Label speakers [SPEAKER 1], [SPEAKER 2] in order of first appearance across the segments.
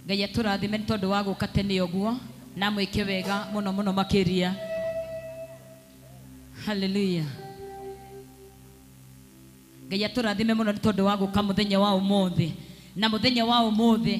[SPEAKER 1] Ngai atũrathime nĩ tondũ wa gũka tene ũguo na mwĩke wega mũno mũno makĩria. Haleluya. Ngai atũrathime mũno nĩ tondũ wa gũka mũthenya wa ũmũthĩ. Na mũthenya wa ũmũthĩ,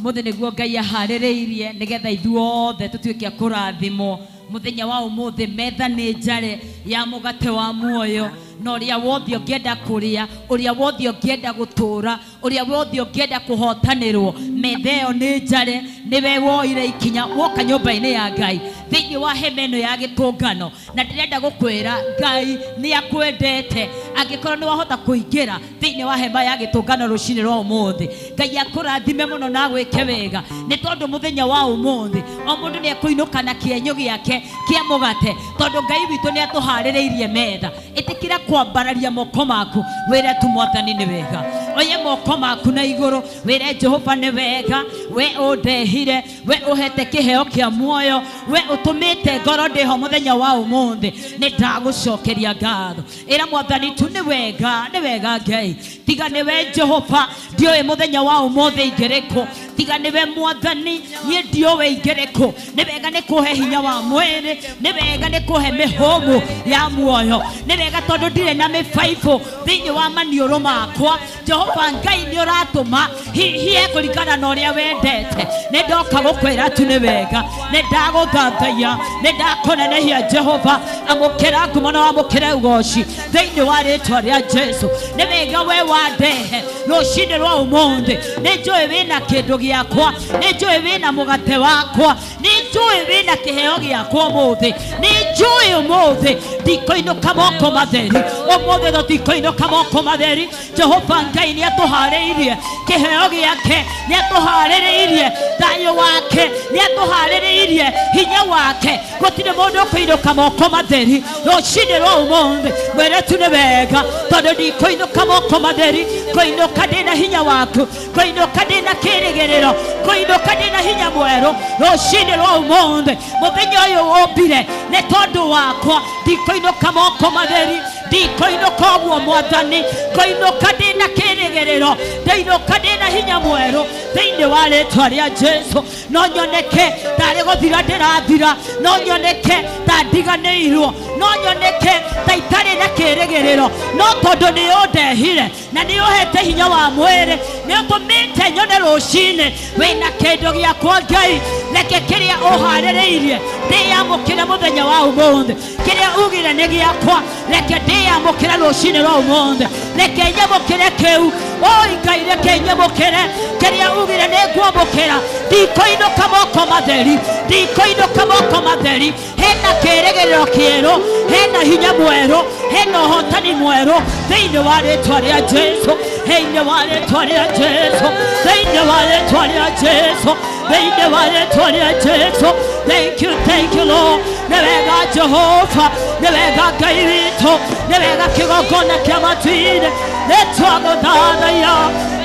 [SPEAKER 1] ũmũthĩ nĩguo Ngai aharĩrĩirie nĩgetha ithuothe tũtuĩke a kũrathimwo. Mũthenya wa ũmũthĩ metha nĩ njare ya mũgate wa muoyo, na ũrĩa wothe ũngĩenda kũrĩa, ũrĩa wothe ũngĩenda gũtũũra, ũrĩa wothe ũngĩenda kũhotanĩrwo, metha ĩyo nĩ njare. Nĩwe woire ikinya woka nyũmba-inĩ ya Ngai thĩinĩ wa hema ĩno ya gĩtũngano. Na ndĩrenda gũkwĩra Ngai nĩ akwendete. Angĩkorwo nĩ wahota kũingĩra thĩinĩ wa hema ya gĩtũngano rũcinĩ rwa ũmũthĩ, Ngai akũrathime mũno na agwĩke wega, nĩ tondũ mũthenya wa ũmũthĩ o mũndũ nĩ ekũinũka na kĩenyũ gĩake kĩa mũgate, tondũ Ngai witũ nĩ atũharĩrĩirie metha. Ĩtĩkĩra kwambararia moko maku wĩre tu Mwathani nĩ wega. Oye moko maku na igũrũ wĩre Jehova nĩ wega, we ũndehire, we ũhete kĩheo kĩa muoyo, we ũtũmĩte ngoro ndĩho mũthenya wa ũmũthĩ, nĩ ndagũcokeria ngatho. Ĩra Mwathani tu nĩ wega, nĩ wega Ngai. Tiga nĩwe Jehova, ndiũĩ mũthenya wa ũmũthĩ ingĩrĩ kũ. Tiga nĩwe Mwathani, niĩ ndiũĩ ingĩrĩ kũ. Nĩ wega nĩ kũhe hinya wa mwĩrĩ, nĩ wega nĩ kũhe mĩhũmũ ya muoyo, nĩ wega tondũ ndirĩ na mĩbaibũ thĩinĩ wa maniũrũ makwa. Jehova Ngai nĩ ũratũma hihie kũringana na ũrĩa wendete. Nĩ ndoka gũkwĩra tu nĩ wega, nĩ ndagũthathaiya, nĩ ndakũnenehia Jehova. Amũkĩra ngumo na wamũkĩre ũgoci thĩinĩ wa rĩtwa rĩa Jesu. Nĩ wega we wandehe rũcinĩ rwa ũmũthĩ. Nĩ njũĩ wĩna kĩndũ gĩakwa, nĩ njũĩ wĩna mũgate wakwa, nĩ njũĩ wĩna kĩheo gĩakwa ũmũthĩ, nĩ njũĩ ũmũthĩ ndikũinũka moko matheri, ũmũthĩ tũtikũinũka moko matheri. Jehova Ngai nĩ atũharĩirie kĩheo gĩake, nĩ atũharĩrĩirie thayũ wake, nĩ atũharĩrĩirie hinya wake. Gũtirĩ mũndũ ũkũinũka moko matheri rũcinĩ rwa ũmũthĩ. Mwĩre tu nĩ wega, tondũ ndikũinũka moko matheri. Ngũinũka ndĩna hinya waku, ngũinũka ndĩna kĩrĩgĩrĩro, ngũinũka ndĩna hinya mwerũ rũcinĩ rwa ũmũthĩ. Mũthenya ũyũ ũmbire nĩ tondũ wakwa, ndikũinũka moko matheri, ndikũinũka ũguo Mwathani, ngũinũka ndĩna kĩrĩgĩrĩro, ndainũka ndĩna hinya mwerũ thĩinĩ wa rĩtwa rĩa Jesu. No nyoneke tarĩ gũthira ndĩrathira, no nyoneke ta ndiganĩirwo, no nyoneke ta itarĩ na kĩrĩgĩrĩro, no tondũ nĩ ũndehire na nĩ ũhete hinya wa mwĩrĩ, nĩ ũtũmĩte nyone rũcinĩ wĩna kĩndũ gĩakwa Ngai. Reke kĩrĩa ũharĩrĩirie ndĩyamũkĩre mũthenya wa ũmũthĩ, kĩrĩa ugire nĩ gĩakwa, reke ndĩyamũkĩre rũcinĩ rwa ũmũthĩ, reke nyamũkĩre kĩu. Oi Ngai, reke nyamũkĩre kĩrĩa ugire nĩ ngwamũkĩra. Ndikũinũka moko matheri, ndikũinũka moko matheri. Hena kĩrĩgĩrĩro kĩerũ, hena hinya mwerũ, hena ũhotani mwerũ thĩinĩ wa rĩtwa rĩa Jesu, thĩinĩ wa rĩtwa rĩa Jesu, thĩinĩ wa rĩtwa rĩa Jesu, thĩinĩ wa rĩtwa rĩa Jesu. Thank you, thank you Lord. Nĩ wega Jehova, nĩ wega Ngai witũ, nĩ wega kĩgongona kĩa matu-inĩ. Nĩ twagũthathaiya,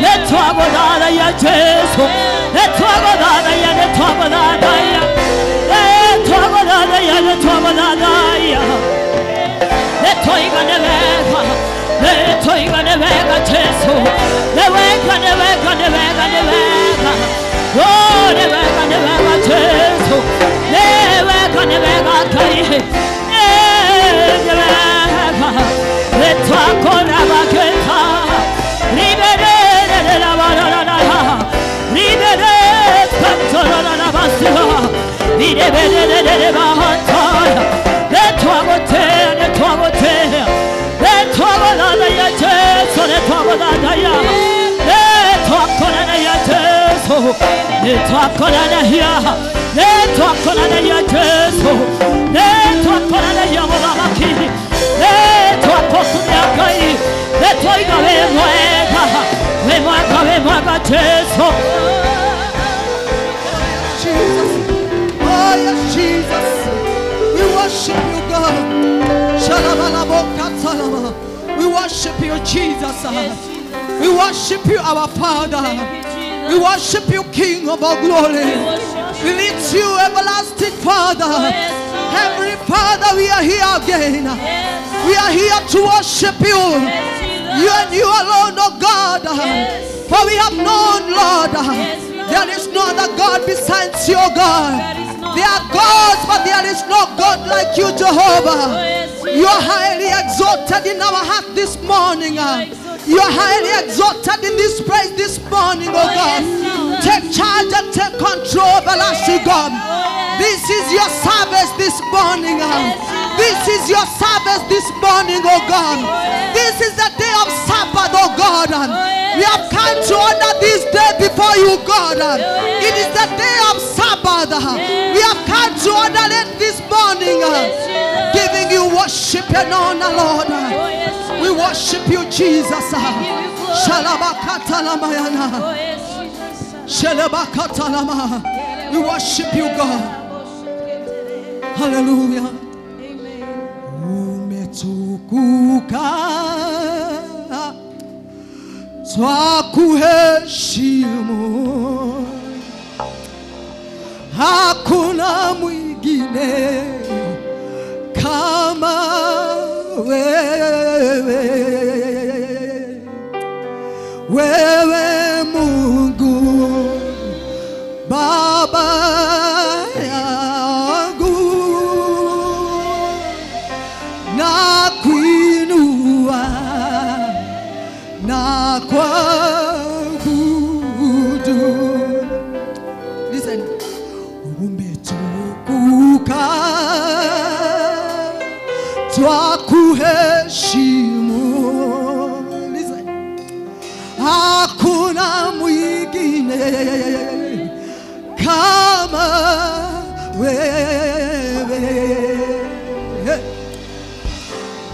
[SPEAKER 1] nĩ twagũthathaiya Jesu, nĩ twagũthathaiya, nĩ twagũthathaiya, nĩ twagũthathaiya, nĩ twagũthathaiya. Nĩ twoiga nĩ wega, nĩ twoiga nĩ wega Jesu, nĩ wega, nĩ wega, nĩ wega, nĩ wega. Oh, nĩ wega, nĩ wega Jesu, nĩ wega, nĩ wega Ngai, nĩ wega. Nĩ twakũra makĩta,
[SPEAKER 2] Jesus. Oh yes, Jesus. We worship you, God. We worship you, Jesus. We worship you, our Father. We worship you, King of all glory. We lift you, everlasting Father. Heavenly Father, we are here again. We are here to worship you. You and you alone, oh God. For we have known, Lord, there is no other besides your God. There are gods, but there is no God like you, Jehovah. You are highly exalted in our heart this morning. You are highly exalted in this place this morning, oh God. Take charge and take control, everlasting God. This is your service this morning. This is your service this morning, oh God. This is the day of Sabbath, oh God. We have come to honor this day before you, God. It is the day of Sabbath. We have come to honor it this morning, giving you worship and honor, Lord. We worship you, Jesus. We worship you, God. Hallelujah. Umetukuka, twakuheshimu, hakuna mwingine kama wewe. Wewe Mungu Baba yangu, na kuinua na kuabudu. Listen. Umetukuka, twakuheshimu. Listen. Hakuna mwingine kama wewe.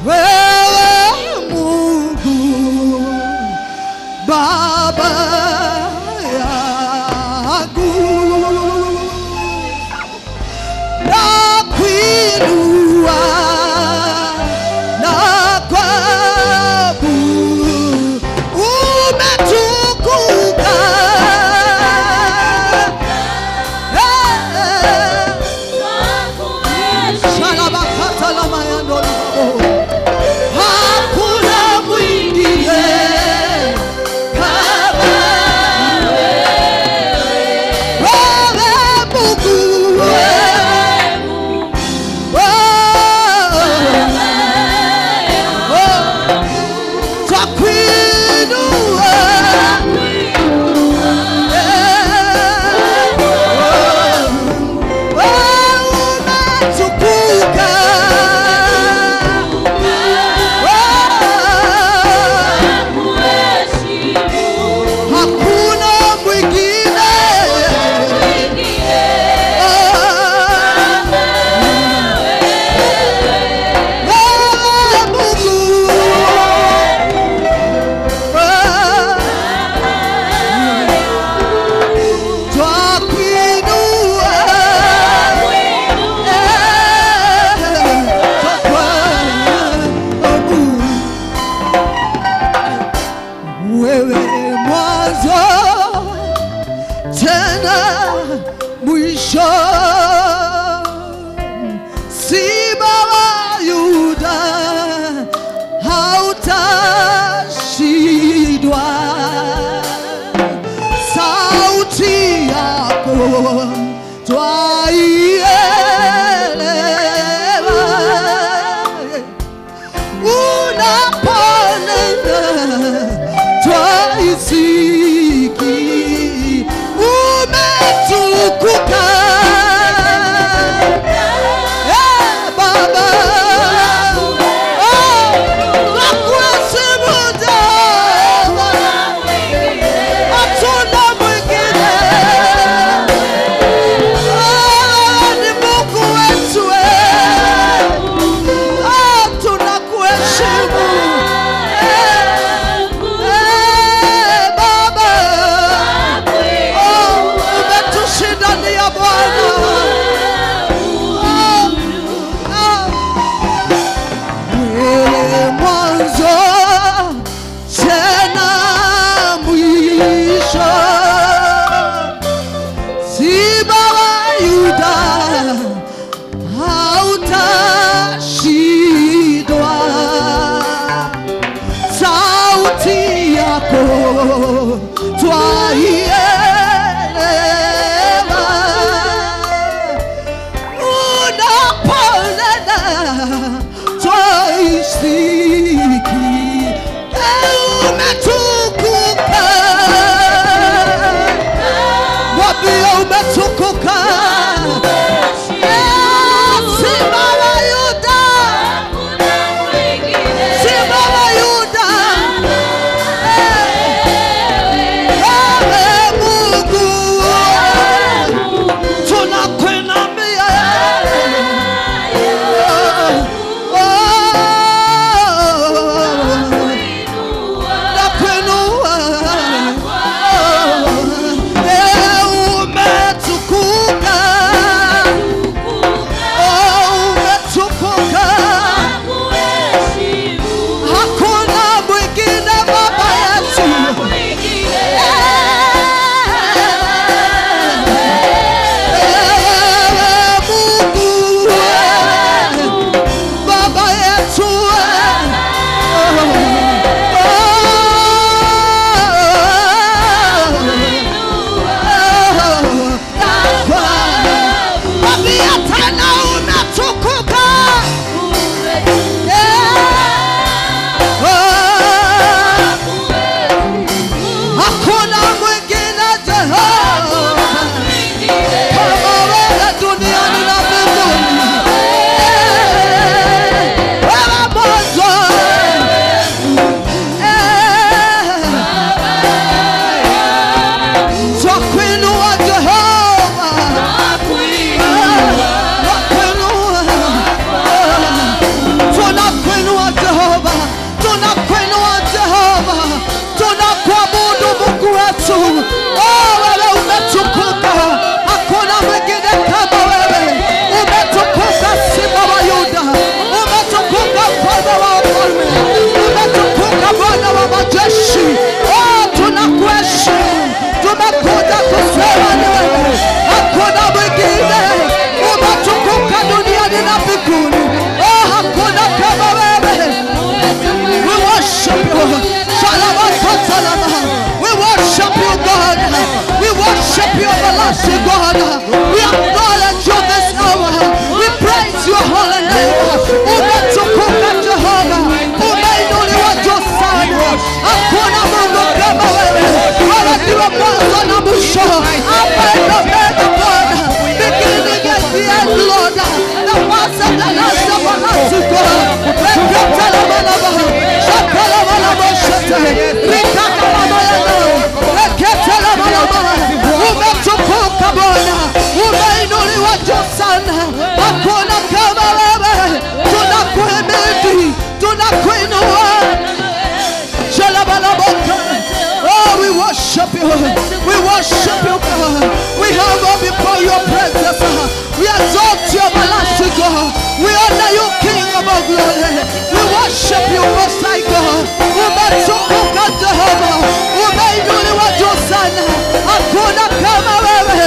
[SPEAKER 2] Wewe Mungu Baba yangu, na kuinua na kuabudu. Umetukuka, hakuna mwingine kama wewe Mungu. Twakuinua, umetukuka, hakuna mwingine. Wewe Mungu, twakuinua, twakuabudu. Wewe mwanzo tena mwisho, Simba wa Yuda, hautashindwa. Sauti yako twaielewa, unaponena twaisiki. Umetukuka, Baba, twakuheshimu Jehova, hatuna mwingine. worship you, Most High God. Umetukuka Jehova, umeinuliwa juu sana. Hakuna kama wewe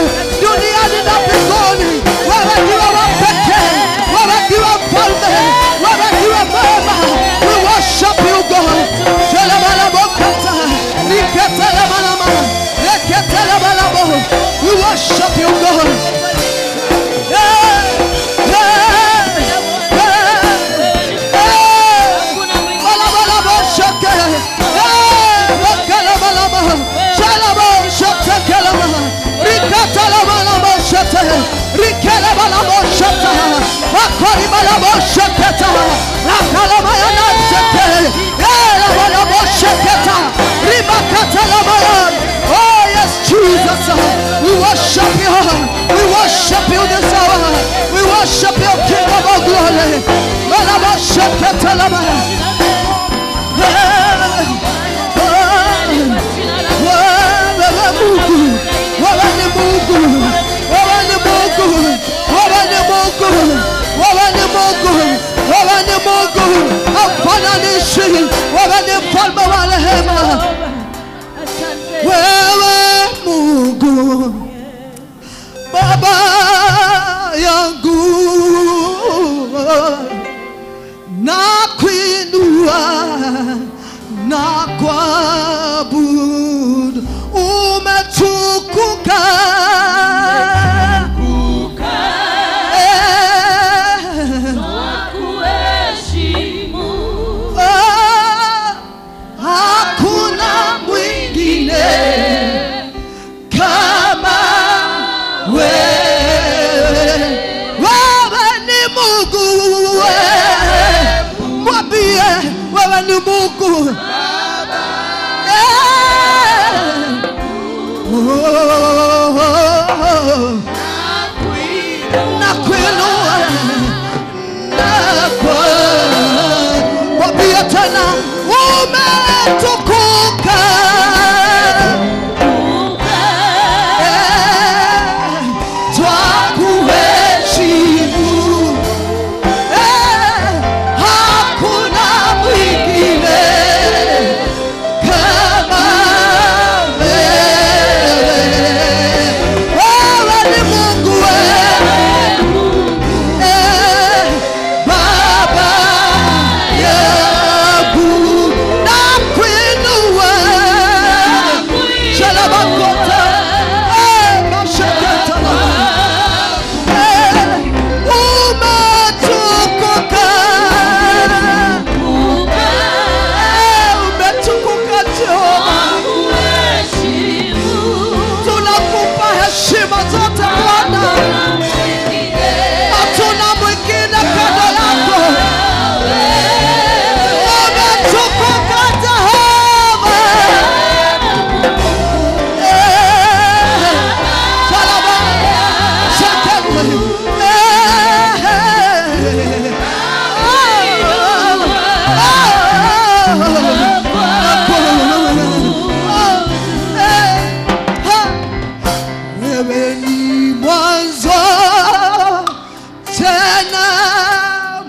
[SPEAKER 2] duniani na mbinguni. Wewe ndiwe wa pekee, wewe ndiwe mfalme, wewe ndiwe mwema. We worship you, God. We worship you, God. Oh yes, Jesus, we worship you. We worship you this hour. We worship you, King of all glory. Wewe ni Mungu, hafananishi. Wewe ni mfalme wa rehema. Wewe Mungu Baba yangu, nakuinua na kuabudu. Umetukuka, hakuna mwingine kama wewe. Wewe ni Mungu, mwambie wewe ni Mungu. Nakuinua, mwambie tena umetukuka. Twakuheshimu, hakuna mwingine kama wewe. Wewe ni Mungu, Baba yangu, nakuinua. Shalabakota, mashakatala. Umetukuka, umetukuka Jehova. Tunakupa heshima zote Bwana, hatuna mwingine kando yako. Umetukuka Jehova. Shalaba, shakele. Wewe ni mwanzo tena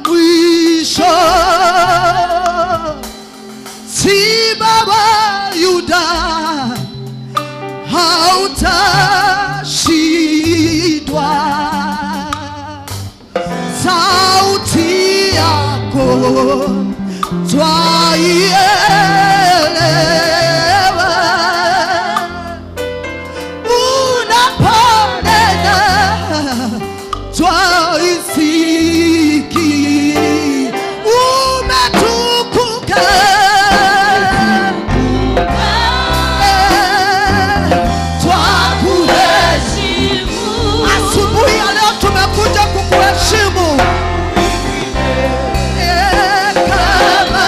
[SPEAKER 2] mwisho, si Baba Yuda hautashindwa. Sauti yako twaielewa, unaponena twaisikia. Umetukuka, twakuheshimu. Asubuhi ya leo tumekuja kukuheshimu. Kama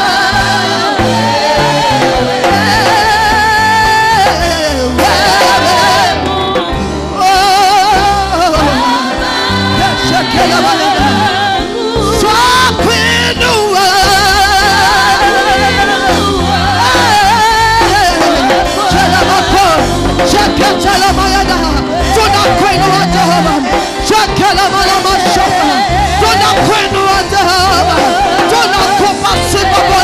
[SPEAKER 2] Tunakuinua Jehova, tunakupa sifa.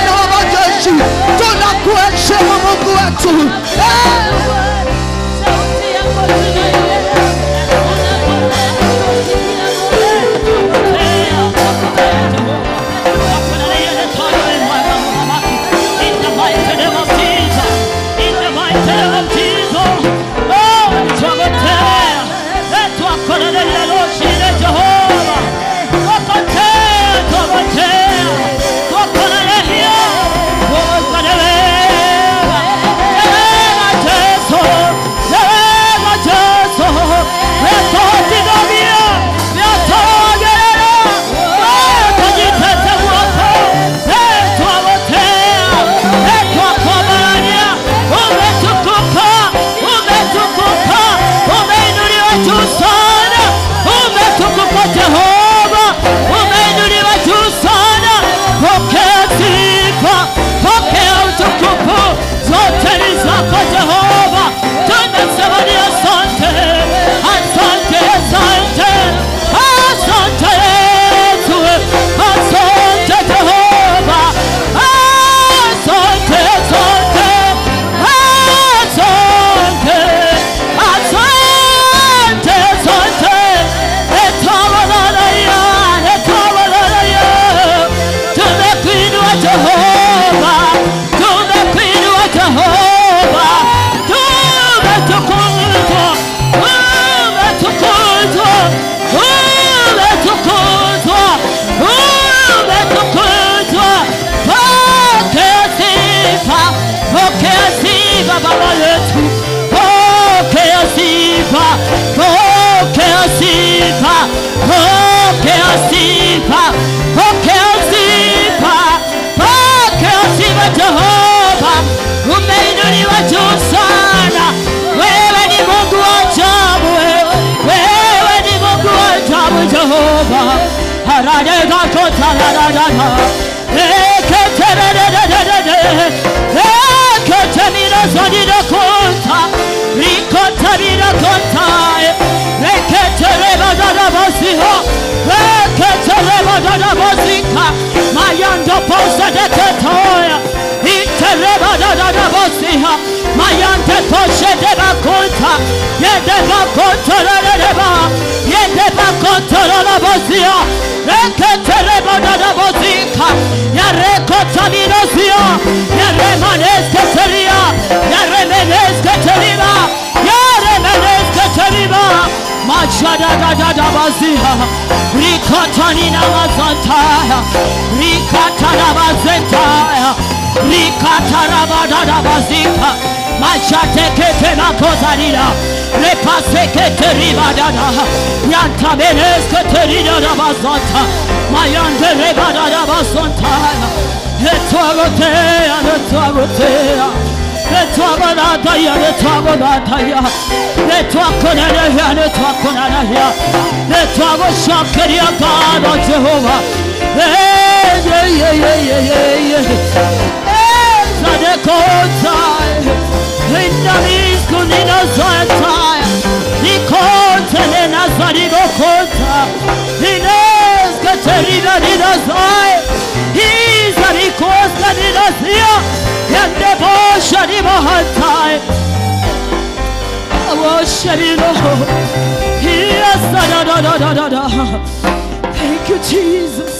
[SPEAKER 2] Thank you, Jesus.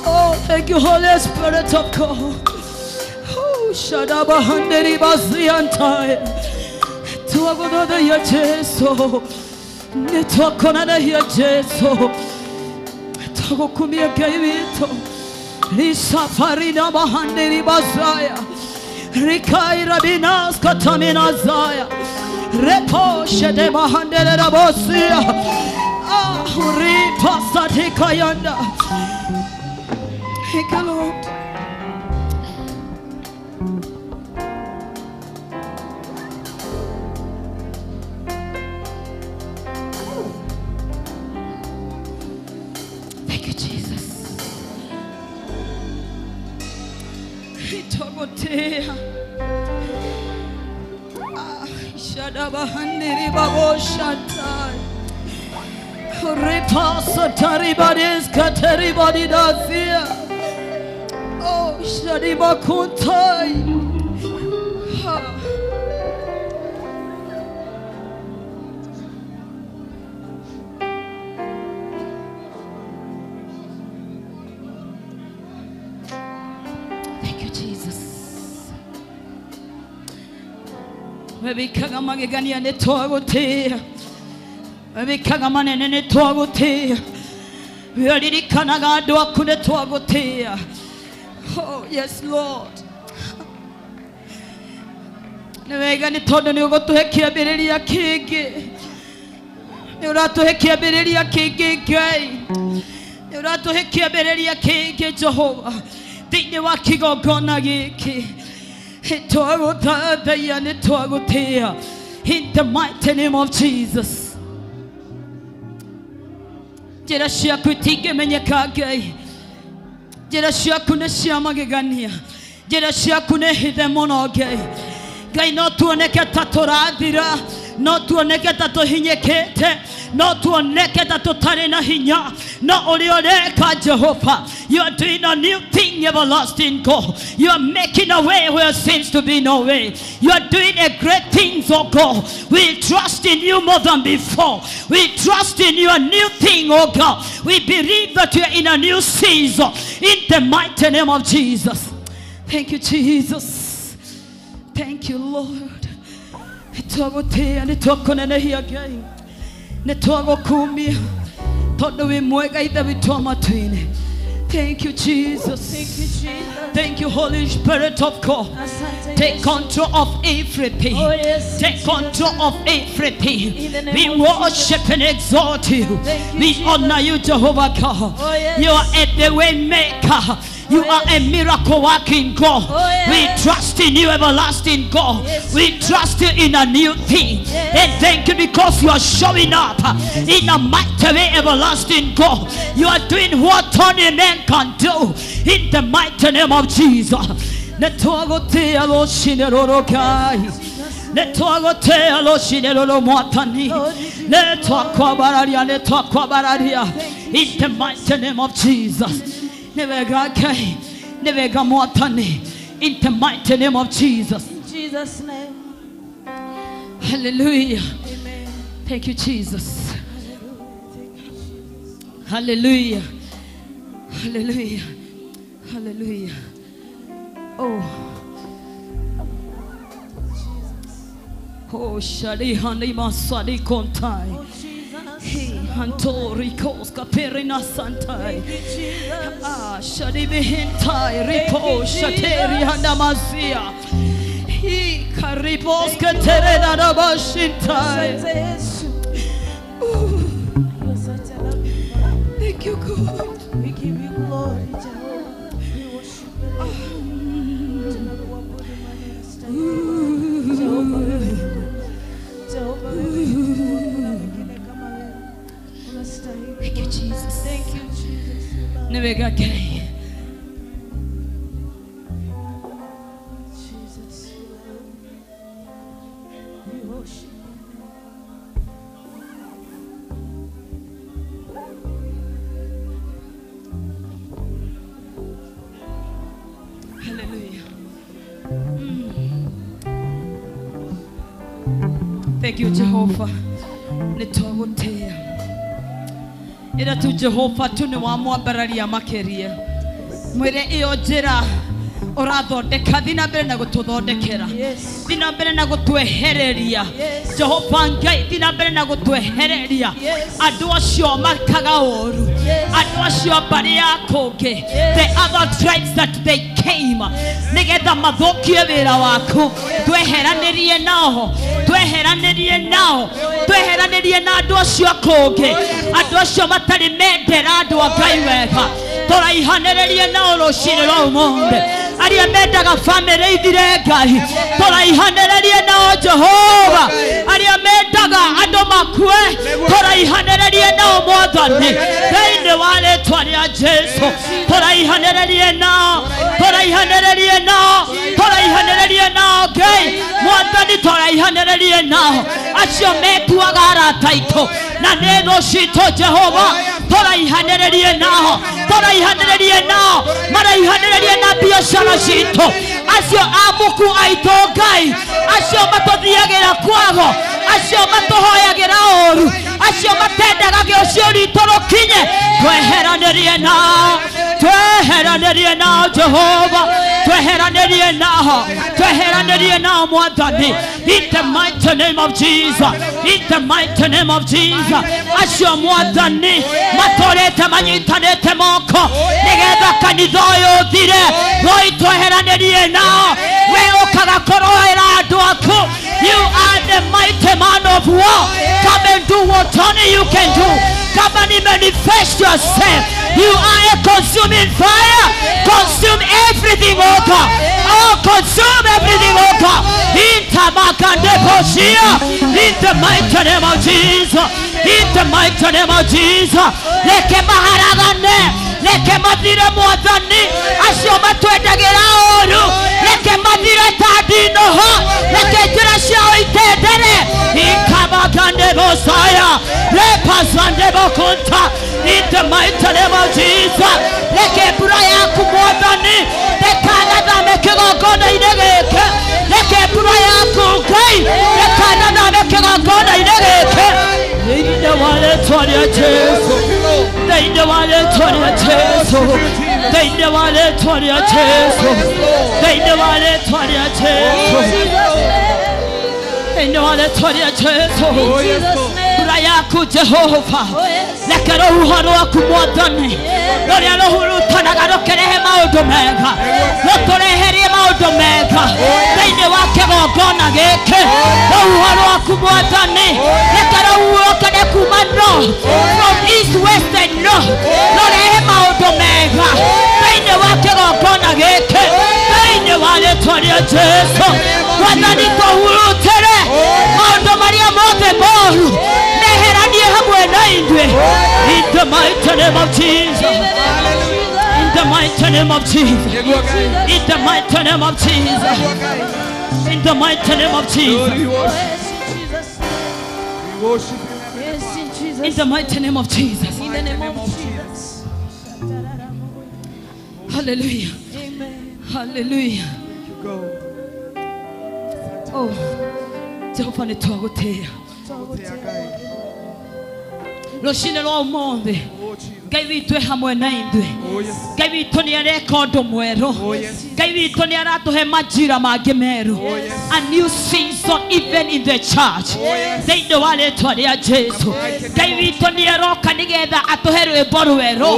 [SPEAKER 2] Oh, thank you, Holy Spirit of God. Oh, Shadabahanderi Baziantai. Tuagoda ya Jesu. Netokonana ya Jesu. Togokumia kaivito. Risafarina bahanderi bazaya. Rikai rabinas katamina zaya. Repo shede bahandere rabosia. Ah, ripasatikayanda. Thank you, Lord. Thank you, Jesus. Itogotea. Shadabahandiri babo shatai. Ripasa taribadis kateribadi dasia. Oh, shadibakuntai. Thank you, Jesus. Webikaga magegania netoagotea. Webikaga manene netoagotea. Weririkanaga andu aku netoagotea. Oh, yes, Lord. Nĩ wega nĩ tondũ nĩ ũgũtũhe kĩambĩrĩria kĩngĩ. Nĩ ũratũhe kĩambĩrĩria kĩngĩ Ngai. Nĩ ũratũhe kĩambĩrĩria kĩngĩ Jehova. Thĩinĩ wa kĩgongona gĩkĩ. Nĩtwagũthathaiya, nĩtwagũtĩĩa. In the mighty name of Jesus. Njĩra ciaku itingĩmenyeka Ngai. Njĩra ciaku nĩ cia magegania. Njĩra ciaku nĩ hithe mũno Ngai. Ngai no tuoneke ta tũrathira, no tuoneke ta tũhinyĩkĩte, no tuoneke ta tũtarĩ na hinya, no ũrĩa ũreka Jehova. You are doing a new thing, everlasting God. You are making a way where seems to be no way. You are doing a great thing, oh God. We trust in you more than before. We trust in your new thing, oh God. We believe that you are in a new season. In the mighty name of Jesus. Thank you, Jesus. Thank you, Lord. Nĩtwagũtĩĩa, nĩtwakũnenehia Ngai. Nĩtwagũkumia tondũ wĩ mwega Ithe witũ wa matu-inĩ. Thank you, Jesus.
[SPEAKER 1] Thank you, Jesus.
[SPEAKER 2] Thank you, Holy Spirit of God.
[SPEAKER 1] Asante
[SPEAKER 2] Take
[SPEAKER 1] Yesu.
[SPEAKER 2] control of everything.
[SPEAKER 1] Oh, yes,
[SPEAKER 2] Take
[SPEAKER 1] Jesus.
[SPEAKER 2] control of everything.
[SPEAKER 1] In the name
[SPEAKER 2] We
[SPEAKER 1] of
[SPEAKER 2] worship and exalt you.
[SPEAKER 1] Thank you,
[SPEAKER 2] We
[SPEAKER 1] Jesus.
[SPEAKER 2] honor you, Jehovah God.
[SPEAKER 1] Oh, yes.
[SPEAKER 2] You are a the way maker. You
[SPEAKER 1] Oh,
[SPEAKER 2] are
[SPEAKER 1] yes.
[SPEAKER 2] a miracle working God.
[SPEAKER 1] Oh, yes.
[SPEAKER 2] We trust in you, everlasting God.
[SPEAKER 1] Yes,
[SPEAKER 2] We
[SPEAKER 1] Jesus.
[SPEAKER 2] trust you in a new thing.
[SPEAKER 1] Yes.
[SPEAKER 2] And thank you because
[SPEAKER 1] because you are showing up in a mighty way, everlasting God. You are doing what only man can do in the mighty name of Jesus. Netwagotea lo shineroro kai. Netwagotea lo shineroro mwatani. Netwakwabararia, netwakwabararia. In the mighty name of Jesus. Nevega kai, nevega mwatani. In the mighty name of Jesus.
[SPEAKER 3] In Jesus' name.
[SPEAKER 1] Hallelujah.
[SPEAKER 3] Amen.
[SPEAKER 1] Thank you, Jesus.
[SPEAKER 3] Thank you, Jesus.
[SPEAKER 1] Hallelujah. Hallelujah. Hallelujah. Oh.
[SPEAKER 3] Jesus.
[SPEAKER 1] Oh, shali hani masali kontai.
[SPEAKER 3] Oh, Jesus.
[SPEAKER 1] He hantori koska perina santai.
[SPEAKER 3] Thank you, Jesus.
[SPEAKER 1] Ah, shali bihintai ripo
[SPEAKER 3] you,
[SPEAKER 1] shateri
[SPEAKER 3] Jesus.
[SPEAKER 1] handamazia. He kariboska terena rabashintai.
[SPEAKER 3] Asante Yesu. You are such a loving Father.
[SPEAKER 1] Thank you, God.
[SPEAKER 3] We give you glory, Jehovah. We worship you. Tunakuabudu maana unastahili. Jehovah, wewe ni Mungu. Jehovah, wewe ni Mungu. Hakuna mwingine kama wewe. Unastahili.
[SPEAKER 1] Thank you, Jesus.
[SPEAKER 3] Thank you, Jesus. We love you.
[SPEAKER 1] Nevega kai.
[SPEAKER 3] Jesus, we love you. We worship you.
[SPEAKER 1] Hallelujah. Thank you, Jehovah. Nitwagutia. Ira tu Jehovah tu ni wa mwambararia makiria. Mwire iyo njira urathondeka thi na mbere na gututhondekera.
[SPEAKER 3] Yes.
[SPEAKER 1] Thi na mbere na gutwehereria.
[SPEAKER 3] Yes.
[SPEAKER 1] Jehovah Ngai thi na mbere na gutwehereria.
[SPEAKER 3] Yes.
[SPEAKER 1] Andu acio makaga uru.
[SPEAKER 3] Yes.
[SPEAKER 1] Andu acio mbari ya kungi.
[SPEAKER 3] Yes.
[SPEAKER 1] The other tribes that they came. Nigetha mathukie wira waku. Tweheranirie nao. Tweheranirie nao. Tweheranirie na andu acio kungi. Andu acio matari mendera andu a Ngai wega. Turaihanĩrĩrie nao rũcinĩ rwa ũmũthĩ. Arĩa mendaga bamĩrĩ ithire Ngai, tũraihanĩrĩrie nao Jehova. Arĩa mendaga andũ makue, tũraihanĩrĩrie nao Mwathani. Thĩinĩ wa rĩtwa rĩa Jesũ, tũraihanĩrĩrie nao, tũraihanĩrĩrie nao, tũraihanĩrĩrie nao Ngai. Mwathani tũraihanĩrĩrie nao acio metuaga arata aitũ na nĩ thũ citũ Jehova, tũraihanĩrĩrie nao, tũraihanĩrĩrie nao, maraihanĩrĩrie na biacara citũ, acio amuku aitũ Ngai, acio matũthiagĩra kwago, acio matũhoyagĩra ũru, acio matendaga gĩũcio ritũ rũkinye, tweheranĩrie nao, tweheranĩrie nao Jehova, tweheranĩrie nao, tweheranĩrie nao Mwathani. In the mighty name of Jesus, in the mighty name of Jesus, acio Mwathani matũrĩte manyitanĩte moko nĩgetha kanitha ũyũ ũthire, Ngai tweheranĩrie nao. We ũkaga kũrũĩra andũ aku. You are the mighty man of war. Come and do what only you can do. Come and manifest yourself. You are a consuming fire. Consume everything, O God. Oh, consume everything, O God. In the mighty name of Jesus. In the mighty name of Jesus. Leke maharagane. Leke mathire Mwathani. Acio matwendagĩra ũru. Leke mathire ta ndinoho. Leke njĩra ciao itendere. Ikamakande bosaya. Lepasande bokunta. In the mighty name of Jesus. Leke mbura yaku Mwathani. Ndĩkanathame kĩgongona-inĩ gĩkĩ. Leke mbura yaku Ngai. Ndĩkanathame kĩgongona-inĩ gĩkĩ. Thĩinĩ wa rĩtwa rĩa Jesũ. Thĩinĩ wa rĩtwa rĩa Jesũ. Thĩinĩ wa rĩtwa rĩa Jesũ. Thĩinĩ wa rĩtwa rĩa Jesũ. Thĩinĩ wa rĩtwa rĩa Jesũ. Mbura yaku Jehova. Reke rũhuho rwaku Mwathani rũrĩa rũhurutanaga rũkĩrehe maũndũ mega, rũtũreherie maũndũ mega thĩinĩ wa kĩgongona gĩkĩ. Rũhuho rwaku Mwathani reke rũhurũkane kuma north, from east, west and north, rũrehe maũndũ mega thĩinĩ wa kĩgongona gĩkĩ. Thĩinĩ wa rĩtwa rĩa Jesũ Mwathani tũhurutĩre maũndũ marĩa mothe moru. ithuĩ. In the mighty name of Jesus. In the mighty name of Jesus. In the mighty name of Jesus. In the mighty name of Jesus. In the mighty name of Jesus.
[SPEAKER 3] In the name of Jesus.
[SPEAKER 1] Hallelujah.
[SPEAKER 3] Amen.
[SPEAKER 1] Hallelujah. Oh, Jehova nĩ twagũtĩĩa. Rũcinĩ rwa ũmũthĩ Ngai witũ e hamwe na ithuĩ. Ngai witũ nĩ areka ũndũ mwerũ. Ngai witũ nĩ aratũhe majira mangĩ merũ. A new season even in the church. Thĩinĩ wa rĩtwa rĩa Jesu. Ngai witũ nĩ aroka nĩgetha atũhe rwĩmbo rwerũ.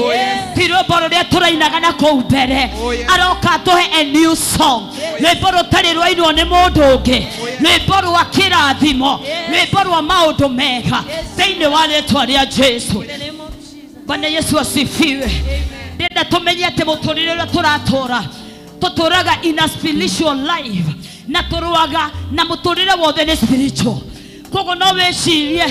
[SPEAKER 1] Ti rwĩmbo rũrĩa tũrainaga na kũu mbere. Aroka atũhe a new song. Rwĩmbo rũtarĩ rwainwo nĩ mũndũ ũngĩ. Rwĩmbo rwa kĩrathimo. Rwĩmbo rwa maũndũ mega. Thĩinĩ wa rĩtwa rĩa Jesu. Bwana Yesu asifiwe. Ndenda tumenye atĩ mũtũrĩre ũrĩa tũratũra tũtũraga in a spiritual life na tũrũaga na mũtũrĩre wothe nĩ spiritual. Koguo no wĩcirie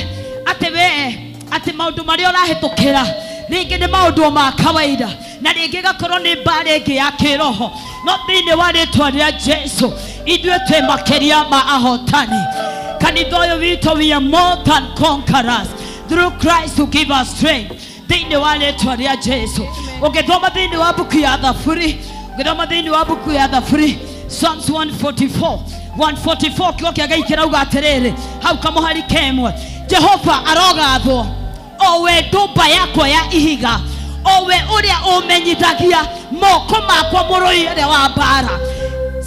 [SPEAKER 1] atĩ we atĩ maũndũ marĩa ũrahĩtũkĩra rĩngĩ nĩ maũndũ ma kawaida na rĩngĩ gakorwo nĩ mbara ĩngĩ ya kĩroho, no thĩinĩ wa rĩtwa rĩa Jesu ithuĩ twĩ makĩria ma ahotani. Kanitha ũyũ witũ, we are more than conquerors through Christ who give us strength. Thĩinĩ wa rĩtwa rĩa Jesu. Ũngĩthoma thĩinĩ wa buku ya Thaburi, ũngĩthoma thĩinĩ wa buku ya Thaburi Psalms 144 144 kiugo kĩa Ngai kĩrauga atĩrĩrĩ hau kamũhari kemwe, Jehova arogathwo o we ndũmba yakwa ya ihiga, o we ũrĩa ũmenyithagia moko makwa mũrũi ũrĩa wa mbara,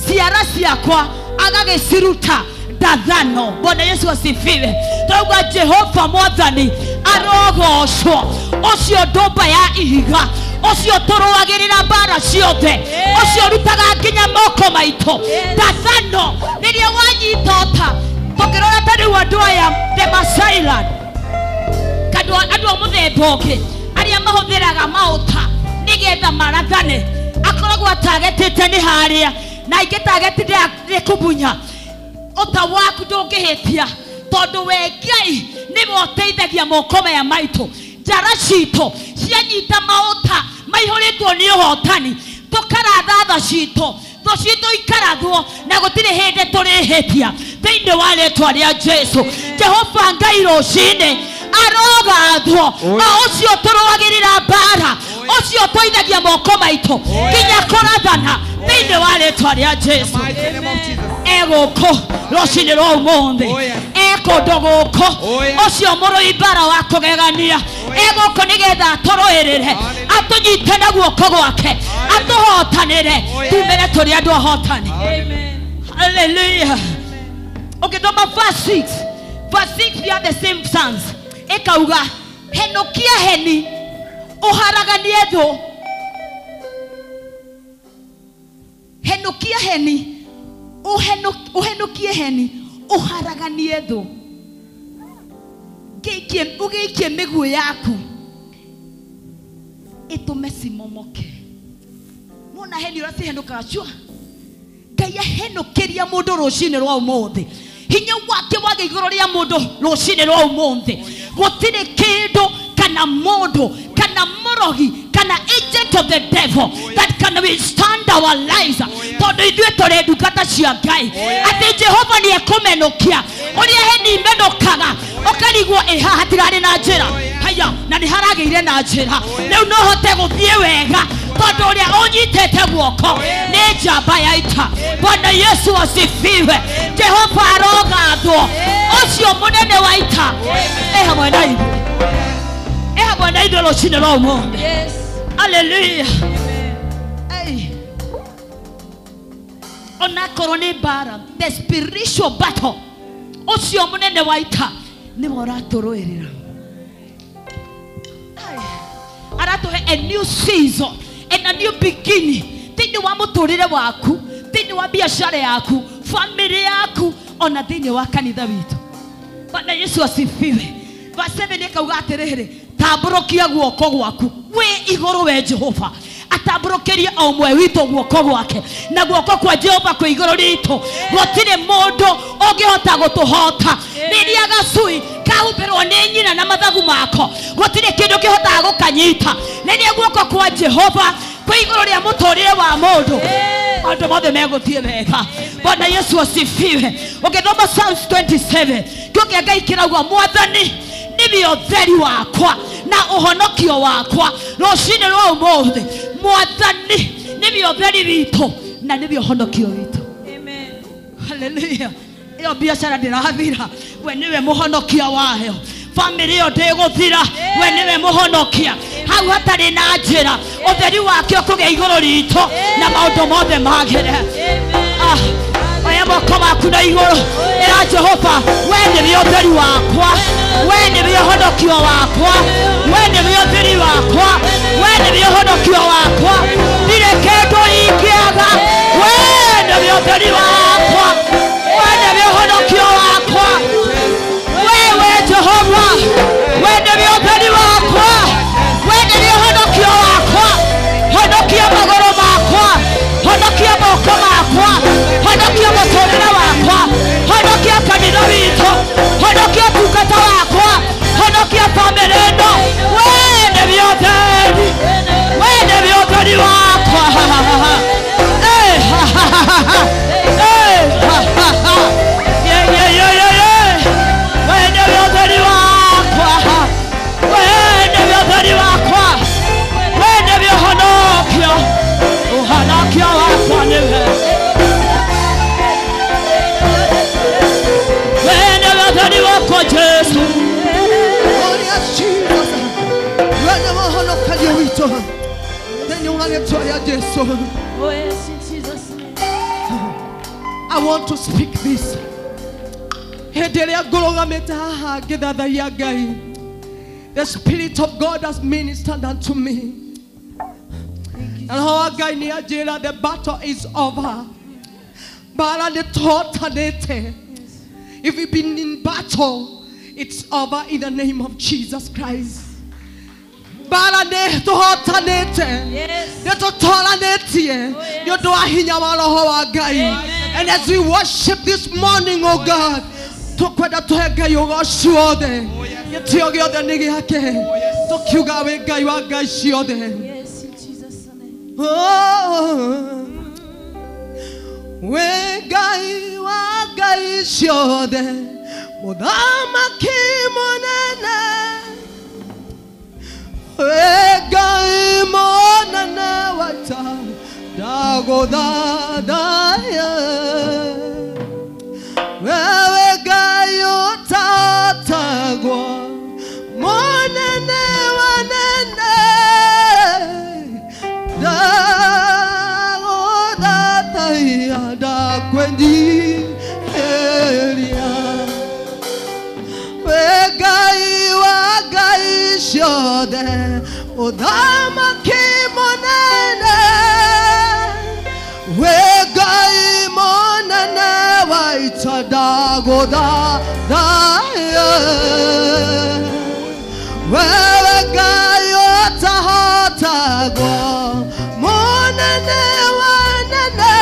[SPEAKER 1] ciara ciakwa agagĩciruta ndathano. Bwana Yesu asifiwe. Tauga Jehova mwathani arogocwo, ũcio ndũmba ya ihiga, ũcio tũrũagĩrĩra mbara ciothe, ũcio ũrutaga nginya moko maitũ ndathano. Rĩrĩa wanyita ũta, tũngĩrora ta rĩu andũ aya the Masailand, andũ a mũthemba ũngĩ arĩa mahũthĩraga maũta nĩgetha marathane, akoragwo atagetĩte nĩ harĩa na ingĩ tagetire nĩ kũbunya. Ũta waku ndũngĩhĩtia tondũ we Ngai nĩwe ũteithagia moko maya maitũ. Njara citũ cianyita maũta maihũrĩtwo nĩ ũhotani, tũkaratha tha citũ, thũ citũ ikarathwo na gũtirĩ hĩndĩ tũrĩhĩtia. Thĩinĩ wa rĩtwa rĩa Jesu. Jehova Ngai rũcinĩ arogathwo, o ũcio tũrũagĩrĩra mbara, ũcio tũithagia moko maitũ nginya kũrathana. Thĩinĩ wa rĩtwa rĩa Jesu. Egũkũ rũcinĩ rwa ũmũthĩ, ekũndũ gũkũ, ũcio mũrũi mbara wa kũgegania egũkũ nĩgetha atũrũĩrĩre, atũnyite na guoko gwake, atũhotanĩre, tumĩre tũrĩ andũ ahotani. Hallelujah. Ũngĩthoma verse 6, verse 6 we are the same sons. Ĩkauga henũkia heni ũharaganie thũ, henũkia heni ũhenũkie heni ũharaganie thũ, ũgĩikie mĩguĩ yaku ĩtũme cimomoke. Wona heni ũrĩa cihenũkaga cua, Ngai ahenũkĩria mũndũ rũcinĩ rwa ũmũthĩ, hinya wake wage igũrũ rĩa mũndũ rũcinĩ rwa ũmũthĩ. Gũtirĩ kĩndũ kana mũndũ kana mũrogi kana agent of the devil that can withstand our lives. Tondũ ithuĩ tũrĩ ndungata cia Ngai, atĩ Jehova nĩ ekũmenũkia ũrĩa heni imenũkaga, ũkarigwo ĩ haha hatirarĩ na njĩra, haya na nĩ haragĩire na njĩra, rĩu no hote gũthiĩ wega tondũ ũrĩa ũnyitĩte guoko nĩ njamba ya ita. Bwana Yesu asifiwe. Jehova arogathwo, ũcio mũnene wa ita e hamwe na ithuĩ, e hamwe na ithuĩ rũcinĩ rwa ũmũthĩ. Hallelujah. Hey. Onakorwo nĩ mbara, the spiritual battle, ũcio mũnene wa ita nĩwe ũratũrũĩrĩra. Aratũhe a new season and a new beginning thĩinĩ wa mũtũrĩre waku, thĩinĩ wa biashara yaku, family yaku, ona thĩinĩ wa kanitha witũ. Bwana Yesu asifiwe. Verse 7 ĩkauga atĩrĩrĩ, tambũrũkia guoko gwaku wĩ igũrũ we Jehova, atambũrũkĩrie o ũmwe witũ guoko gwake, na guoko kwa Jehova kwĩ igũrũ ritũ. Gũtirĩ mũndũ ũngĩhota gũtũhota. Rĩrĩa gacui kahumbĩrwo nĩ nyina na mathagu mako gũtirĩ kĩndũ kĩhotaga gũkanyita rĩrĩa guoko kwa Jehova kwĩ igũrũ rĩa mũtũrĩre wa mũndũ maũndũ mothe megũthiĩ wega. Bwana Yesu asifiwe. Ũngĩthoma Psalms 27 kĩo kĩa Ngai kĩrauga mwathani nĩwe ũtheri wakwa na ũhonokio wakwa rũcinĩ rwa ũmũthĩ mwathani nĩwe ũtheri witũ na nĩwe ũhonokio witũ.
[SPEAKER 3] Amen.
[SPEAKER 1] Hallelujah. Iyo biashara ndĩrathira we nĩwe mũhonokia wayo family ĩyo ndĩgũthira we nĩwe mũhonokia hau hatarĩ na njĩra ũtheri wake ũkũgĩa igũrũ ritũ na maũndũ mothe magĩre. Oya moko maku na igũrũ ĩra Jehova we nĩwe ũtheri wakwa we nĩwe ũhonokio wakwa we nĩwe ũtheri wakwa we nĩwe ũhonokio wakwa ndirĩ kĩndũ ingĩaga we nĩwe ũtheri wakwa we nĩwe ũhonokio wakwa wewe Jehova we nĩwe ũtheri wakwa we nĩwe ũhonokio wakwa honokia magũrũ makwa honokia moko makwa honokia mũtũrĩre wakwa honokia kanitha witũ honokia ũtungata wakwa honokia bamĩrĩ ĩno we nĩwe ũtheri we nĩwe ũtheri wakwa. Yeah, yeah, yeah, yeah, yeah. We nĩwe ũtheri wakwa we nĩwe ũtheri wakwa we nĩwe ũhonokio ũhonokio wakwa nĩwe we nĩwe ũtheri wakwa Jesu.
[SPEAKER 2] Oh yes, Jesus. We nĩwe ũhonokagia witũ thĩinĩ wa rĩĩtwa rĩa Jesu.
[SPEAKER 3] Oh yes, in Jesus' name.
[SPEAKER 2] I want to speak this. Hĩndĩ ĩrĩa ngũrũgamĩte haha ngĩthathaiya Ngai, the Spirit of God has ministered unto me. And how Ngai nĩ anjĩra the battle is over. Mbara nĩ tũhotanĩte. If you've been in battle, it's over in the name of Jesus Christ. Mbara nĩ tũhotanĩte.
[SPEAKER 3] Yes.
[SPEAKER 2] Nĩ tũtoranĩtie
[SPEAKER 3] Oh, yes.
[SPEAKER 2] nĩ ũndũ wa hinya wa Roho wa Ngai.
[SPEAKER 3] Amen.
[SPEAKER 2] And as we worship this morning, oh God, tũkwenda tũhe Ngai ũgoci wothe gĩtĩo gĩothe nĩ gĩake tũkiuga wĩ Ngai wa Ngai ciothe.
[SPEAKER 3] Yes, in Jesus' name.
[SPEAKER 2] Oh, wĩ Ngai wa Ngai ciothe mũthamaki mũnene wĩ Ngai mũnene wa ita ndagũthathaiya wewe Ngai ũtatagwo mũnene wa nene ndagũthathaiya ndakwendieria wĩ Ngai wa Ngai ciothe mũthamaki mũnene wĩ Ngai mũnene wa ita ndagũthathaiya wewe Ngai ũtahotagwo mũnene wa nene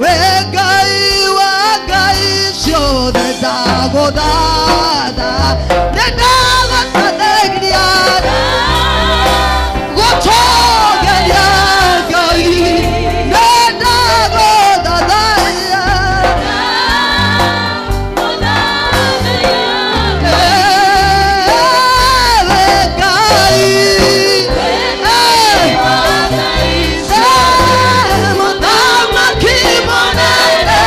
[SPEAKER 2] wĩ Ngai wa Ngai ciothe ndagũthatha nĩ ndagũthathaiya gũtũũgeria Ngai nĩ ndagũthathaiya. Ewe Ngai, mũthamaki mũnene,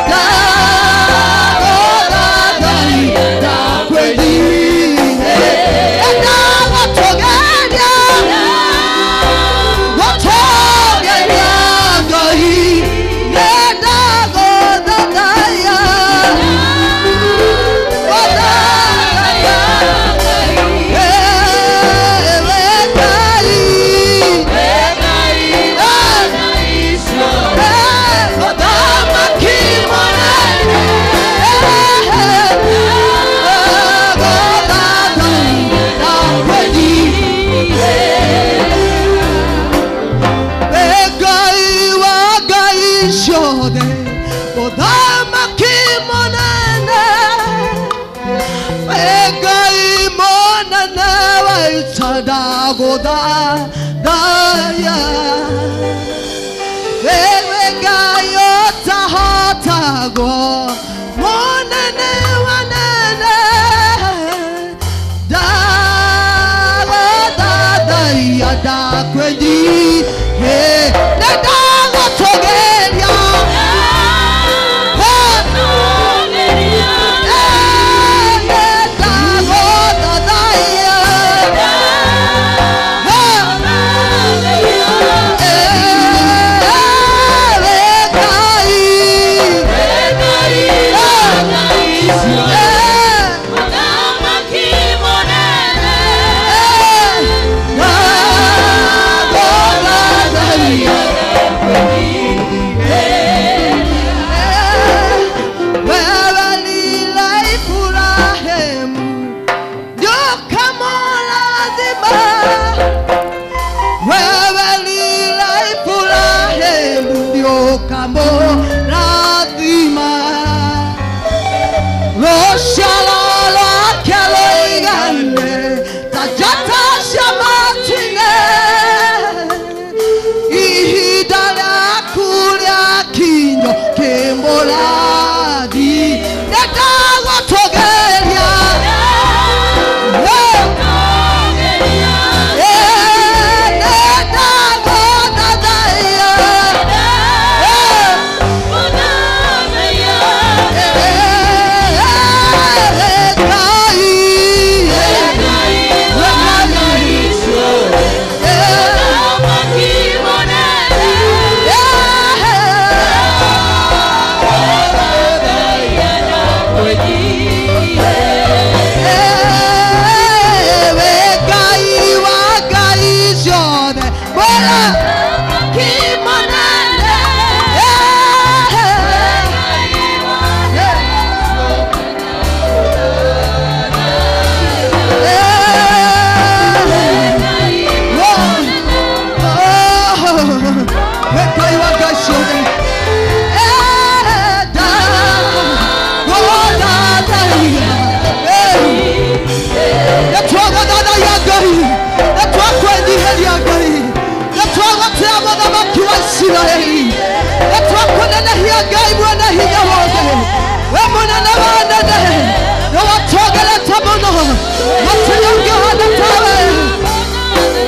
[SPEAKER 2] ndagũthathaiya. Ndagũthathaiya wewe Ngai ũtahotagwo mũnene wa nene ndagũthathaiya ndakwĩnyihĩria nĩ ndagũtũgĩria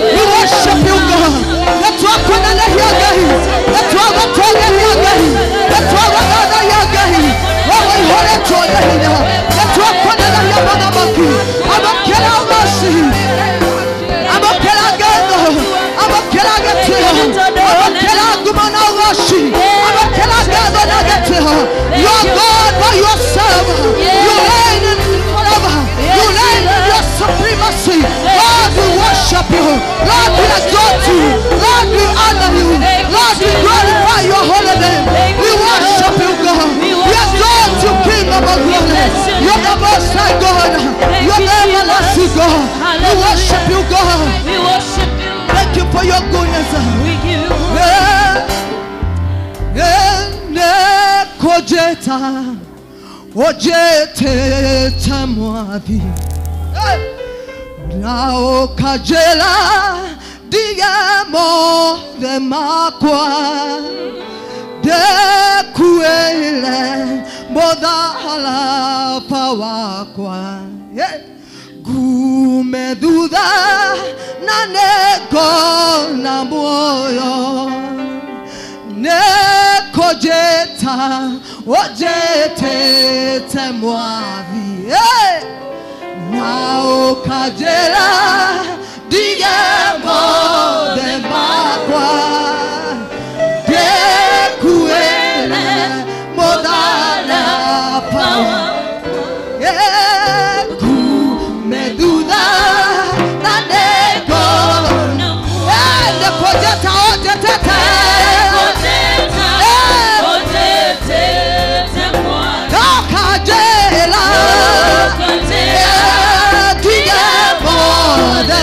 [SPEAKER 2] We worship you, God. You are God by yourself. You reign in forever. You reign in your supremacy. Lord, we worship you. Lord, we exalt you. Lord, we honor you. Lord, we glorify your holy name. We worship you, God. We exalt you, King of all glory. You are the most high God. You are the everlasting God. We worship you, God.
[SPEAKER 1] We worship you.
[SPEAKER 2] Thank you for your goodness.
[SPEAKER 1] We give you
[SPEAKER 2] Kojeta, ojete tamwathi nao kajela diemo the makwa de kuele modala pawakwa gume duda na nego na moyo nekojeta ojete temwavi nao kajela diemo de makwa de kuele modala pawa ku me duda na nego nekojeta ojete Kajela, diemo de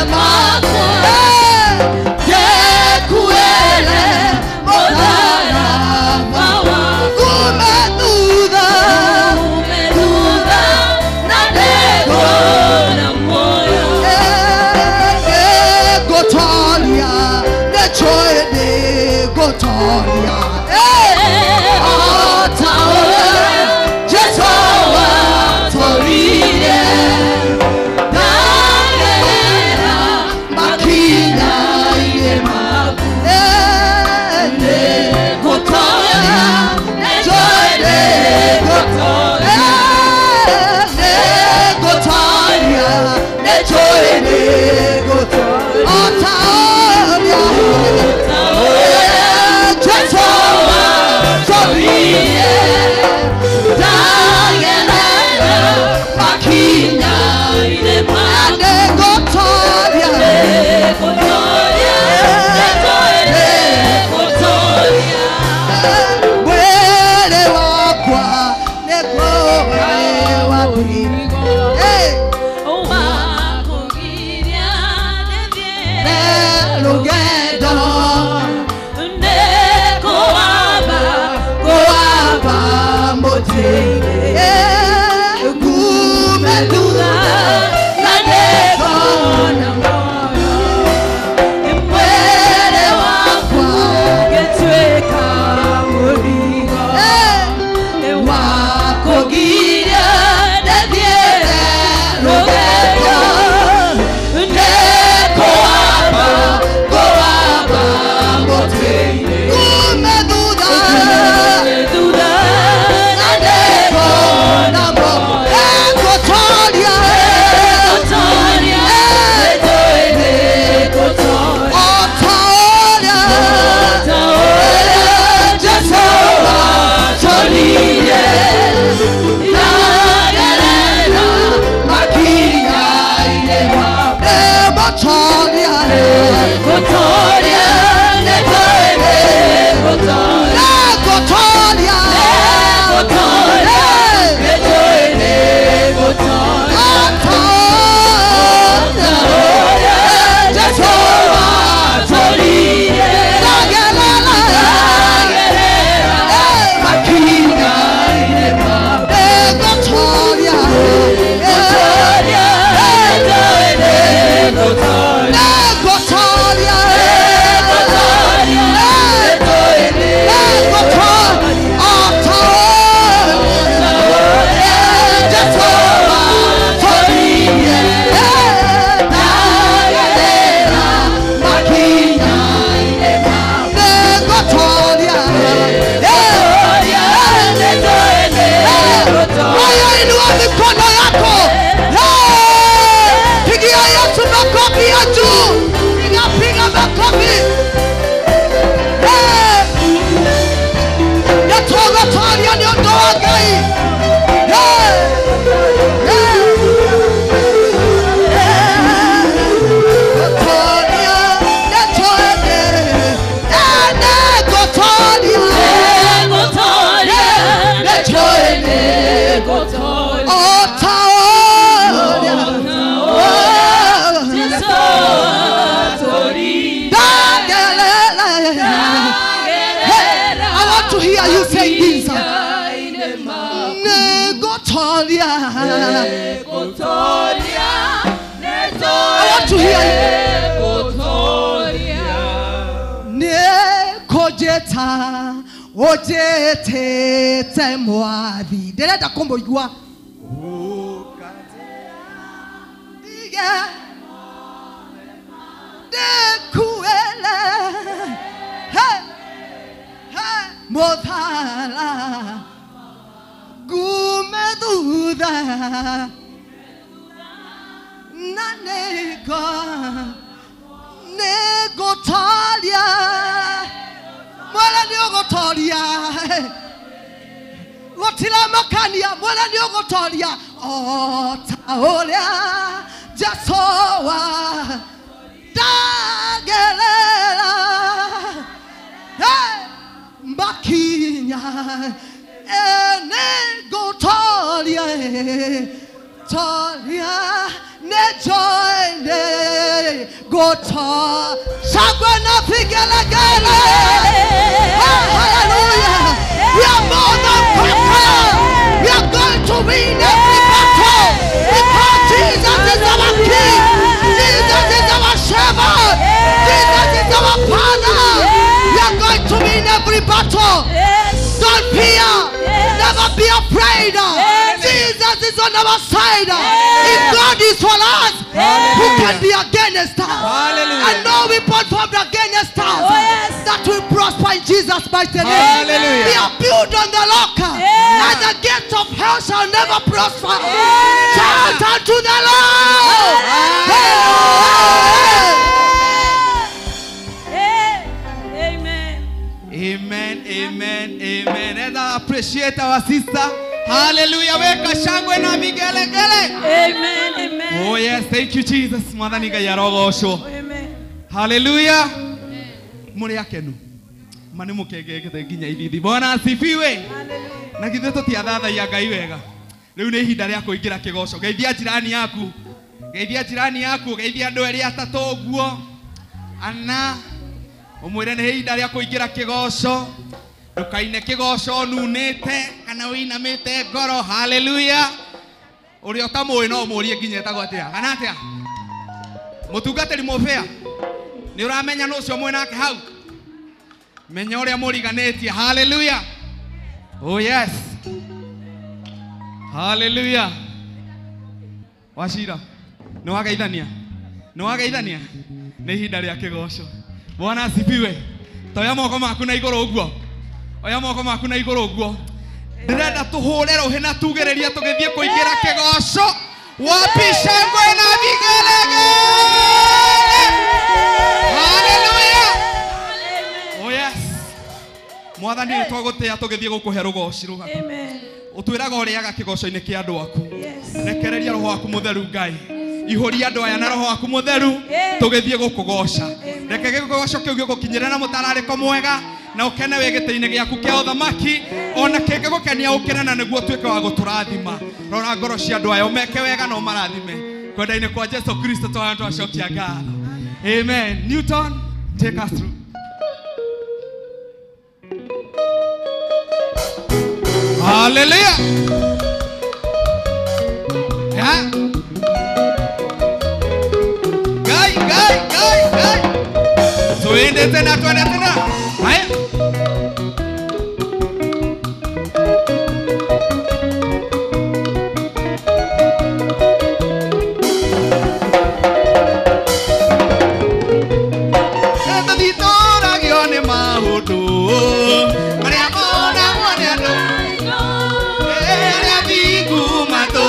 [SPEAKER 2] mikono yako. Hey! Pigia Yesu makofi ya juu. Piga, piga makofi. Hey! Nĩtũgũtooria nĩ ũndũ wa Ngai. Hey! Hey! Gũtooria, nĩtũende. Nĩngũtooria. Nĩtũende. O ta ũrĩa. Ndagerera. Hey, I want to hear you say this. Nĩngũtooria. I want to hear you. Nĩkũnjĩta ũnjĩtĩte mwathi. Ndĩrenda kũmũigua. Ndige ndĩkuĩre. Hey, hey, mũthara ngume thutha na nĩngũtooria. Mwene nĩũgũtooria. Gũtiramakania, mwene nĩũgũtooria. O ta ũrĩa Jesũ wa ndagerera. Hey! Makinya nĩngũtooria. Tooria nĩnjoine gũtooria. Shangwe na vigelegele. Oh, hallelujah. We are more than conquerors. We are going to win every battle because Jesus is our King. Jesus is our Shepherd. Jesus is our Father. We are going to win every battle. Don't fear. Never be afraid. Jesus is on our side. If God is for us, who can be against us?
[SPEAKER 4] Hallelujah.
[SPEAKER 2] And no weapon formed against us that will prosper in Jesus' mighty name.
[SPEAKER 4] Hallelujah.
[SPEAKER 2] We are built on the rock, and the gates of hell shall never prosper. Shout unto the Lord. Hey, hey, hey.
[SPEAKER 3] Amen.
[SPEAKER 4] Amen, amen, amen. Let us appreciate our sister. Hallelujah. Weka shangwe na vigelegele.
[SPEAKER 3] Amen, amen.
[SPEAKER 4] Oh yes, thank you Jesus. Mwathani Ngai arogocwo.
[SPEAKER 3] Amen.
[SPEAKER 4] Hallelujah. Muri akenu. Ma nĩ mũkengekete nginya ithithi. Bwana asifiwe.
[SPEAKER 3] Hallelujah.
[SPEAKER 4] Na githĩ tũtiathathaia Ngai wega. Rĩu nĩ ihinda rĩa kũingĩra kĩgoco. Geithia jirani yaku. Geithia jirani yaku. Geithia andũ erĩ atatũ ũguo. Ana. Ũmwĩre nĩ ihinda rĩa kũingĩra kĩgoco. Ndũkaine kĩgoco nunĩte kana wĩinamĩte ngoro. Hallelujah. Ũrĩa ũtamũĩ no ũmũrie nginya etagwo atĩa. Kana atĩa? Mũtungatĩri mũbĩa. Nĩ ũramenya nũ ũcio mwĩ nake hau? Menya ũrĩa mũriganĩtie. Hallelujah. Oh yes. Hallelujah. Wacira. Nĩ wageithania? Nĩ wageithania? Nĩ ihinda rĩa kĩgoco. Bwana asifiwe. Toya moko maku na igũrũ ũguo. Oya moko maku na igũrũ ũguo. Ndĩrenda tũhũre rũhĩ na tugĩrĩrie tũgĩthiĩ kũingĩra kĩgoco. Wapi shangwe na vigelegele. Hallelujah. Oh yes. Mwathani nĩ twagũtĩĩa tũgĩthiĩ gũkũhe rũgoci rũgaku.
[SPEAKER 3] Amen.
[SPEAKER 4] Ũtwĩraga ũrĩaga kĩgoco-inĩ kĩa andũ aku.
[SPEAKER 3] Yes.
[SPEAKER 4] Rekereria roho waku mũtheru Ngai. Ihũria andũ aya na roho waku mũtheru tũgĩthiĩ gũkũgoca. Reke gĩgoco kĩu gĩgũkinyĩre na mũtararĩko mwega na ũkene wĩ gĩtĩ-inĩ gĩaku kĩa ũthamaki ona kĩngĩgũkenia ũkene na nĩguo ũtuĩke wa gũtũrathima. Rora ngoro cia andũ aya ũmeke wega na ũmarathime. Kwenda-inĩ kwa Jesu Kristo twacokia ngatho. Amen. Newton, take us through. Hallelujah. Yeah. Guy, guy, guy, guy. Twende tena, twende tena. Haya. Tũthitũragio nĩ maũndũ marĩa monagwo nĩ andũ. Arĩa thingu matũ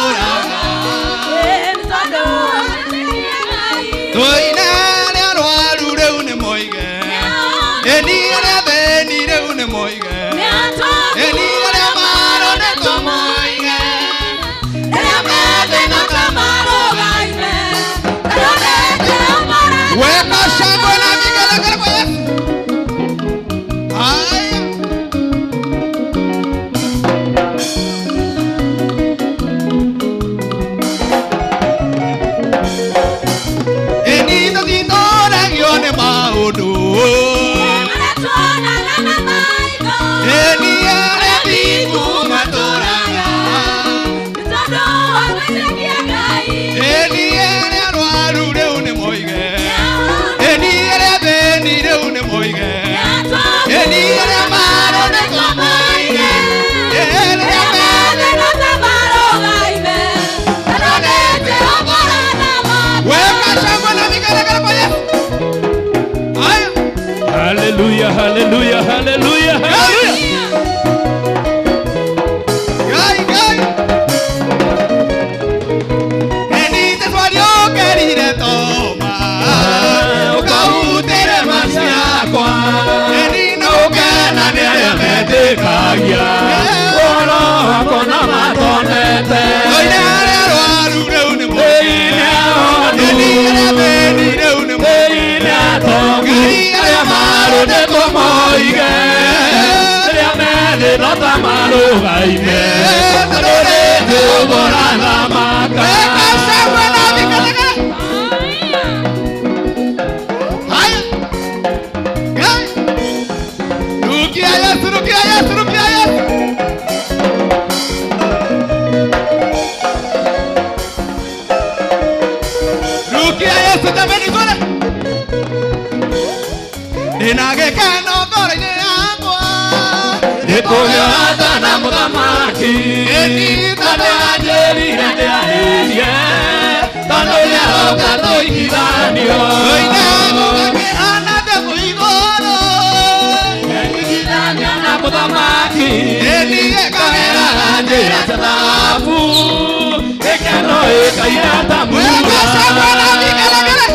[SPEAKER 4] Eni arĩa arwaru rĩu nĩ moige. Eni arĩa athĩni rĩu nĩ moige. Eni arĩa maroneka moige. Eni arĩa Weka shangwe na vigelegele kwa Yesu. Haya.
[SPEAKER 5] Hallelujah, hallelujah, hallelujah, hallelujah.
[SPEAKER 4] Gai, gai. Eni Jesu ariũkĩrire Toma, ũkahutere maciakwa. Eni na ũkena nĩ arĩa
[SPEAKER 5] Metĩkagia ũhoro wakwa na matonete.
[SPEAKER 4] Oine arĩa arwaru rĩu nĩ moige.
[SPEAKER 5] Ĩĩ ahonu.
[SPEAKER 4] Eni arĩa athĩni rĩu nĩ moige.
[SPEAKER 5] Ĩĩ atongu. Arĩa marũndĩtwo moige. Arĩa methĩtwo ta marũgaime. Tondũ ũrathamaka.
[SPEAKER 4] Weka shangwe na vigelegele. Haya. Gai. Rukia Yesu, rukia Yesu, rukia Yesu. Rukia Yesu jameni twende. Ndĩna gĩkeno ngoro-inĩ yakwa.
[SPEAKER 5] Nĩkũgĩa tha na mũthamaki.
[SPEAKER 4] Ĩni
[SPEAKER 5] Na nĩanjĩrire ndĩarĩrie. Tondũ nĩaroka tũiguithanio.
[SPEAKER 4] Oine gũgakĩhana ndegũ igũrũ.
[SPEAKER 5] Nĩngũiguithanio na mũthamaki.
[SPEAKER 4] Ĩni
[SPEAKER 5] Kagera njĩra cia thahabu. Gĩkeno ĩkaira ta
[SPEAKER 4] Weka
[SPEAKER 5] mbura.
[SPEAKER 4] shangwe na vigelegele.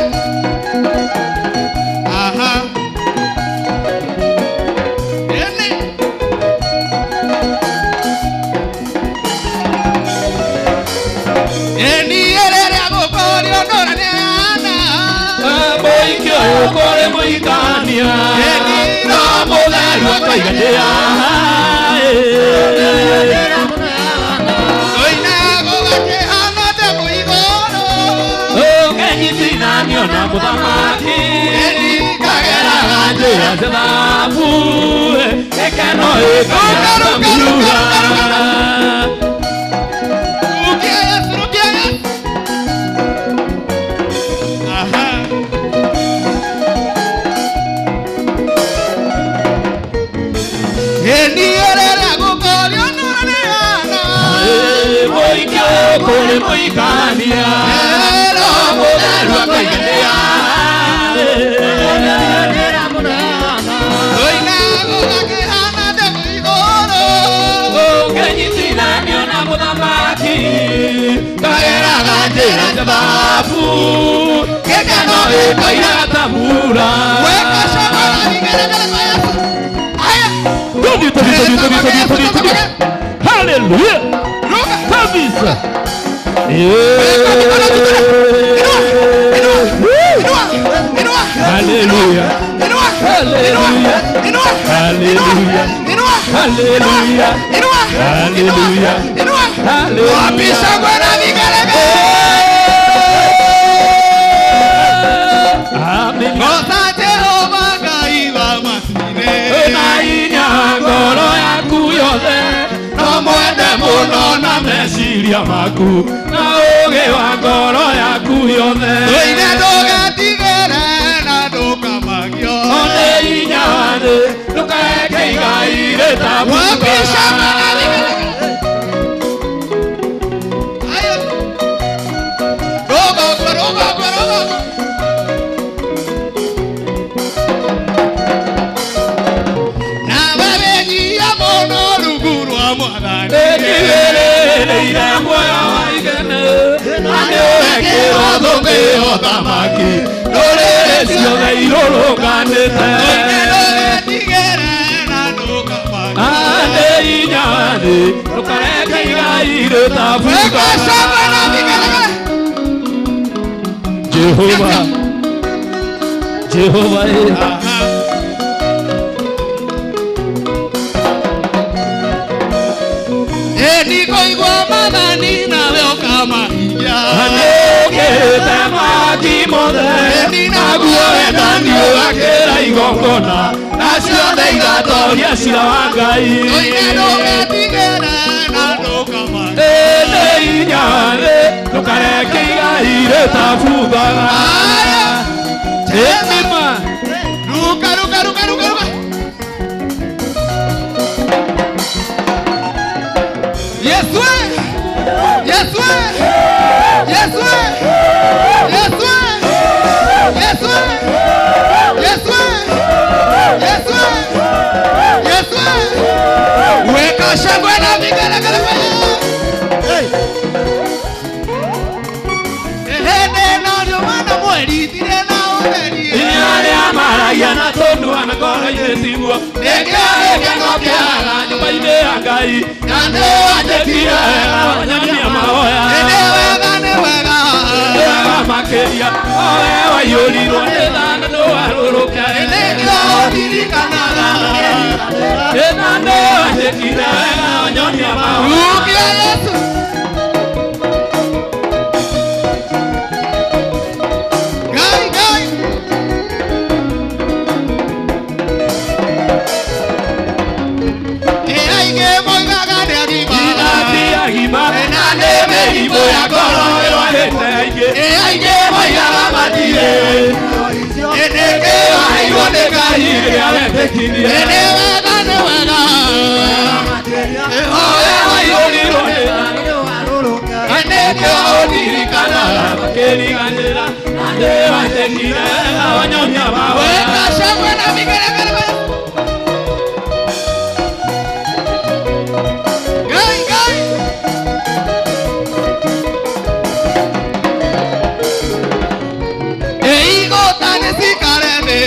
[SPEAKER 4] Aha. Ĩni. Ĩni rĩrĩa gũkũrio ndũra nĩ ana.
[SPEAKER 5] Mũhiki ũyũ kũrĩ mũhikania.
[SPEAKER 4] Ĩni
[SPEAKER 5] No mũtheru akoiga ndĩ haha.
[SPEAKER 4] Oine gũgakĩhana ndegũ igũrũ.
[SPEAKER 5] Ũkenyitithanio na mũthamaki.
[SPEAKER 4] Ĩni
[SPEAKER 5] Kageraga njĩra cia thahabu. Gĩkeno ĩkaira ta
[SPEAKER 4] Ruka, ruka,
[SPEAKER 5] mbura.
[SPEAKER 4] ruka, ruka, Rukia Yesu, rukia Yesu. Aha. Ĩni rĩrĩa gũkũrio ndũra nĩ ana.
[SPEAKER 5] Mũhiki ũyũ kũrĩ mũhikania. No mũtheru akoiga ndĩ haha.
[SPEAKER 4] Oine gũgakĩhana ndegũ igũrũ.
[SPEAKER 5] Ũkenyitithanio na mũthamaki. Kageraga njĩra cia thahabu. Gĩkeno gĩkoira ta mbura.
[SPEAKER 4] Weka shangwe na vigelegele kwa Yesu. Haya.
[SPEAKER 5] Tudu, tudu, tudu, tudu, tudu, tudu, tudu. Hallelujah.
[SPEAKER 4] Ruka.
[SPEAKER 5] Kabisa.
[SPEAKER 4] Weka mikono juu tena. Inua, inua, inua, inua.
[SPEAKER 5] Hallelujah.
[SPEAKER 4] Inua,
[SPEAKER 5] Hallelujah.
[SPEAKER 4] inua,
[SPEAKER 5] Hallelujah.
[SPEAKER 4] inua,
[SPEAKER 5] Hallelujah.
[SPEAKER 4] inua,
[SPEAKER 5] Hallelujah.
[SPEAKER 4] inua.
[SPEAKER 5] Hallelujah.
[SPEAKER 4] Wapi shangwe na vigelegele?
[SPEAKER 5] Amen.
[SPEAKER 4] Goca Jehova Ngai wa macine.
[SPEAKER 5] Na inya ngoro yaku yothe no mwende mũno na meciria maku na ũũgĩ wa ngoro yaku yothe.
[SPEAKER 4] Oine ndũgetigĩre na ndũkamagio.
[SPEAKER 5] One inya thĩ ndũkareke igai rĩtabũka.
[SPEAKER 4] Wapi shangwe na vigelegele? Haya. Roga, roga, roga, roga. Na wewe mũno rungu rwa Mwathani.
[SPEAKER 5] Nĩndigĩrĩire muoyo wa igene na nĩũrekĩrwo thũmbĩ ya ũthamaki ndũrĩrĩ ciothe irũrũnganĩte.
[SPEAKER 4] Oine ndũgetigĩre na ndũkamagio.
[SPEAKER 5] Ande inya thĩ ndũkareke igai rĩtabũka.
[SPEAKER 4] Weka shangwe na vigelegele.
[SPEAKER 5] Jehova, Jehova,
[SPEAKER 4] Aha. Ĩni kũigua maathani nawe ũkamahingia.
[SPEAKER 5] Nĩũkĩte mwaki mothe naguo wendani ũgakĩra igongona na ciothe igatoria cira wa Ngai.
[SPEAKER 4] Oine ndũgetigĩre na ndũkamagio.
[SPEAKER 5] Ĩndĩ inya thĩ Twaragia na tũnua na ngoro-inĩ tiguo. Nĩkĩo gĩkeno kĩaga nyũmba-inĩ ya Ngai. Na nĩwanjĩkire wega wanyonia mahoya.
[SPEAKER 4] Nĩ wega nĩ wega.
[SPEAKER 5] Wega makĩria owe waiyũrirwo nĩ tha na ndũgarũrũke.
[SPEAKER 4] Nĩkĩo ndirikanaga.
[SPEAKER 5] Na nĩwanjĩkire wega wanyonia mahoya.
[SPEAKER 4] Rukia Yesu. Ngai Ngai. Aingĩ moigaga nĩ agima.
[SPEAKER 5] Ti agima na nĩ mĩrimũ ya ngoro ĩrwarĩte aingĩ.
[SPEAKER 4] Aingĩ moigaga matirĩ. Nĩkĩo waheirwo nĩ Ngai.
[SPEAKER 5] Rĩrĩa wetĩkirie.
[SPEAKER 4] Nĩ wega nĩ wega.
[SPEAKER 5] Owe waiyũrirwo nĩ tha nĩkĩo ũndirikanaga makĩriganĩra. Na nĩwanjĩkire wega wanyonia mahoya.
[SPEAKER 4] Weka shangwe na vigelegele. Ngai Ngai. Igota nĩcikare thĩ.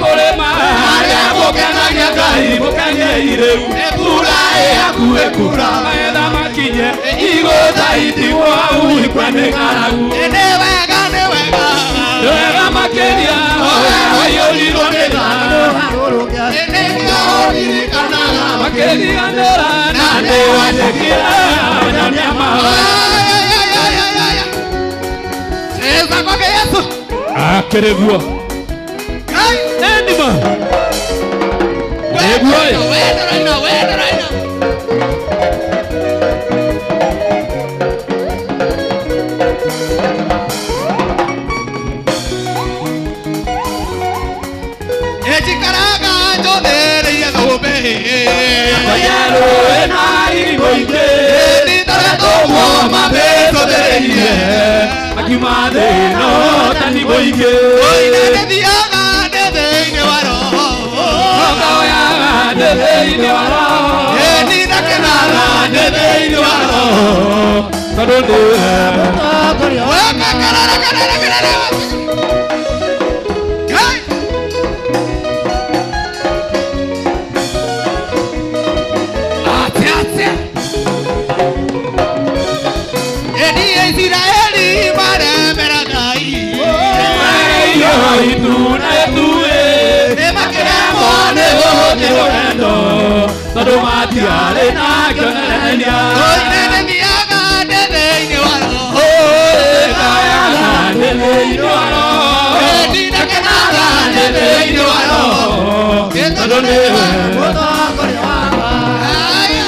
[SPEAKER 5] Kũrĩma harĩa mũkenagia Ngai mũkeniei rĩu. Mbura ĩhakuhĩ kura magetha makinye. Igũta itigwo hau ikwe nĩ ng'aragu.
[SPEAKER 4] Nĩ wega nĩ wega.
[SPEAKER 5] Wega makĩria owe waiyũrirwo nĩ tha
[SPEAKER 4] Nĩkĩo ũndirikanaga.
[SPEAKER 5] makĩriganĩra. Na nĩwanjĩkire wega wanyonia mahoya.
[SPEAKER 4] Cheza kwake Yesu.
[SPEAKER 5] Akĩrĩ guo.
[SPEAKER 4] Ngai.
[SPEAKER 5] Ĩnima. Nĩguo ĩ.
[SPEAKER 4] Wenda right now, wenda right now. Ejikaraga njothereirie thũmbĩ.
[SPEAKER 5] Kũnyerũ ĩna irimũ ingĩ.
[SPEAKER 4] Nĩndaretũmwo
[SPEAKER 5] mabĩtũthĩrĩirie. Makiuma thĩ no ũhotani mũingĩ.
[SPEAKER 4] Oine nĩthiaga ndĩ thĩinĩ wa Roho.
[SPEAKER 5] Ngaoyaga ndĩ thĩinĩ wa Roho.
[SPEAKER 4] Nĩndakenaga
[SPEAKER 5] Ndĩ thĩinĩ wa Roho. Tondũ nĩwe.
[SPEAKER 4] Weka karara karara karara. Ngai. Atia atia. Eni Israeli maremera Ngai.
[SPEAKER 5] Iyo itune tue.
[SPEAKER 4] Nĩmakĩremwo
[SPEAKER 5] Nĩ gũhũthĩrwo wendo. Tondũ matiarĩ na kĩonereria.
[SPEAKER 4] Oine nĩthiaga ndĩ thĩinĩ wa Roho.
[SPEAKER 5] Ngaoyaga ndĩ thĩinĩ wa Roho.
[SPEAKER 4] Nĩndakenaga ndĩ thĩinĩ wa Roho.
[SPEAKER 5] Tondũ nĩwe.
[SPEAKER 4] Aya.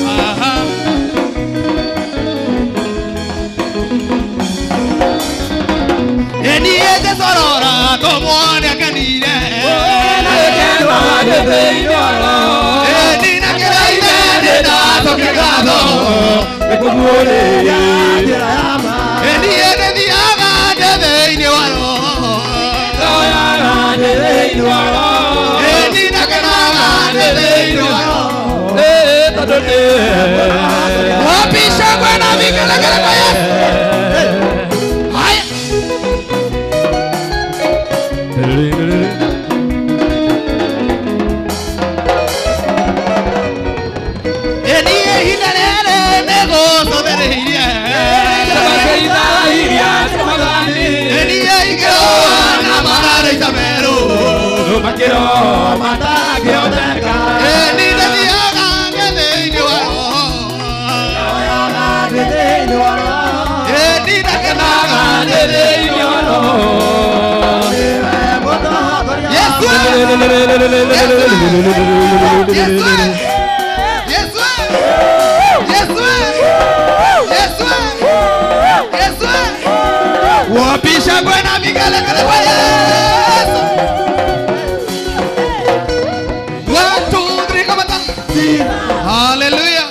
[SPEAKER 4] Aha. Eni Jesũ arora tũmwone akenire.
[SPEAKER 5] Nĩngenaga ndĩ thĩinĩ wa Roho.
[SPEAKER 4] Nĩndakĩraire nĩndacokia ngatho.
[SPEAKER 5] Nĩkũguũrĩria.
[SPEAKER 4] Niĩ nĩthiaga ndĩ thĩinĩ wa Roho.
[SPEAKER 5] Ngaoyaga ndĩ thĩinĩ wa Roho.
[SPEAKER 4] Nĩndakenaga ndĩ thĩinĩ wa Roho.
[SPEAKER 5] Tondũ nĩwe.
[SPEAKER 4] Wapi shangwe na vigelegele kwa Yesu. Haya. Niĩ ihinda rĩrĩ nĩgũcũthĩrĩirie. Niĩ ingĩrũa na matharaita merũ. Niĩ nĩthiaga ndĩ thĩinĩ wa Roho. Nĩndakenaga ndĩ thĩinĩ wa Roho. Yesu. Yesu. Yesu. Yesu. Yesu. Yesu. Wapi shangwe na vigelegele kwa Yesu. 1 2 3 come on. Hallelujah.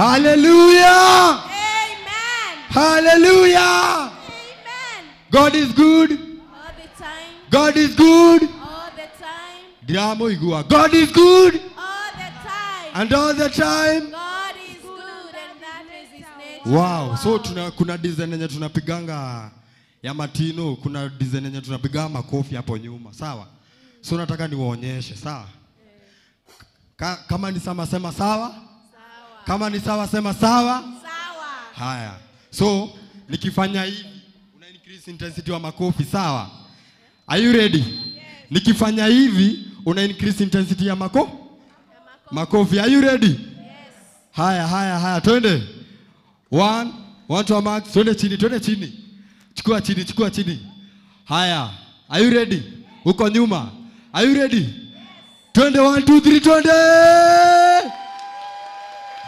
[SPEAKER 6] Hallelujah.
[SPEAKER 3] Amen.
[SPEAKER 6] Hallelujah.
[SPEAKER 3] Amen.
[SPEAKER 6] God is good.
[SPEAKER 3] All the time.
[SPEAKER 6] God is good.
[SPEAKER 3] All the time.
[SPEAKER 6] Ndĩramũigua. God is good
[SPEAKER 3] All the time.
[SPEAKER 6] and all the time.
[SPEAKER 3] God
[SPEAKER 6] Wow. So kuna design yenye tunapiganga ya matino, kuna design yenye tunapiga makofi hapo nyuma, sawa? So nataka niwaonyeshe, sawa? Kama ni sawa sema sawa. Sawa. Kama ni sawa sema sawa. Sawa. Haya. So nikifanya hivi una increase intensity wa makofi, sawa? Are you ready? Yes. Nikifanya hivi una increase intensity ya makofi. Are you ready? Yes. Haya, haya, haya, twende. 1 1 2 max, twende chini, twende chini. Chukua chini, chukua chini. Haya, are you ready? Uko nyuma. Are you ready? Yes. Twende 1 2 3 twende.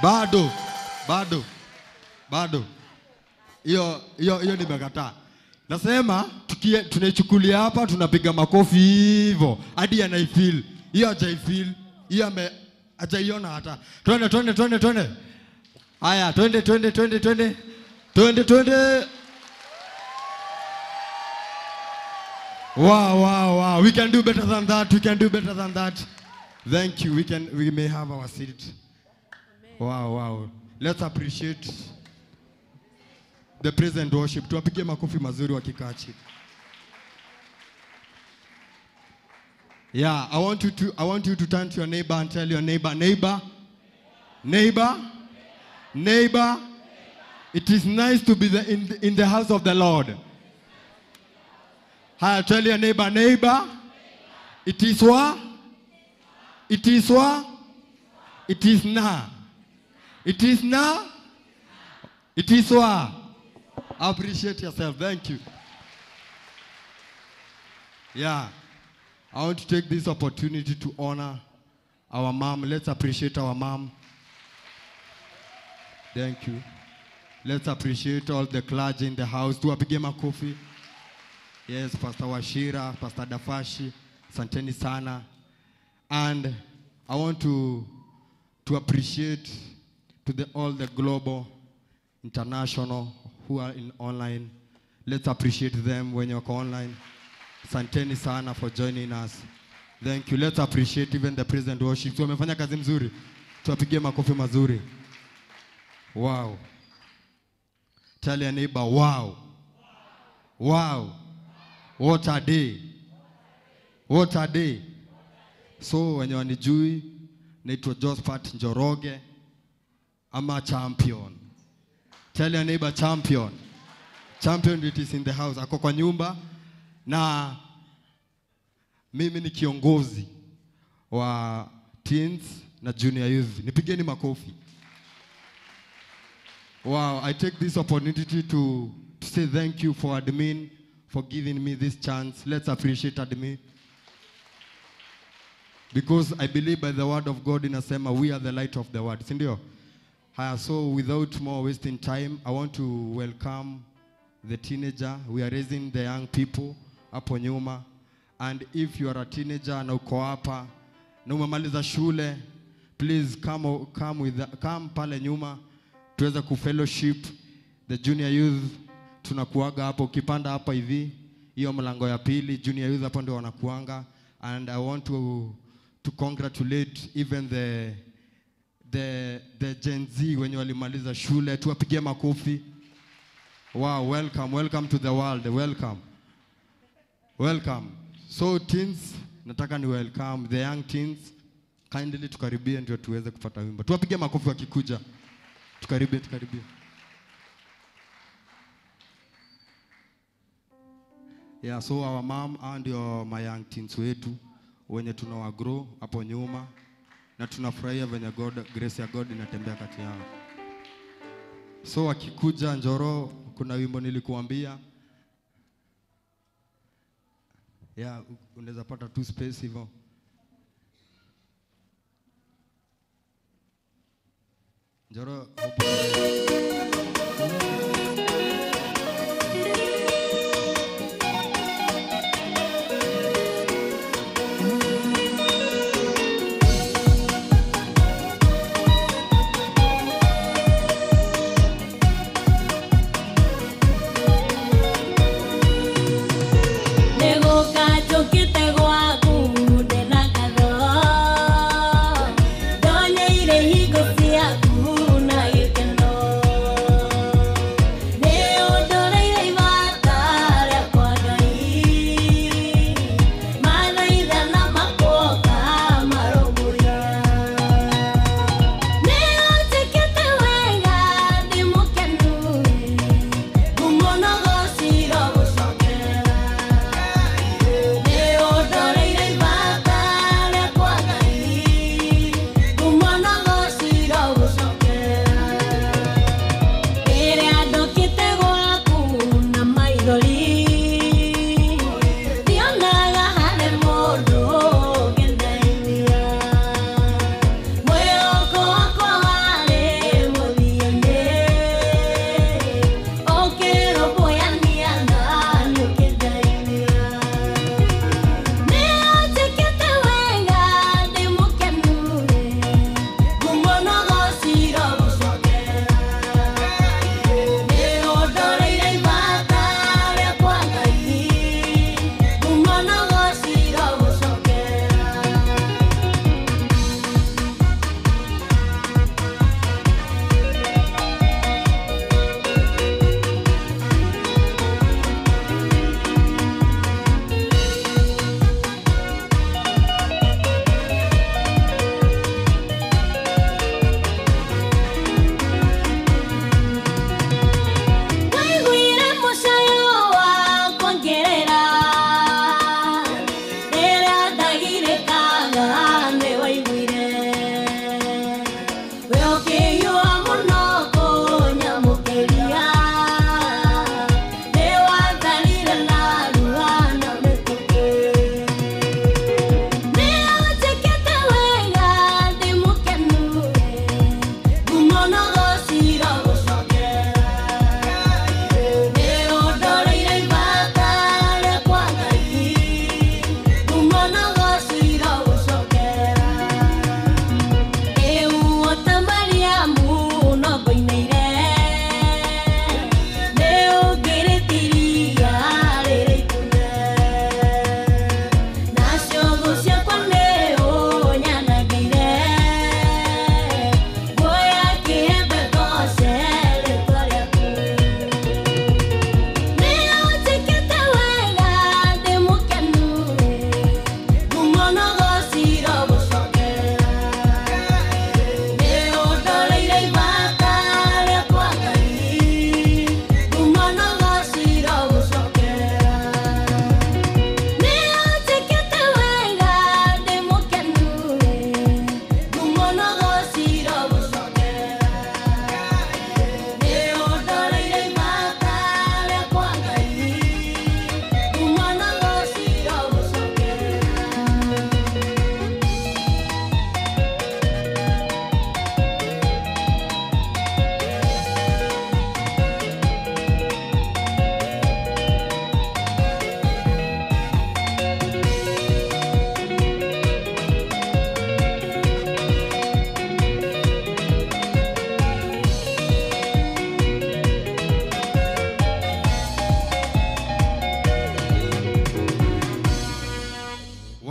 [SPEAKER 6] Bado, bado. Bado. Hiyo hiyo hiyo nimekataa. Nasema tunaichukulia hapa tunapiga makofi hivyo hadi anaifeel. Hiyo hajaifeel. Hiyo hajaiona hata. Twende twende twende twende. Haya, twende twende twende twende. Twende twende. Wow, wow, wow. We can do better than that. We can do better than that. Thank you. We may have our seat. Wow, wow. Let's appreciate the present worship. Tuwapige makofi mazuri wakikaa chini. Yeah, I want you to turn to your neighbor and tell your neighbor, neighbor, neighbor, neighbor, it is nice to be in the house of the Lord. Hi, tell your neighbor, neighbor, it is what? It is what? It is now. It is now. It is what? Appreciate yourself. Thank you. Yeah. I want to take this opportunity to honor our mom. Let's appreciate our mom. Thank you. Let's appreciate all the clergy in the house. Tuwapige makofi. Yes, Pastor Wachira, Pastor Dafashi, santeni sana. And I want to appreciate to all the global, international who are in online. Let's appreciate them when you're online. Santeni sana for joining us. Thank you. Let's appreciate even the present worship. Wamefanya kazi mzuri. Tuwapigie makofi mazuri. Wow. Tell your neighbor, wow. Wow. What a day. What a day. So wenye wanijui, naitwa Josephat Njoroge. I'm a champion. Tell your neighbor, champion. Champion, it is in the house. Ako kwa nyumba. Na mimi ni kiongozi wa teens na junior youth. Nipigeni makofi. Wow, I take this opportunity to say thank you for admin for giving me this chance. Let's appreciate admin. Because I believe by the word of God inasema we are the light of the world. Si ndio? Haya, so without more wasting time, I want to welcome the teenager. We are raising the young people hapo nyuma. And if you are a teenager na uko hapa na umemaliza shule, please come pale nyuma tuweze kufellowship the junior youth. Tunakuaga hapo, ukipanda hapa hivi hiyo mlango ya pili, junior youth hapo ndio wanakuanga. And I want to congratulate even the Gen Z wenye walimaliza shule. Tuwapigie makofi. Wow, welcome, welcome to the world. Welcome. Welcome. So teens, nataka ni welcome the young teens. Kindly tukaribie ndio tuweze kupata wimbo. Tuwapige makofi wakikuja. Tukaribie, tukaribie. Yeah, so our mom and your my young teens wetu wenye tunawa grow hapo nyuma na tunafurahia venye God, grace ya God inatembea kati yao. So wakikuja Njoro, kuna wimbo nilikuambia. Yeah, unaweza pata two space hivyo. Njoro,
[SPEAKER 7] Doña Ire higo siaku na yekeno.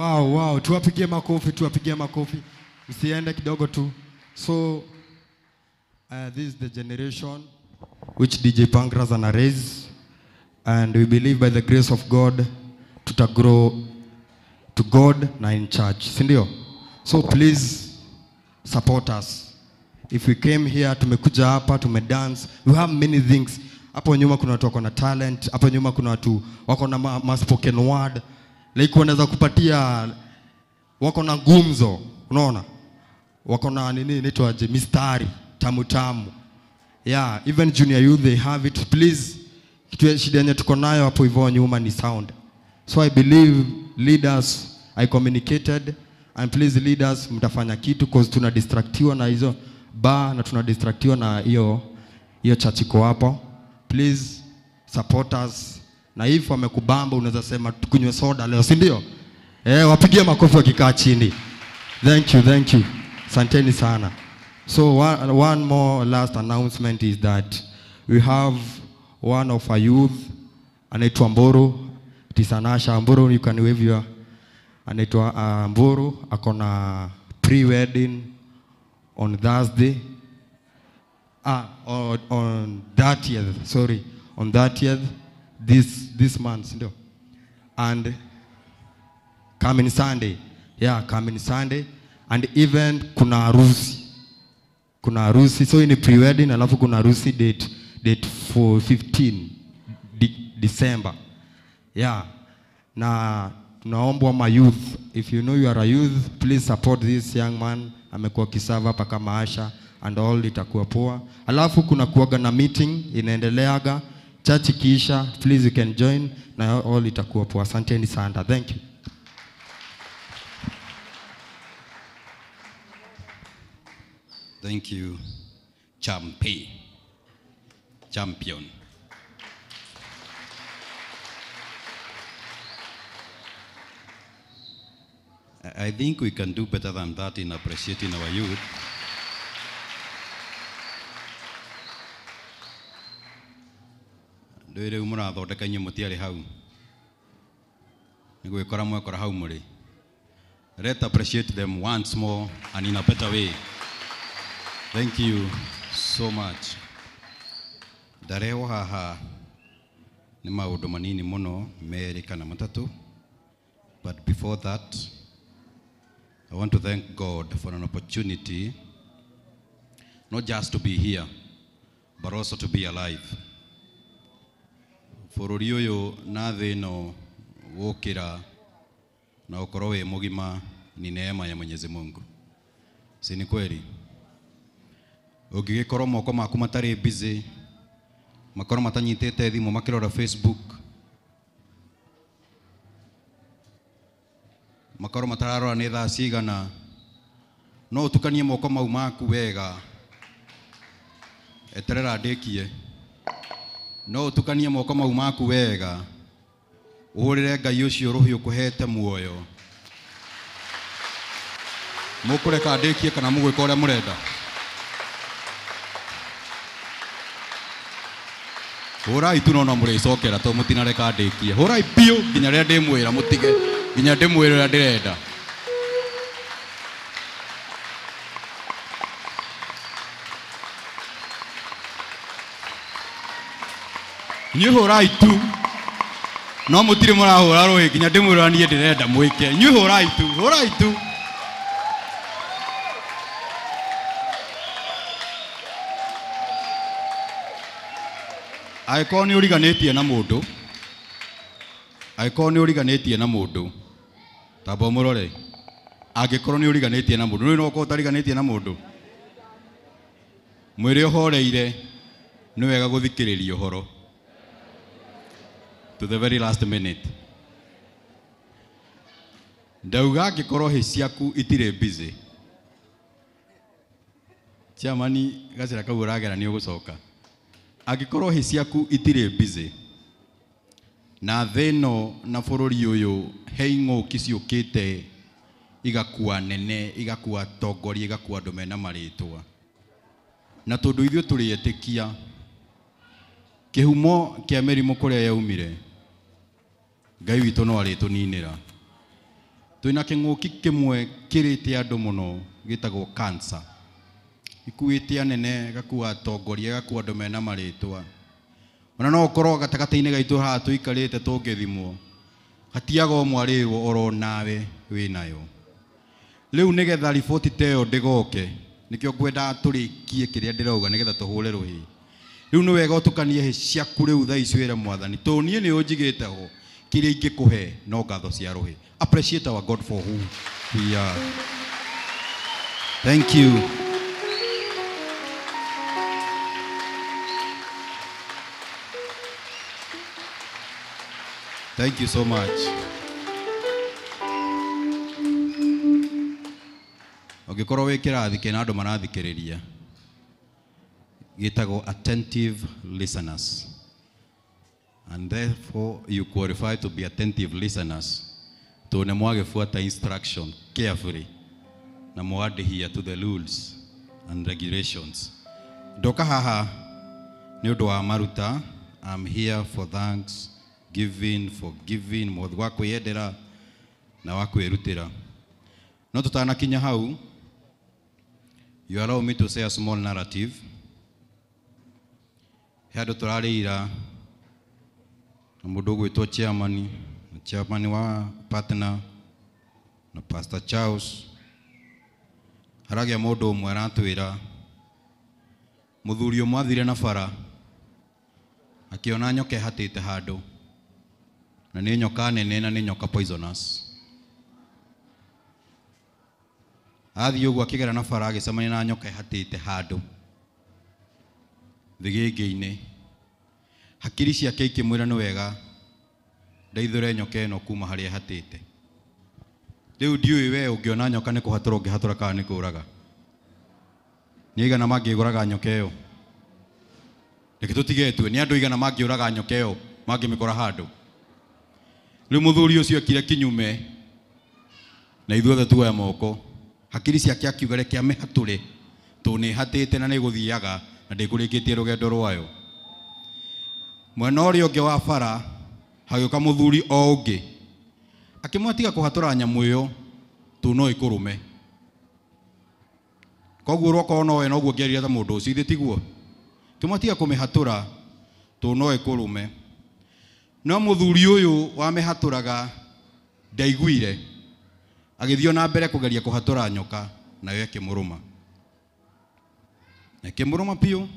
[SPEAKER 6] Wow, wow. Tuwapigie makofi, tuwapigie makofi. Msiende kidogo tu. So, this is the generation which DJ Pancras ana raise, and we believe by the grace of God tuta grow to God na in church. Si ndio? So please support us. If we came here, tumekuja hapa, tumedance, we have many things. Hapo nyuma kuna watu wako na talent, hapo nyuma kuna watu wako na ma spoken word. Like wanaweza kupatia, wako na gumzo, unaona? Wako na nini inaitwaje, mistari tamu tamu. Yeah, even junior youth they have it. Please, kitu shida yenye tuko nayo hapo hivyo nyuma ni sound. So I believe leaders, I communicated, and please leaders mtafanya kitu cause tuna distractiwa na hizo bar na tuna distractiwa na hiyo church iko hapo. Please support us. Na if wamekubamba unaweza sema tukunywe soda leo, si ndio? Wapigie makofi wakikaa chini. Thank you, thank you. Asanteni sana. So one more last announcement is that we have one of our youth anaitwa Mburu Tisanasha. Mburu, you can wave your, anaitwa Mburu, akona pre-wedding on Thursday. On 30th, sorry, on 30th this month, ndio. And coming Sunday. Yeah, coming Sunday. And even kuna harusi. Kuna harusi, so ni pre-wedding alafu kuna harusi date for 15 December. Yeah. Na tunaombwa ma youth, if you know you are a youth, please support this young man. Amekuwa kisava hapa kama Asha and all, itakuwa poa. Alafu kuna kuaga na meeting inaendeleaga, church ikiisha, please you can join na all itakuwa poa. Asanteni sana. Thank you.
[SPEAKER 7] Thank you, Champion. I think we can do better than that in appreciating our youth. Ndå rä u må rathondeka inyuä må tiarä hau nä gwä kora mwekora hau må rä. Let's appreciate them once more and in a better way. Thank you so much. Ndarehwo haha nä maå ndå manini må no merä kana matatå. But before that, I want to thank God for an opportunity not just to be here, but also to be alive. Bũrũri ũyũ na thĩ ĩno gũkĩra na ũkorwo wĩ mũgima ni neema ya Mwenyezi Mungu. Si ni kweli? Ũngĩgĩkorwo moko maku matarĩ busy, makorwo matanyitĩte thimũ makĩrora Facebook, makorwo matararora nĩ thaa cigana, no ũtukanie moko mau maku wega, eterera ndĩkie. No ũtukanie moko mau maku wega, ũhũrĩre Ngai ũcio rũhiũ ũkũhete muoyo. Mũkũreka ndĩkie kana mũgwĩka ũrĩa mũrenda? Hũrai tu no mũrĩcokera tondũ mũtinareka ndĩkie. Hũrai biũ nginya rĩrĩa ndĩmwĩra mũtige, nginya ndĩmwĩre ũrĩa ndĩrenda. Inyuĩ hũrai tu no mũtirĩ mũrahũra rũhĩ nginya ndĩmwĩre ũrĩa niĩ ndĩrenda mwĩke. Inyuĩ hũrai tu, hũrai tu. Angĩkorwo nĩ ũriganĩtie na mũndũ, angĩkorwo nĩ ũriganĩtie na mũndũ, tamba ũmũrore. Angĩkorwo nĩ ũriganĩtie na mũndũ, nĩ ũkorwo ũtariganĩtie na mũndũ, mwĩre ũhoreire, nĩ wega gũthikĩrĩria ũhoro to the very last minute. Ndauga angĩkorwo hĩ ciaku itirĩ busy, chairman gacĩra kau ũragera nĩ ũgũcoka. Angĩkorwo hĩ ciaku itirĩ busy, na thĩ ĩno na bũrũri ũyũ he ing'ũki ciũkĩte igakua nene, igakua atongoria, igakua andũ mena marĩtwa, na tondũ ithuĩ tũrĩ etĩkia, kĩhumo kĩa mĩrimũ kũrĩa yaumire, Ngai witũ no arĩtũninĩra. Twina kĩng'ũki kĩmwe kĩrĩte andũ mũno gĩtagwo cancer. Ikuĩte anene, gakua atongoria, gakua andũ mena marĩtwa. Ona no ũkorwo gatagatĩ-inĩ gaitũ haha tũikarĩte tũngĩthimwo, hatiaga ũmwe arĩrwo oro nawe wĩnayo. Rĩu nĩgetha riboti ta ĩyo ndĩgoke, nĩkĩo ngwendaga tũrĩkie kĩrĩa ndĩrauga nĩgetha tũhũre rũhĩ. Rĩu nĩ wega ũtukanie hĩ ciaku rĩu thaa ici wĩre mwathani, tondũ niĩ nĩ ũnjigĩte ho, kĩrĩa ingĩkũhe no ngatho cia rũhĩ. Appreciate our God for who we are. Thank you. Thank you so much. Ũngĩkorwo wĩ kĩrathi kĩna andũ marathikĩrĩria, gĩtagwo attentive listeners. And therefore you qualify to be attentive listeners. Tondũ nĩ mwagĩbuata instruction carefully na mwadihia to the rules and regulations. Ndoka haha nĩ ũndũ wa maruta. I'm here for thanks giving, forgiving, mũhothi wa kwĩyendera na wa kwĩrutĩra. No tũtanakinya hau, you allow me to say a small narrative. He andũ tũrarĩira na mũndũ ũgwĩtwo chairman, na chairman wa partner na Pastor Charles. Haragĩa mũndũ ũmwe aratwĩra mũthuri ũmwe athire na bara akĩona nyoka ĩhatĩte handũ, na nĩ nyoka nene na nĩ nyoka poisonous. Athiĩ ũguo akĩgera na bara agĩcemania na nyoka ĩhatĩte handũ thĩgĩngĩ-inĩ. Hakiri ciake ikĩmwĩra nĩ wega ndeithũre nyoka ĩno kuma harĩa ĩhatĩte. Rĩu ndiũĩ we ũngĩona nyoka nĩ kũhatũra ũngĩhatũra kana nĩ kũũraga. Nĩ aigana mangĩũraga nyoka ĩyo? Reke tũtige tue, nĩ andũ aigana mangĩũraga nyoka ĩyo mangĩmĩkora handũ? Rĩu mũthuri ũcio ekire kinyume na ithuothe tuoya moko. Hakiri ciake akiuga reke amĩhatũre tondũ nĩ ĩhatĩte na nĩ ĩgũthiaga na ndĩkũrĩkĩtie rũgendo rwayo. Mwena ũrĩa ũngĩ wa bara hagĩũka mũthuri o ũngĩ akĩmwĩra tiga kũhatũra nyamũ ĩyo tondũ no ĩkũrũme. Koguo rwokorwo nowe noguo ũngĩarire ta mũndũ ũcio, ithe tiguo? Akĩmwĩra tiga kũmĩhatũra tondũ no ĩkũrũme. No mũthuri ũyũ wamĩhatũraga ndaiguire, agĩthiĩ na mbere kũgeria kũhatũra nyoka nayo ĩkĩmũrũma. Na ĩkĩmũrũma biũ.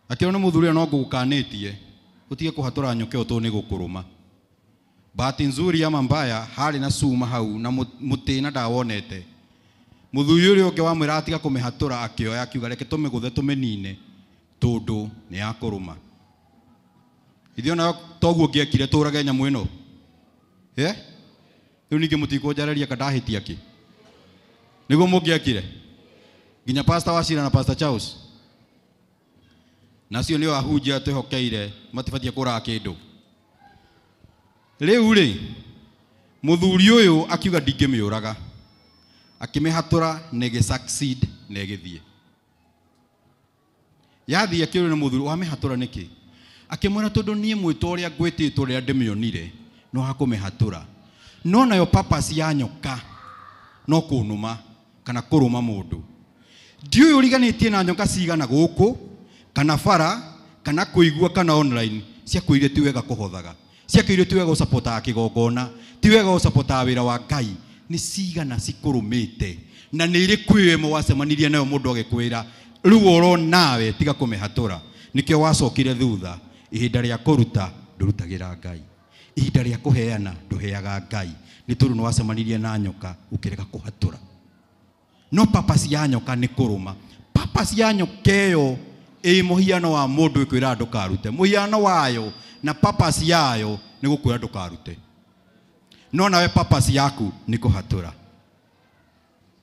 [SPEAKER 7] Akĩona mũthuri ũyũ no ngũgũkanĩtie ũtige kũhatũra nyoka ĩyo tondũ nĩ gũkũrũma. Bahati nzuri ama mbaya, harĩ na cuma hau na mũtĩ na ndawonete. Mũthuri ũrĩa ũngĩ wamwĩra atiga kũmĩhatũra akĩoya akiuga reke tũmĩgũthe tũmĩnine tondũ nĩ yakũrũma. Ithuĩ onayo toguo ũngĩekire tũũrage nyamũ ĩno. Rĩu ningĩ mũtikũnjarĩria kana ndahĩtia kĩ? Nĩguo mũngĩekire? Nginya Pastor Wachira na Pastor Charles. Nacio nĩo ahunjia twĩhokeire matibatiĩ kũraga kĩndũ. Rĩu rĩ, mũthuri ũyũ akiuga ndingĩmĩũraga. Akĩmĩhatũra na ĩgĩ succeed na ĩgĩthiĩ. Yathiĩ akĩũrio nĩ mũthuri, wamĩhatũra nĩkĩ? Akĩmwĩra tondũ niĩ mwĩto ũrĩa ngwĩtĩtwo rĩrĩa ndĩmĩonire no wa kũmĩhatũra. No nayo purpose ya nyoka no kũnũma kana kũrũma mũndũ. Ndiũĩ ũriganĩtie na nyoka cigana gũkũ kana bara kana kũigua kana online ciakwĩrire ti wega kũhothaga, ciakwĩrire ti wega gũcapotaga kĩgongona, ti wega gũcapotaga wĩra wa Ngai. Nĩ cigana cikũrũmĩte na nĩ ĩrĩkũ ĩyo ĩmwe wacemanirie nayo mũndũ agĩkwĩra rĩu oro nawe tiga kũmĩhatũra. Nĩkĩo wacokire thutha. Ihinda rĩa kũruta ndũrutagĩra Ngai, ihinda rĩa kũheana ndũheaga Ngai, nĩ tondũ nĩ wacemanirie na nyoka ũkĩrega kũhatũra. No purpose ya nyoka nĩ kũrũma. Purpose ya nyoka ĩyo ĩ mũhiano wa mũndũ ĩkwĩra ndũkarute. Mũhiano wayo na purpose yayo nĩ gũkwĩra ndũkarute. No nawe purpose yaku nĩ kũhatũra.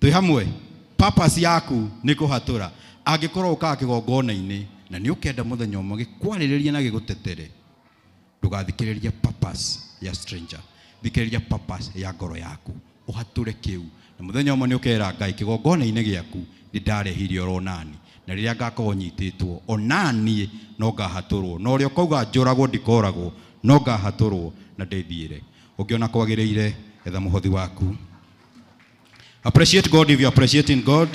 [SPEAKER 7] Twĩ hamwe? Purpose yaku nĩ kũhatũra. Angĩkorwo ũkaga kĩgongona-inĩ na nĩ ũkenda mũthenya ũmwe gĩkwarĩrĩrie na gĩgũtetere, ndũgathikĩrĩrie purpose ya stranger, thikĩrĩria purpose ya ngoro yaku, ũhatũre kĩu. Na mũthenya ũmwe nĩ ũkera Ngai kĩgongona-inĩ gĩaku nĩ ndarehirie oro nani, na rĩrĩa ngakorwo nyitĩtwo onaniĩ no ngahatũrwo, na ũrĩa ũkauga njũragwo ndikoragwo, no ngahatũrwo na ndĩthiĩre. Ũngĩona kwagĩrĩire, Etha mũhothi waku. Appreciate God if you are appreciating God.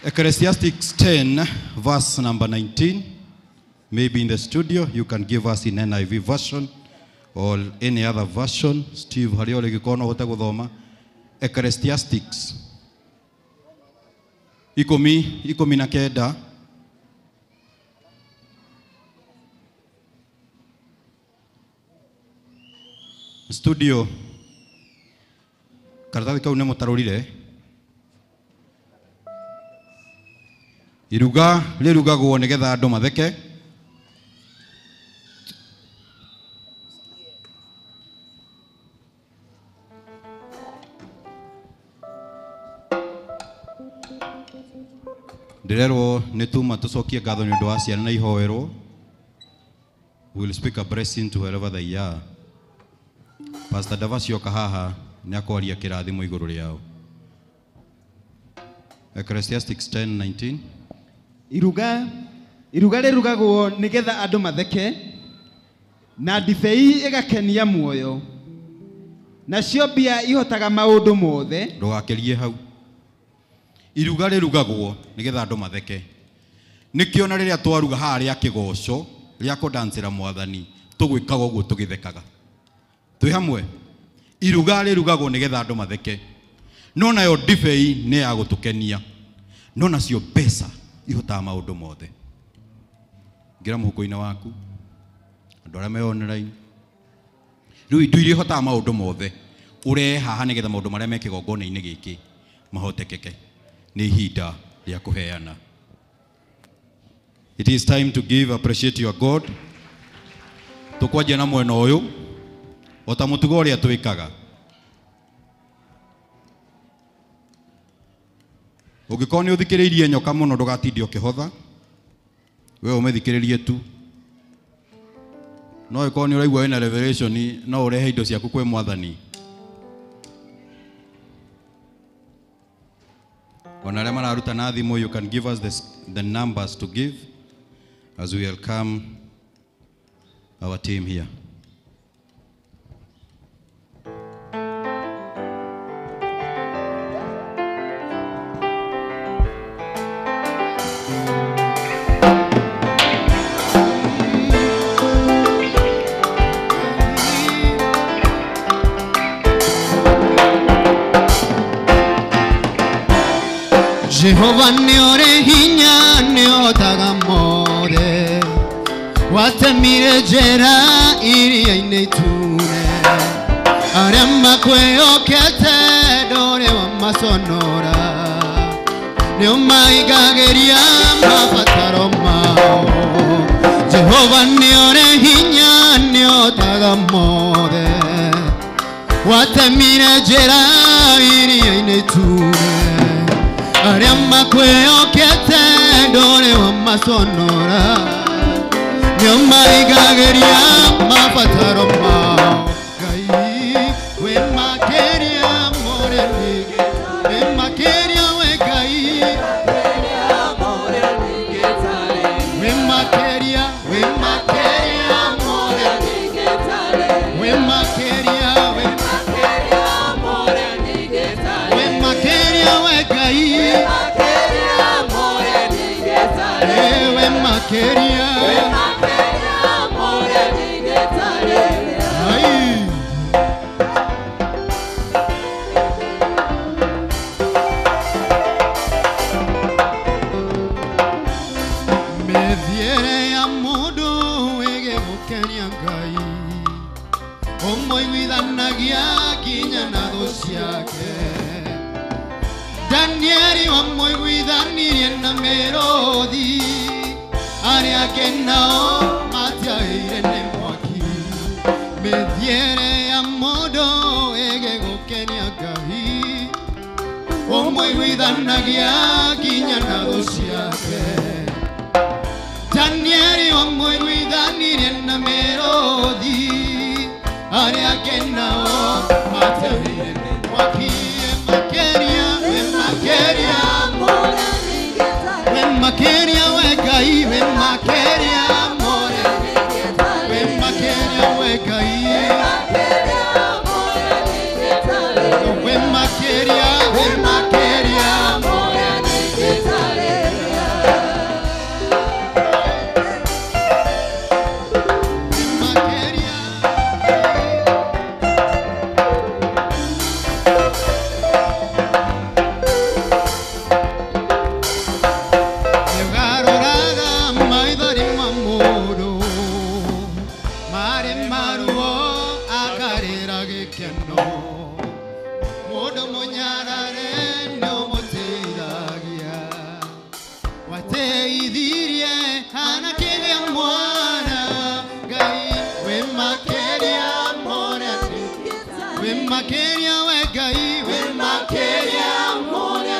[SPEAKER 7] Ecclesiastes 10 verse number 19. Maybe in the studio you can give us in NIV version or any other version. Steve Hariole gikono hote guthoma Ecclesiastes 19. Studio karatathi kau nĩ mũtarũrire. Iruga rĩrugagwo nĩgetha andũ matheke. Ndĩrerwo nĩ tuma tũcokie ngatho nĩ ũndũ wa ciana na ihoerwo. We will speak a blessing to wherever they are. Pastor Davasio kahaha nĩ akwaria kĩrathimo igũrũ rĩao. Ecclesiastes 10:19.
[SPEAKER 4] Iruga rĩrugagwo nĩgetha andũ matheke, na ndibei ĩgakenia muoyo, nacio mbia ihotaga maũndũ mothe.
[SPEAKER 7] Ndũgakĩrie hau. Iruga rĩrugagwo nĩgetha andũ matheke. Nĩkĩo na rĩrĩa twaruga haha rĩa kĩgoco rĩa kũdancĩra mwathani tũgwĩkaga ũguo tũgĩthekaga. Twĩ hamwe. Iruga rĩrugagwo nĩgetha andũ matheke, no nayo ndibei nĩ ya gũtũkenia, no nacio mbeca ihotaga maũndũ mothe. Ngĩra mũhuko-inĩ waku andũ arĩa me online rĩu indo iria ihotaga maũndũ mothe ũrehe haha nĩgetha maũndũ marĩa me kĩgongona-inĩ gĩkĩ mahotekeke. Nĩ ihinda rĩa kũheana. It is time to give, appreciate your God. Tũkwanjia na mwena ũyũ o ta mũtugo ũrĩa twĩkaga. Ũngĩkorwo nĩ ũthikĩrĩirie nyoka mũno ndũgatinde ũkĩhotha, we ũmĩthikĩrĩrie tu. No ĩkorwo nĩ ũraigua wĩna revelation, no ũrehe indo ciaku kwĩ mwathani. Ona arĩa mararuta na thimũ, you can give us the numbers to give as we welcome our team here.
[SPEAKER 8] Jehova nĩ ũrĩ hinya nĩ ũhotaga mothe, watemire njĩra iria-inĩ itune, arĩa makwĩhokete ndũrĩ wamaconora, nĩ ũmaigagĩria mabataro mao. Jehova nĩ ũrĩ hinya nĩ ũhotaga mothe, watemire njĩra iria-inĩ itune, arĩa makwĩhokete ndũrĩ wamaconora, nĩ ũmaigagĩria mabataro mao. Ngai wĩ makĩria mũrĩmi, wĩ makĩria we Ngai, wĩ makĩria, wĩ makĩria mũrĩmi, wĩ makĩria, wĩ makĩria we Ngai, wĩ makĩria. Mĩthiĩre ya mũndũ ĩgĩgũkenia Ngai, ũmũiguithanagia nginya na thũ ciake. Danieli wamũiguithanirie na mĩrũthi, arĩa angĩ nao matiahĩire nĩ mwaki. Mĩthiĩre ya mũndũ ĩgĩgũkenia Ngai, ũmũiguithanagia nginya na thũ ciake. Danieli wamũiguithanirie na mĩrũthi, arĩa angĩ nao matiahĩire nĩ mwaki. Makĩria, wĩ makĩria, wĩ makĩria we Ngai, wĩ makĩria mũrĩmi, wĩ makĩria we Ngai. Mundu munyarare nĩũmũteithagia. Wateithirie anakĩgĩa mwana. Ngai wĩ makĩria mũrĩa wĩ makĩria we Ngai wĩ makĩria mũrĩa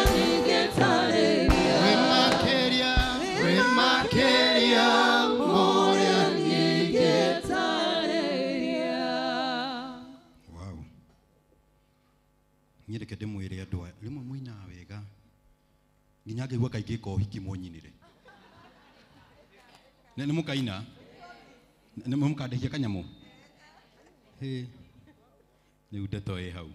[SPEAKER 8] wĩ makĩria wĩ makĩria mũrĩa
[SPEAKER 7] Wow. Niĩ reke ndĩmwĩre andũ aya rĩmwe mũinaga wega nginya ngaigua kaingĩ ka ũhiki mũnyinire. Nĩ mũkaina? Nĩ mũkandĩhia kanyamũ? Hĩ. Rĩu ndeto ĩ hau.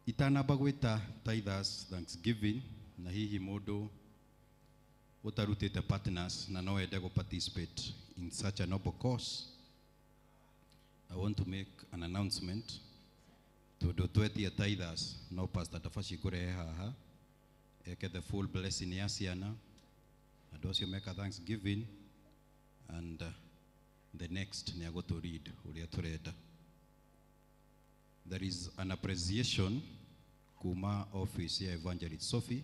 [SPEAKER 7] Itanamba gwĩta tithers thanksgiving na hihi mũndũ ũtarutĩte partners na no ende gũ participate in such a noble cause, I want to make an announcement. Tondũ twetia tithers no Pastor Tafashi ngũrehe haha eke the full blessing ya ciana andũ acio meka thanksgiving and the next nĩ agũtũ read ũrĩa tũrenda. There is an appreciation kuma office ya Evangelist Sophie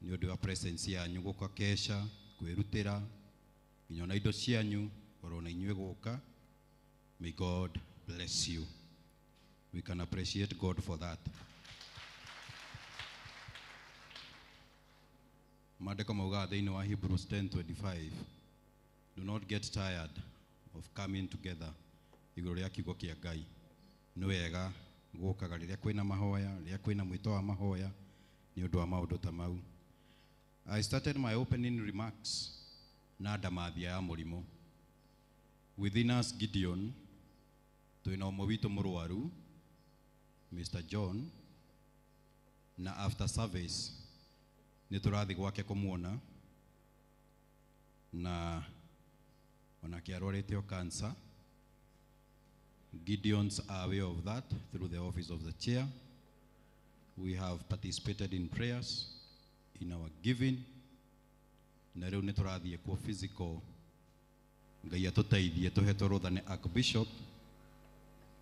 [SPEAKER 7] nĩ ũndũ wa presence yanyu gũka kesha kwĩrutĩra nginya ona indo cianyu oro na inyuĩ gũka. May God bless you. We can appreciate God for that. Maandĩko maugaga thĩinĩ wa Hebrews 10:25, do not get tired of coming together igũrũ rĩa kiugo kĩa Ngai. Nĩ wega gũkaga rĩrĩa kwĩna mahoya, rĩrĩa kwĩna mwĩto wa mahoya, nĩ ũndũ wa maũndũ ta mau. I started my opening remarks na ndamathia ya mũrimũ. Within us Gideon, twĩna ũmwe witũ mũrwaru, Mr. John, na after service nĩ tũrathiĩ gwake kũmuona, na onake arwarĩte o cancer. Gideons are aware of that through the office of the chair. We have participated in prayers, in our giving, na rĩu nĩ tũrathiĩ kuo physical. Ngai atũteithie tũhetwo rũtha nĩ Archbishop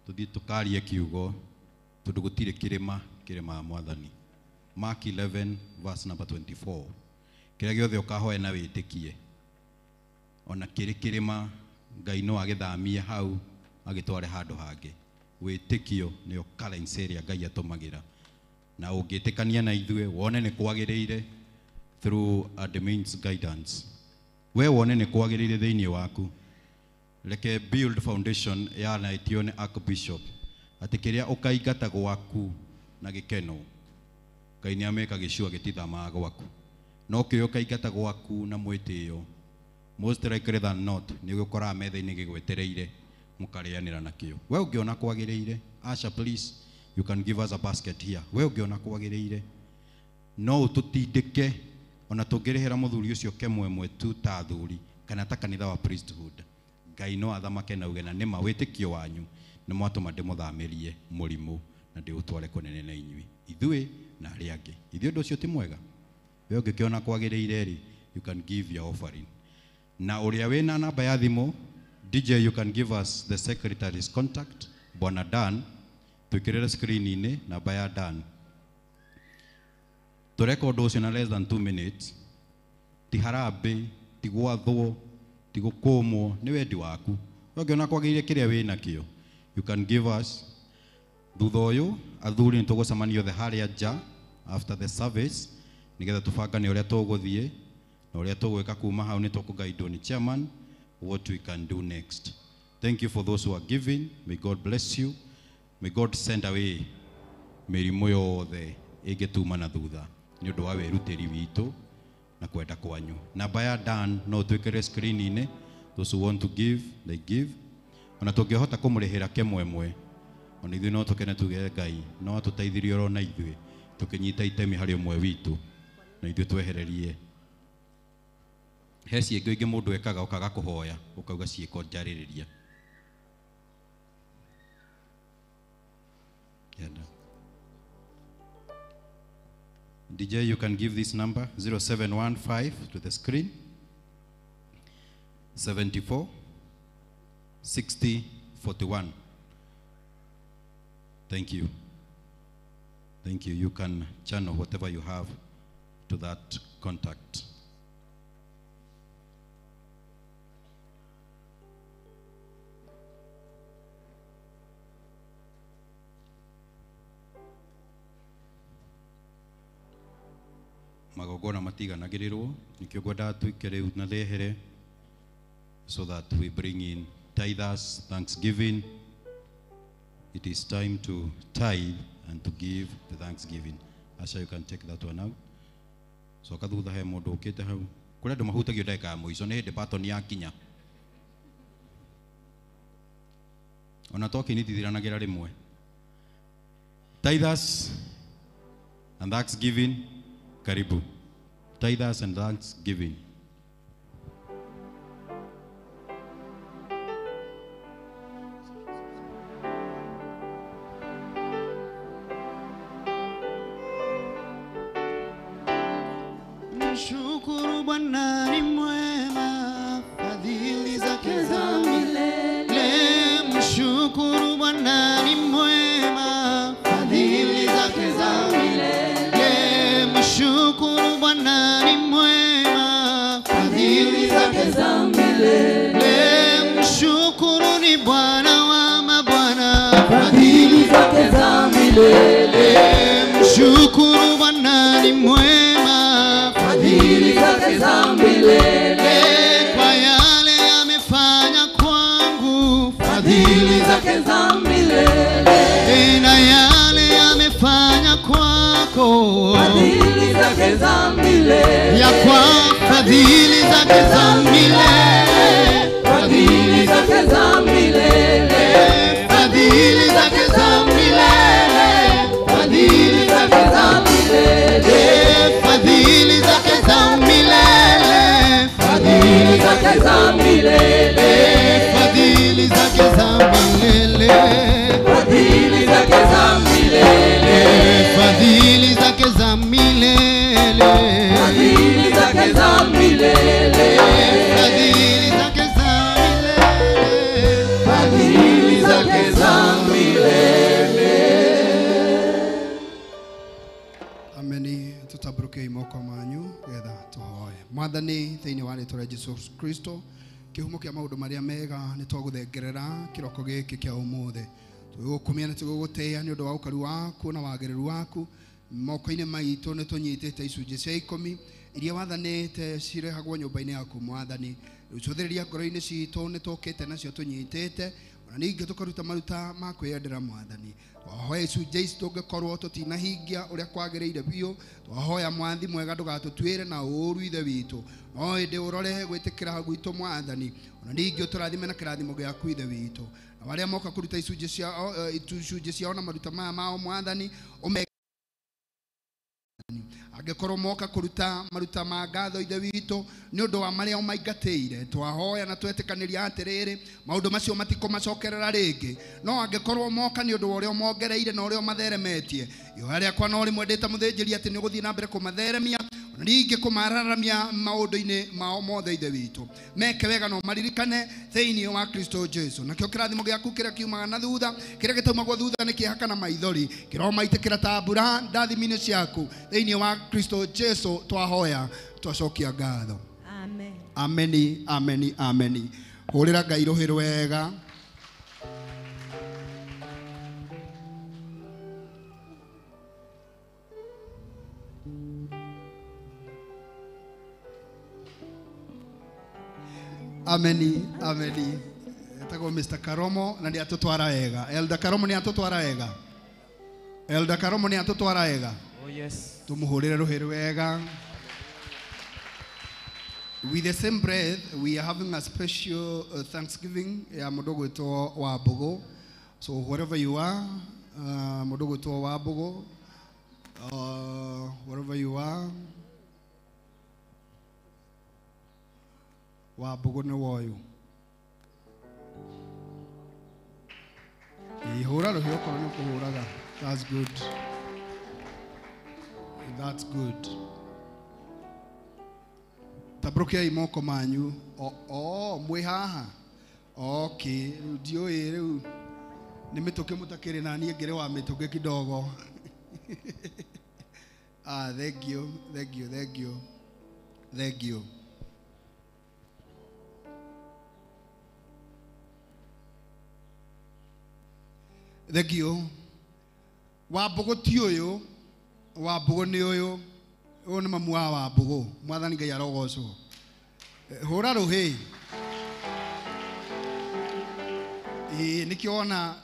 [SPEAKER 7] tũthiĩ tũkarie kiugo tondũ gũtirĩ kĩrĩma kĩrĩma mwathani. Mark 11 verse number 24. Kĩrĩa gĩothe ũkahoya na wĩtĩkie ona kĩrĩ kĩrĩma Ngai no agĩthamie hau agĩtware handũ hangĩ. Wĩtĩkio nĩyo currency ĩrĩa Ngai atũmagĩra, na ũngĩtĩkania na ithuĩ wone nĩ kwagĩrĩire through admin's guidance, we wone nĩ kwagĩrĩire thĩinĩ waku. Reke build foundation ya naitio nĩ Archbishop atĩ kĩrĩa ũkaingata gwaku na gĩkeno Ngai nĩ ameka gĩcua gĩtithamaga gwaku, no kĩrĩa ũkaingata gwaku na mwĩtĩo most likely than not nĩ ũgũkoraga metha-inĩ gĩgwetereire mũkarĩanĩra nakĩo. We ũngĩona kwagĩrĩire, Asha please you can give us a basket here. We ũngĩona kwagĩrĩire no ũtũtindĩke ona tũngĩrĩhĩra mũthuri ũcio kemwemwe tu ta athuri kana ta kanitha wa priesthood, Ngai no athamake na uge na nĩma wĩtĩkio wanyu nĩ mwatũma ndĩmũthamĩrie mũrimũ na ndĩũtware kũnene na inyuĩ ithuĩ na arĩa angĩ. Ithuĩ ũndũ ũcio ti mwega. We ũngĩkĩona kwagĩrĩire rĩ, you can give your offering. Na ũrĩa wĩna namba ya thimũ, DJ you can give us the secretary's contact, Bwana Dan, twĩkĩrĩre screen-inĩ namba ya Dan. Tũreka ũndũ ũcio na less than 2 minutes. Ti harambĩ, ti gwathwo, ti gũkũmwo, nĩ wendi waku. We ũngĩona kwagĩrĩire kĩrĩa wĩnakĩo, you can give us. Thutha ũyũ athuri nĩ tũgũcemania othe harĩa nja after the service nĩgetha tũbangane ũrĩa tũgũthiĩ na ũrĩa tũgwĩka kuma hau. Nĩ tũkũguidwo nĩ chairman what we can do next. Thank you for those who are giving. May God bless you. May God send away mĩrimũ yothe ĩngĩtuma na thutha nĩ ũndũ wa wĩrutĩri witũ na kwenda kwanyu. Namba ya Dan no twĩkĩre screen-inĩ. Those who want to give, they give. Ona tũngĩhota kũmũrĩhĩra kĩmwemwe, ona ithuĩ no tũkene tuge Ngai no atũteithirie oro na ithuĩ tũkĩnyita itemi harĩ ũmwe witũ na ithuĩ twehererie. He ciĩko ingĩ mũndũ ekaga ũkaga kũhoya ũkauga ciĩko njarĩrĩria. Yenda. DJ, you can give this number 0715 to the screen 74 60 41. Thank you. Thank you. You can channel whatever you have to that contact. Magongona matiganagĩrĩrwo nĩkĩo ngwendaga tuike rĩu na rehere, so that we bring in tithers, thanksgiving. It is time to tithe and to give the thanksgiving. Asha, you can take that one out. So kathutha he mũndũ ũkĩte hau kũrĩa andũ mahutagio ndagĩka ya mũico nĩ hĩndĩ baton yakinya ona twakinitithiranagĩra rĩmwe. Tithers and thanksgiving, karibu. Tithers and thanksgiving.
[SPEAKER 8] Mshukuru Bwana ni mwema, fadhili zake za milele. Mshukuru Bwana ni mwema, fadhili zake za milele. Mshukuru Bwana ni mwema, fadhili zake za milele. Mshukuru ni Bwana wa mabwana, fadhili zake za milele. Mshukuru Bwana ni mwema, fadhili zake za milele. Kwa yale amefanya kwangu, fadhili zake za milele. Na yale amefanya kwako,
[SPEAKER 5] fadhili zake za milele.
[SPEAKER 8] Ya kwa fadhili zake za milele,
[SPEAKER 5] fadhili zake za milele,
[SPEAKER 8] fadhili zake za milele, fadhili zake za milele, fadhili zake za milele,
[SPEAKER 5] fadhili zake za milele,
[SPEAKER 8] fadhili zake za milele,
[SPEAKER 5] fadhili zake za milele,
[SPEAKER 8] fadhili zake za milele,
[SPEAKER 5] fadhili zake za milele,
[SPEAKER 8] fadhili zake za milele,
[SPEAKER 5] fadhili zake za milele.
[SPEAKER 9] Ameni. Tutaburuke moko manyu getha tuhoe. Mwathani thiini wa ritwa Jesu Kristo, kihumo kia maundu maria mega ni twaguthengerera kiroko giki kia umuthi. Twigukumia na twigugutia ni undu wa ukaru waku na wagiriru waku. Moko-inĩ maitũ nĩ tũnyitĩte icunjĩ cia 10 iria wathanĩte cirehagwo nyũmba-inĩ yaku Mwathani. Rĩu cũthĩrĩria ngoro-inĩ citũ nĩ tũkĩte nacio tũnyitĩte, ona ningĩ tũkaruta maruta ma kwĩyendera Mwathani. Twahoya icunjĩ ici tũngĩkorwo tũtinahingia ũrĩa kwagĩrĩire biũ, twahoya Mwathi mwega ndũgatũtuĩre na ũũru Ithe witũ, no ĩndĩ ũrore gwĩtĩkĩra gwitũ Mwathani, ona ningĩ ũtũrathime na kĩrathimo gĩaku Ithe witũ. Na arĩa moka kũruta icunjĩ ciao na maruta maya mao Mwathani, ũme angĩkorwo moka kũruta maruta ma ngatho Ithe witũ nĩ ũndũ wa marĩa ũmaingatĩire, twahoya na twetĩkanĩria atĩrĩrĩ maũndũ macio matikũmacokerera rĩngĩ. No angĩkorwo moka nĩ ũndũ wa ũrĩa ũmongereire na ũrĩa ũmatheremetie, ihoya rĩakwa no rĩmwe ndĩ ta mũthĩnjĩri atĩ nĩ ũgũthiĩ na mbere kũmatheremia ona ningĩ kũmararamia maũndũ-inĩ mao mothe Ithe witũ. Meke wega no maririkane thĩinĩ wa Kristo Jesu. Nakĩo kĩrathimo gĩaku kĩrĩa kiumaga na thutha, kĩrĩa gĩtaumagwo thutha nĩ kĩeha kana maithori, kĩromaitĩkĩra ta mbura ndathimi-inĩ ciaku thĩinĩ wa Kristo Jesu. Twahoya twacokia ngatho.
[SPEAKER 3] Amen.
[SPEAKER 9] Ameni, ameni, ameni. Hũrĩra Ngai rũhĩ rwega. Ameni, ameni. Etagwo Mr. Karomo na nĩ atũtwara wega. Elder Karomo nĩ atũtwara wega. Elder Karomo nĩ atũtwara wega.
[SPEAKER 10] Oh yes.
[SPEAKER 9] Tumuhũrĩre rũhĩ rwega. With the same breath, we are having a special Thanksgiving ya mũndũ gwĩtwo Wambũgũ. So wherever you are, mũndũ gwĩtwo Wambũgũ, wherever you are, Wambũgũ nĩ woyũ. Hũra rũhĩ okorwo nĩ ũkũhũraga. That's good. That's good. Tambũrũkiai moko manyu. O mwĩ haha. Okay, rĩu ndiũĩ rĩu nĩ mĩtũkĩ mũtakĩrĩ na niĩ ngĩrĩ wa mĩtũkĩ kidogo. Ah, thank you, thank you, thank you, thank you. Thank you. Wambũgũ ti ũyũ, Wambũgũ nĩ ũyũ. Ũyũ nĩ mamu wa Wambũgũ. Mwathani Ngai arogocwo. Hũra rũhĩ. Ĩĩ nĩkĩo wona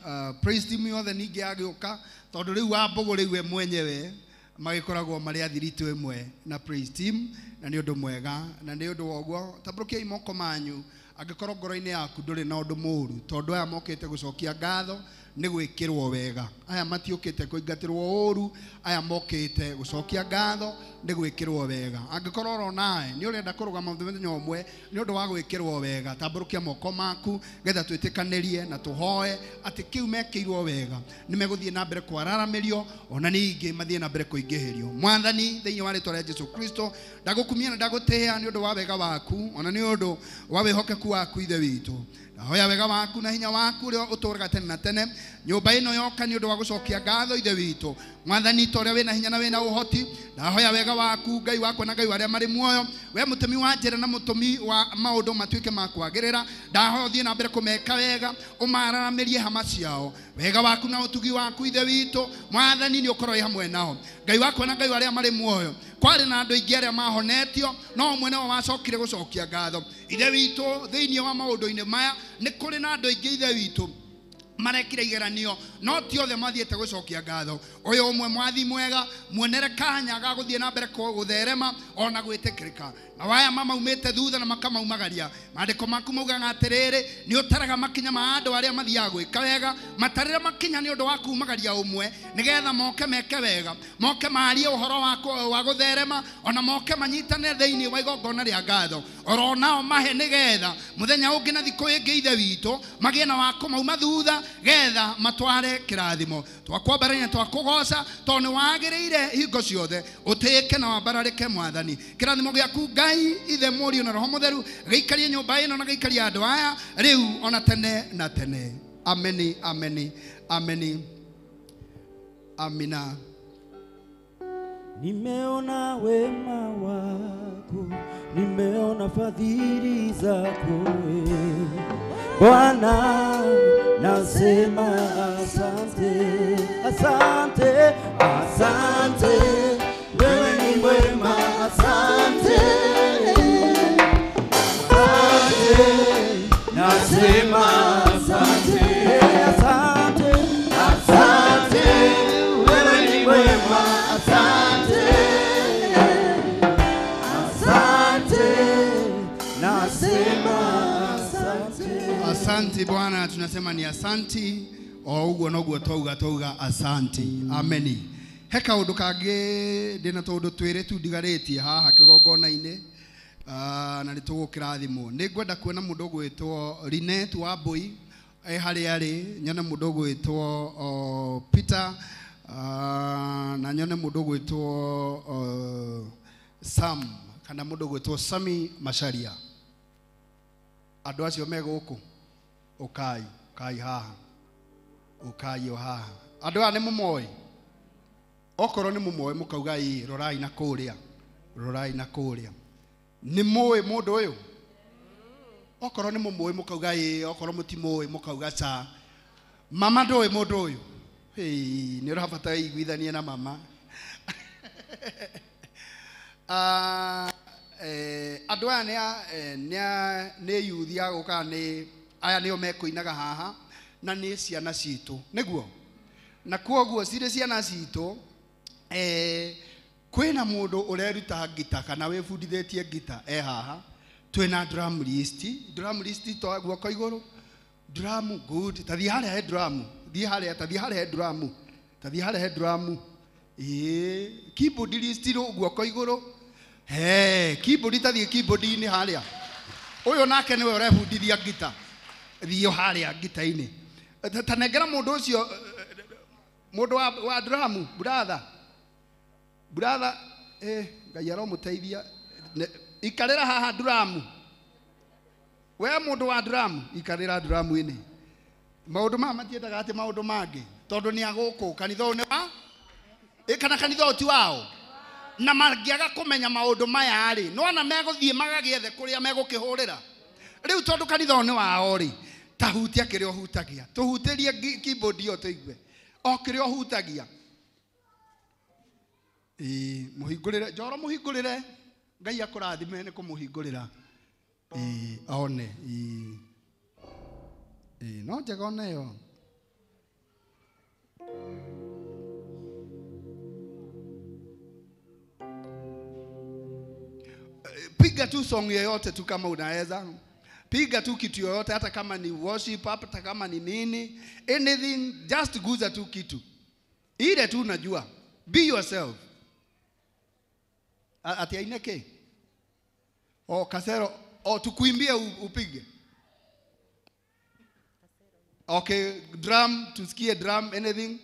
[SPEAKER 9] praise team yothe ningĩ yagĩũka tondũ rĩu Wambũgũ rĩu we mwenyewe magĩkoragwo marĩ athiritũ ĩmwe na praise team, na nĩ ũndũ mwega, na nĩ ũndũ wa ũguo tambũrũkiai moko manyu angĩkorwo ngoro-inĩ yaku ndũrĩ na ũndũ mũũru, tondũ aya mokĩte gũcokia ngatho nĩ gwĩkĩrwo wega. Aya matiũkĩte kũingatĩrwo ũũru, aya mokĩte gũcokia ngatho nĩ gwĩkĩrwo wega. Angĩkorwo ũronae nĩ ũrenda kũrũgama mũthenya ũmwe nĩ ũndũ wa gwĩkĩrwo wega, tambũrũkia moko maku getha twĩtĩkanĩrie na tũhoe atĩ kĩu mekĩirwo wega nĩ megũthiĩ na mbere kwararamĩrio, ona ningĩ mathiĩ na mbere kũingĩhĩrio. Mwathani, thĩinĩ wa rĩtwa rĩa Jesu Kristo, ndagũkumia na ndagũtĩĩa nĩ ũndũ wa wega waku, ona nĩ ũndũ wa wĩhokeku waku Ithe witũ. Ndahoya wega waku na hinya waku ũrĩa ũtũũraga tene na tene nyũmba ĩno yoka nĩ ũndũ wa gũcokia ngatho Ithe witũ. Mwathani, ta ũrĩa wĩna hinya na wĩna ũhoti, ndahoya wega waku Ngai wakwa na Ngai wa arĩa marĩ muoyo, we mũtũmi wa njĩra na mũtũmi wa maũndũ matuĩke ma kwagĩrĩra, ndahoya ũthiĩ na mbere kũmeka wega, ũmararamĩrie hama ciao. Wega waku na ũtugi waku Ithe witũ, Mwathani, nĩ ũkorwo wĩ hamwe nao. Ngai wakwa na Ngai wa arĩa marĩ muoyo, kwarĩ na andũ aingĩ arĩa mahonetio, no ũmwe nĩo wacokire gũcokia ngatho. Ithe witũ, thĩinĩ wa maũndũ-inĩ maya nĩ kũrĩ na andũ aingĩ Ithe witũ marekire igeranio, no ti othe mathiĩte gũcokia ngatho. Ũyũ ũmwe mwathi mwega, muonere kanya ga gũthiĩ na mbere gũtherema ona gwĩtĩkĩrĩka. Na waya mamaumĩte thutha na makamaumagaria. Maandĩko maku maugaga atĩrĩrĩ, nĩ ũtaraga makinya ma andũ arĩa mathiaga gwĩka wega, matarĩre makinya nĩ ũndũ wa kumagaria ũmwe, nĩgetha moke meke wega, moke marie ũhoro wa gũtherema, ona moke manyitane thĩinĩ wa igongona rĩa ngatho. Oro nao mahe nĩgetha mũthenya ũngĩ na thikũ ĩngĩ Ithe witũ magĩe na wa kũmauma thutha getha matware kĩrathimo. Twakwambarania twakũgoca tondũ nĩ wagĩrĩire hingo ciothe ũtĩĩke na wambararĩke Mwathani. Kĩrathimo gĩaku Ngai Ithe Mũriũ na Roho Mũtheru gĩikarie nyũmba ĩno na gĩikarie andũ aya rĩu ona tene na tene. Ameni, ameni, ameni, amina.
[SPEAKER 10] Nimeona wema wako, nimeona fadhili zako Bwana, nasema asante, asante, asante, wewe ni mwema, asante, asante, nasema asante, asante, asante, wewe ni mwema, asante, asante, nasema asante.
[SPEAKER 9] Asanti Bwana, tunasema ni asanti o uguo noguo twauga twauga asanti. Ameni. He kaundu kangĩ ndĩna tũndũ twĩrĩ tu ndigarĩtie haha kĩgongona-inĩ, na nĩ tũgũkĩrathimwo. Nĩ ngwenda kuona mũndũ ũgwĩtwo Linet Wambui harĩa arĩ, nyone mũndũ ũgwĩtwo Peter, na nyone mũndũ ũgwĩtwo Sam, kana mũndũ ũgwĩtwo Sami Macharia. Andũ acio me gũkũ, ũkai, ũkai haha, ũkai o haha. Andũ aya nĩ mũmoĩ? Okorwo nĩ mũmoĩ mũkauga ĩ, rorai na kũrĩa, rorai na kũrĩa. Nĩ mũĩ mũndũ ũyũ? Okorwo nĩ mũmũĩ mũkauga ĩ, okorwo mũtimũĩ mũkauga ca. Mama ndũĩ mũndũ ũyũ? Hĩ, nĩ ũrabatara iguithanie na mama. Andũ aya nĩ yuthi a gũka, nĩ aya nĩo mekũinaga haha, na nĩ ciana citũ, nĩguo? Na kwoguo cirĩ ciana citũ, kwĩna mũndũ ũreruta ngita kana wĩbundithĩtie ngita e haha. Twĩna drum list, drum list to guoko igũrũ, drum good, ta thiĩ harĩa he drum, thiĩ harĩa, ta thiĩ harĩa he drum, ta thiĩ harĩa he drum. Ĩĩ, keyboard list guoko igũrũ. He, keyboard, ta thiĩ keyboard-inĩ harĩa. Ũyũ nake nĩwe ũrebundithia ngita. Thiĩ harĩa ngita-inĩ. Ta nengera mũndũ ũcio, mũndũ wa drum, brother. Brother, Ngai aromũteithia. Ikarĩra haha drum. We mũndũ wa drum, ikarĩra drum-inĩ. Maũndũ maya matiendaga atĩ maũndũ mangĩ, tondũ nĩ agũkũ kanitha ũyũ nĩ wa kana kanitha ũyũ ti wao. Na mangĩaga kũmenya maũndũ maya rĩ, nĩwona megũthiĩ magagĩethe kũrĩa megũkĩhũrĩra. Rĩu tondũ kanitha ũyũ nĩ wao rĩ, ta hutia kĩrĩa ũhutagia. Tũhutĩrie keyboard ĩyo tũigue. O kĩrĩa ũhutagia. Ĩĩ, mũhingũrĩre, Njoro mũhingũrĩre. Ngai akũrathime nĩ kũmũhingũrĩra. Ĩĩ, one. Ĩĩ. Ĩĩ, no njega ona ĩyo. Piga tu song yoyote tu kama unaweza. Piga tu kitu yoyote, hata kama ni worship, hata kama ni nini, anything, just guza tu kitu. Ile tu unajua. Be yourself. Ati aineke. O kasero, o tukuimbie upige. Okay, drum, tusikie drum, anything.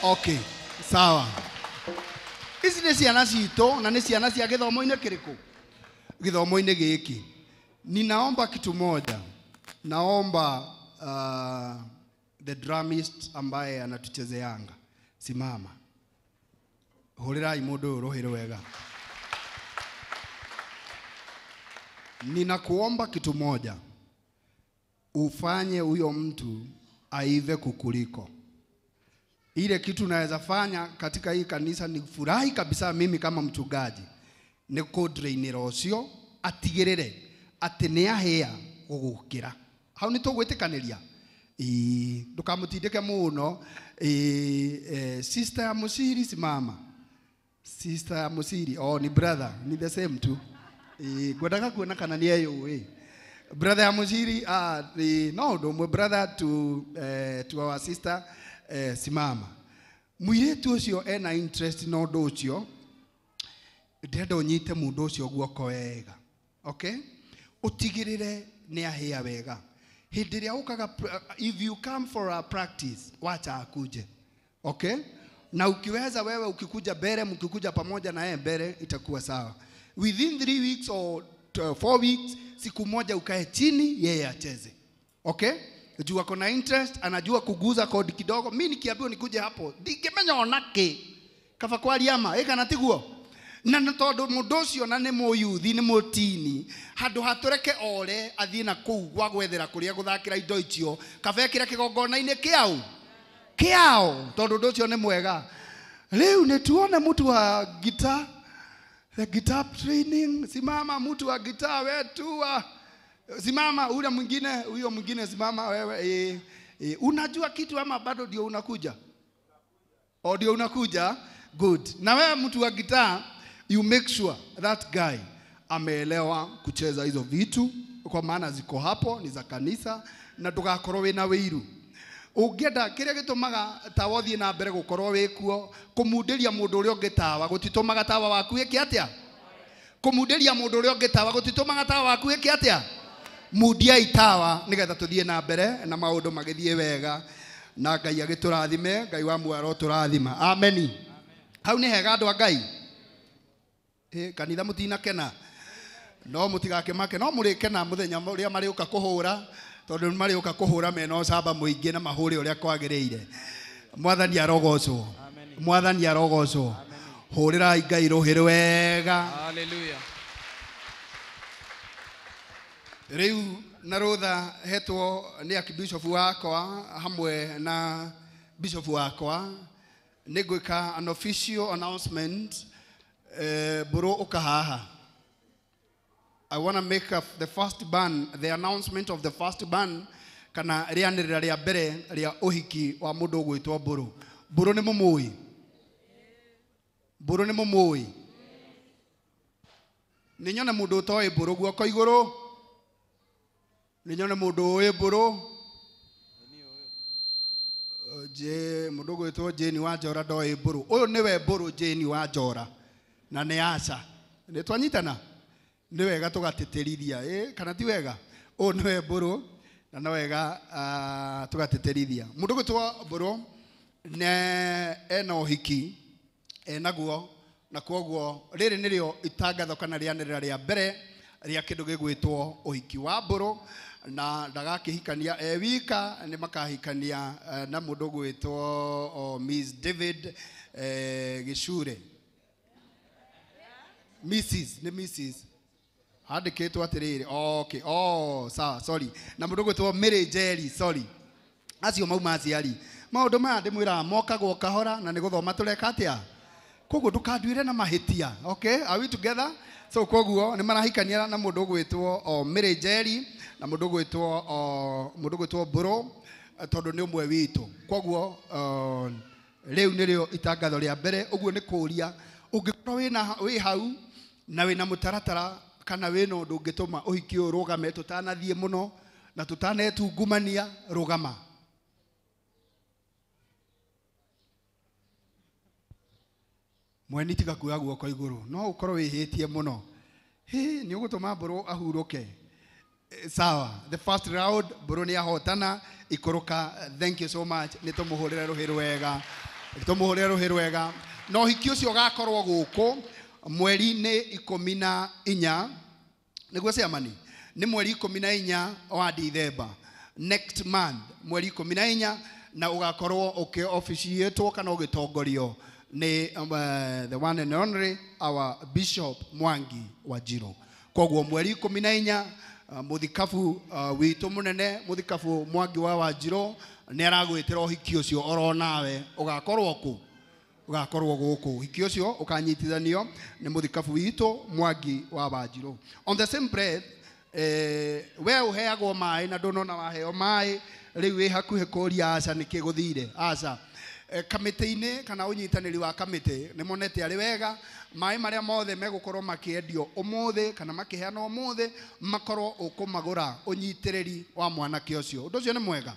[SPEAKER 9] Okay, sawa. Ici nĩ ciana citũ na nĩ ciana cia gĩthomo-inĩ kĩrĩkũ? Gĩthomo-inĩ gĩkĩ. Ninaomba kitu moja. Naomba the drummist ambaye anatuchezeanga. Simama. Hũrĩrai mũndũ ũyũ rũhĩ rwega. Ninakuomba kitu moja. Ufanye huyo mtu aive kukuliko. Ile kitu naweza fanya katika hii kanisa ni furahi kabisa mimi kama mchungaji. Ni kũdrainĩra ũcio atigĩrĩre atĩ nĩ ahĩa gũgũkĩra. Hau nĩ tũgwĩtĩkanĩria. Ĩĩ, ndũkamũtindĩke mũno. Ĩĩ, sister ya Musiri simama. Sister ya Musiri, oh ni brother, ni the same tu. Ĩĩ, ngwendaga kuona kana nĩ eyũĩ. Brother ya Musiri, no ũndũ ũmwe, brother to our sister. Simama. Mũirĩtu ũcio ena interest na ũndũ ũcio, ndĩrenda ũnyite mũndũ ũcio guoko wega. Okay? Ũtigĩrĩre nĩ ahĩa wega. Hĩndĩ ĩrĩa ũkaga, if you come for a practice, wacha akuje. Okay? Na ukiweza wewe ukikuja mbele, mkikuja pamoja na yeye mbele, itakuwa sawa. Within 3 weeks or 4 weeks, siku moja ukae chini, yeye acheze. Okay? Juu ako na interest, anajua kuguza kodi kidogo. Mimi nikiambiwa nikuje hapo, ndingĩmenya onake. Kaba kwaria ma, ĩ kana tiguo? Na nĩ tondũ mũndũ ũcio na nĩ mũyuthi, nĩ mũtini, handũ hatũreke ore athiĩ na kũu gwa gwethera kũrĩa gũthakĩra indo icio, kaba ekĩre kĩgongona-inĩ kĩao. Kĩao, tondũ ũndũ ũcio nĩ mwega. Rĩu nĩ tuone mũtu wa guitar, the guitar training, simama mtu wa guitar wetu wa simama, ule mwingine, huyo mwingine simama wewe. Unajua kitu ama bado ndio unakuja? O ndio unakuja? Good. Na wewe mtu wa gitaa, you make sure that guy ameelewa kucheza hizo vitu, kwa maana ziko hapo ni za kanisa na ndũgakorwo wĩna wĩiru. Ũngĩenda kĩrĩa gĩtũmaga tawa ũthiĩ na mbere gũkorwo wĩkuo, kũmundĩria mũndũ ũrĩa ũngĩ tawa gũtitũmaga tawa waku wĩke atĩa? Kũmundĩria mũndũ ũrĩa ũngĩ tawa gũtitũmaga tawa waku wĩke atĩa? Mundiai tawa nigetha tuthie na mbere na maundu magithie wega na Ngai agiturathime. Ngai wa muoyo turathima. Ameni. Hau ni hega andu a Ngai. Kanitha mutinakena no mutigakĩmake, no mũrĩkena mũthenya ũrĩa marĩũka kũhũra, tondũ marĩũka kũhũra mena ũcamba mũingĩ na mahũre ũrĩa kwagĩrĩire. Mwathani arogocwo. Mwathani arogocwo. Hũrĩrai Ngai rũhĩ rwega.
[SPEAKER 4] Hallelujah.
[SPEAKER 9] Rĩu na rũtha hetwo nĩ archbishop wakwa hamwe na bishop wakwa nĩ ngwĩka an official announcement. Bũrũ ũka haha. I want to make up the first ban, the announcement of the first ban, kana rĩanĩrĩra rĩa mbere rĩa ũhiki wa mũndũ ũgwĩtwo Mbũrũ. Mbũrũ nĩ mũmũĩ? Mbũrũ nĩ mũmũĩ? Nĩ nyone mũndũ ũtoĩ Mbũrũ guoko igũrũ. Nĩ nyone mũndũ ũĩ Mbũrũ. Je, mũndũ ũgwĩtwo Jane wa Njora ndoĩ Mbũrũ. Ũyũ nĩwe Mbũrũ Jane wa Njora. Na nĩ aca. Nĩ twanyitana? Nĩ wega tũgatĩtĩrithia, kana ti wega? Ũyũ nĩwe Mbũrũ na no wega tũgatĩtĩrithia. Mũndũ gwĩtwo Mbũrũ ne ena ũhiki enaguo, na kwoguo rĩrĩ nĩrĩo itangatho kana rĩanĩrĩra rĩa mbere rĩa kĩndũ gĩgwĩtwo ũhiki wa Mbũrũ, na ndagakĩhikania e wika, nĩ makahikania na mũndũ gwĩtwo Miss David Gĩcure. Mrs. nĩ Mrs. Handĩkĩtwo atĩrĩrĩ, okay, oh, sawa, sorry. Na mũndũ gwĩtwo Mary Njeri, sorry. Acio mauma aciari. Maũndũ maya ndĩmwĩraga mokagwo kahora na nĩ gũthoma tũreka atĩa? Koguo ndũkanduĩre na mahĩtia. Okay, are we together? So koguo nĩ marahikania na mũndũ ũgwĩtwo Mary Njeri na mũndũ ũgwĩtwo Mbũrũ, tondũ nĩ ũmwe witũ. Koguo rĩu nĩrĩo itangatho rĩa mbere. Ũguo nĩ kũũria ũngĩkorwo wĩ hau na wĩna mũtaratara kana wĩna ũndũ ũngĩtũma ũhiki ũyũ ũrũgame tũtanathiĩ mũno na tũtanetungumania, rũgama. Mweni tiga kuoya guoko igũrũ, no ũkorwo wĩhĩtie mũno. Hĩ, nĩ ũgũtũma Mbũrũ ahurũke. Sawa, the first round Mbũrũ nĩ ahotana ikũrũka. Thank you so much. Nĩ tũmũhũrĩre rũhĩ rwega. Tũmũhũrĩre rũhĩ rwega. Na ũhiki ũcio ũgakorwo gũkũ mweri-inĩ 14, nĩguo ciamani? Nĩ mweri 14 wa Dithemba, next month, mweri 14, na ũgakorwo ũkĩofficiatwo kana ũgĩtongorio nĩ the one and only our Bishop Mwangi Wanjiru. Koguo mweri 14, mũthikabu witũ mũnene, mũthikabu Mwangi wa Wanjiru nĩ aragwĩtĩra ũhiki ũcio oro nawe ũgakorwo kũ? Ũgakorwo gũkũ. Ũhiki ũcio ũkanyitithanio nĩ mũthikabu witũ Mwangi wa Wanjiru. On the same breath, we ũheagwo maĩ na ndũnona waheo maĩ, rĩu wĩ hakuhĩ kũria aca nĩkĩ gũthire. Aca kamĩtĩ-inĩ kana ũnyitanĩri wa kamĩtĩ nĩ monete arĩ wega maĩ marĩa mothe megũkorwo makĩendio ũmũthĩ kana makĩheanwo ũmũthĩ makorwo ũkũmagũra ũnyitĩrĩri wa mwanake ũcio. Ũndũ ũcio nĩ mwega.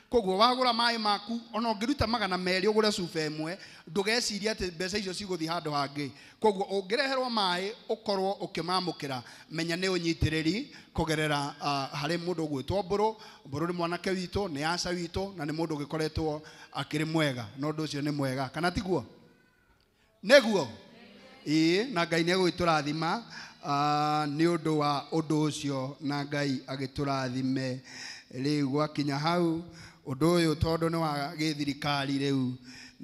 [SPEAKER 9] Koguo wagũra maĩ maku ona ũngĩruta 200 ũgũre cuba ĩmwe, ndũgecirie atĩ mbeca icio cigũthiĩ handũ hangĩ. Koguo ũngĩreherwo maĩ ũkorwo ũkĩmamũkĩra, menya nĩ ũnyitĩrĩri kũgerera harĩ mũndũ ũgwĩtwo Mbũrũ. Mbũrũ nĩ mwanake witũ, nĩ aca witũ, na nĩ mũndũ ũgĩkoretwo akĩrĩ mwega, na ũndũ ũcio nĩ mwega, kana tiguo? Nĩguo? Ĩĩ, na Ngai nĩ egũgĩtũrathima nĩ ũndũ wa ũndũ ũcio, na Ngai agĩtũrathime. Rĩu gwakinya hau ũndũ ũyũ tondũ nĩ wa gĩthirikari, rĩu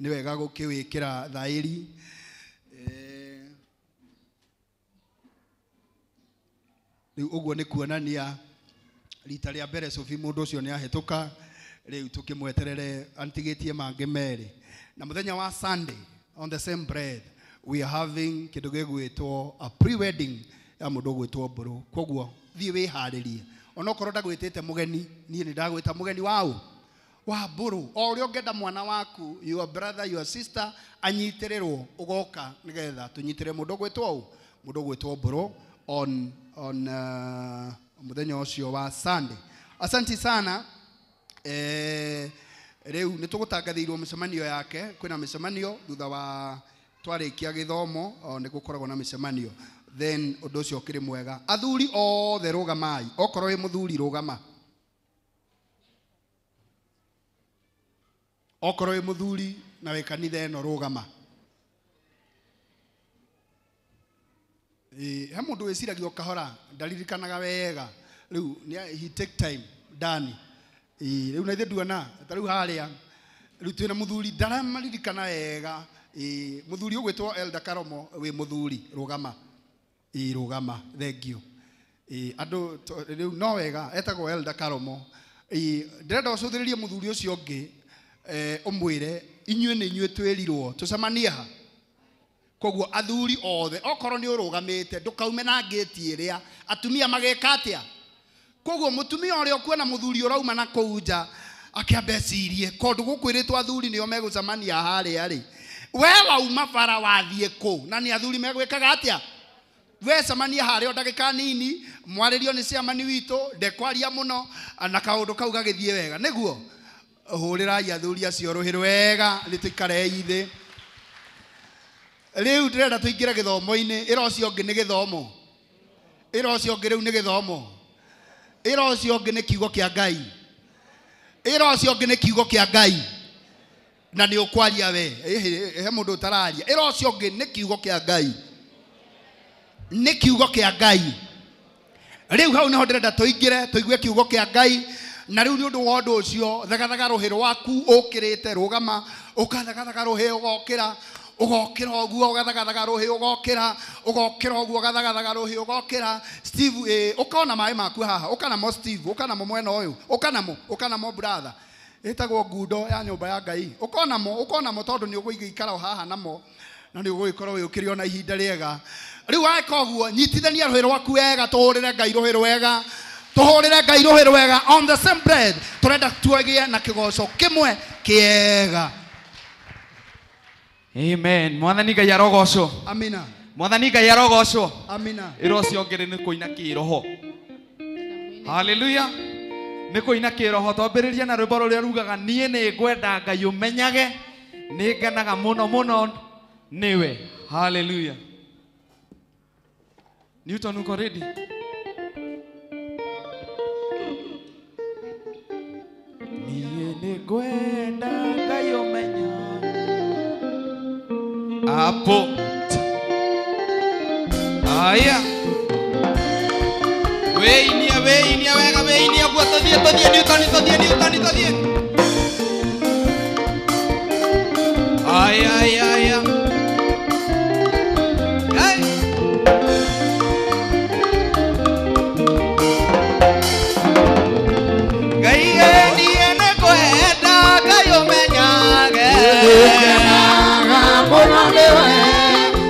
[SPEAKER 9] nĩ wega gũkĩwĩkĩra thaĩri. Rĩu ũguo nĩ kuonania rita rĩa mbere Sophie mũndũ ũcio nĩ ahĩtũka, rĩu tũkĩmweterere antigĩtie mangĩ merĩ. Na mũthenya wa Sunday on the same breath we are having kĩndũ gĩgwĩtwo a pre-wedding ya mũndũ ũgwĩtwo Mbũrũ. Koguo thiĩ wĩharĩrie, onokorwo ndagwĩtĩte mũgeni, niĩ nĩ ndagwĩta mũgeni waũ? Wa Mbũrũ. O ũrĩa ũngĩenda mwana waku, your brother, your sister anyitĩrĩrwo, ũgoka nĩgetha tũnyitĩrĩre mũndũ ũgwĩtwo ũ? Mũndũ ũgwĩtwo Mbũrũ on mũthenya ũcio wa Sunday. Asante sana. Rĩu nĩ tũgũtangathĩirwo mĩcemanio yake. Kwĩna mĩcemanio thutha wa twarĩkia gĩthomo, nĩ gũkoragwo na mĩcemanio, then ũndũ ũcio ũkĩrĩ mwega. Athuri othe rũgamai, okorwo wĩ mũthuri rũgama, okorwo wĩ mũthuri na wĩ kanitha ĩno rũgama. He mũndũ wĩciragia o kahora, ndaririkanaga wega, rĩu he take time ndani. Rĩu na ithe nduona ta rĩu harĩa rĩu twĩna mũthuri ndaramaririkana wega. Mũthuri ũgwĩtwo Elder Karomo, wĩ mũthuri rũgama. Rũgama, thank you. Andũ rĩu no wega etagwo Elder Karomo. Ndĩrenda ũcũthĩrĩrie mũthuri ũcio ũngĩ, ũmwĩre inyuĩ nĩ inyuĩ twĩrirwo tũcemanie ha. Koguo athuri othe okorwo nĩ ũrũgamĩte ndũkaume na ngĩti ĩrĩa atumia mageka atĩa. Koguo mũtumia ũrĩa ũkuona mũthuri ũrauma na kũu nja akĩamba ecirie kũndũ gũkwĩrĩtwo athuri nĩo megũcemania harĩa rĩ, we wauma bara wathiĩ kũ? Na nĩ athuri megwĩkaga atĩa? We cemania harĩa o ndagĩka nini, mwarĩrio nĩ ciamani witũ, ndekwaria mũno, na kaũndũ kau gagĩthiĩ wega. Nĩguo hũrĩrai athuri acio rũhĩ rwega, nĩ tũikarei thĩ. Rĩu ndĩrenda tũingĩre gĩthomo-inĩ. Ĩra ũcio ũngĩ nĩ gĩthomo. Ĩra ũcio ũngĩ rĩu nĩ gĩthomo. Ĩra ũcio ũngĩ nĩ kiugo kĩa Ngai. Ĩra ũcio ũngĩ nĩ kiugo kĩa Ngai. Na nĩ ũkwaria we. He mũndũ ũtararia. Ĩra ũcio ũngĩ nĩ kiugo kĩa Ngai. Nĩ kiugo kĩa Ngai. Rĩu hau nĩho ndĩrenda tũingĩre tũigue kiugo kĩa Ngai. Na rĩu nĩ ũndũ wa ũndũ ũcio thagathaga rũhĩ rwaku ũkĩrĩte rũgama ũgathagathaga rũhĩ ũgokĩra ũgokĩra ũguo ũgathagathaga rũhĩ ũgokĩra ũgokĩra ũguo ũgathagathaga rũhĩ ũgokĩra. Steve ũkona maĩ maku haha ũkanamo Steve ũkanamo mwena ũyũ ũkanamo ũkanamo brother ĩtagwo ngundo ya nyũmba ya Ngai ũkonamo ũkonamo tondũ nĩ ũgũikara haha namo na nĩ ũgũgĩkorwo wĩũkĩrio na ihinda rĩega. Rĩu weka ũguo nyitithania rũhĩ rwaku wega tũhũrĩre Ngai rũhĩ rwega. Tũhũrĩre Ngai rũhĩ rwega on the same bread. Tũrenda tuagĩe na kĩgoco kĩmwe kĩega.
[SPEAKER 4] Amen. Mwathani Ngai arogocwo.
[SPEAKER 9] Amina.
[SPEAKER 4] Mwathani Ngai arogocwo.
[SPEAKER 9] Amina.
[SPEAKER 4] Ĩra ũcio ũngĩ nĩ kũina kĩroho. Hallelujah. Nĩ kũina kĩroho. Twambĩrĩria na rwĩmbo rũrĩa rugaga niĩ nĩ ngwenda Ngai ũmenyage nĩ ngenaga mũno mũno nĩwe. Hallelujah. Newton uko ready? Niĩ nĩ ngwenda Ngai ũmenyage. Hapo. Aya. Weinia weinia wega weinia guo tũthiĩ tũthiĩ Newton tũthiĩ Newton tũthiĩ. Aya aya aya. Hey. Ngai niĩ nĩ ngwenda Ngai ũmenyage.
[SPEAKER 8] Mũno nĩwe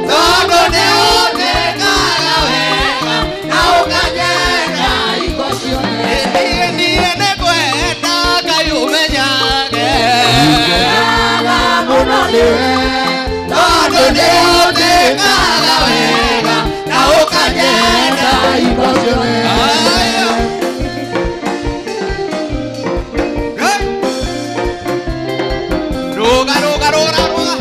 [SPEAKER 8] tondũ nĩ ũnjĩkaga wega na ũkanyenda hingo ciothe.
[SPEAKER 4] Niĩ nĩ ngwenda Ngai ũmenyage.
[SPEAKER 8] Ngenaga mũno nĩwe tondũ nĩ ũnjĩkaga wega na ũkanyenda hingo ciothe.
[SPEAKER 4] Ruga ruga ruga ruga.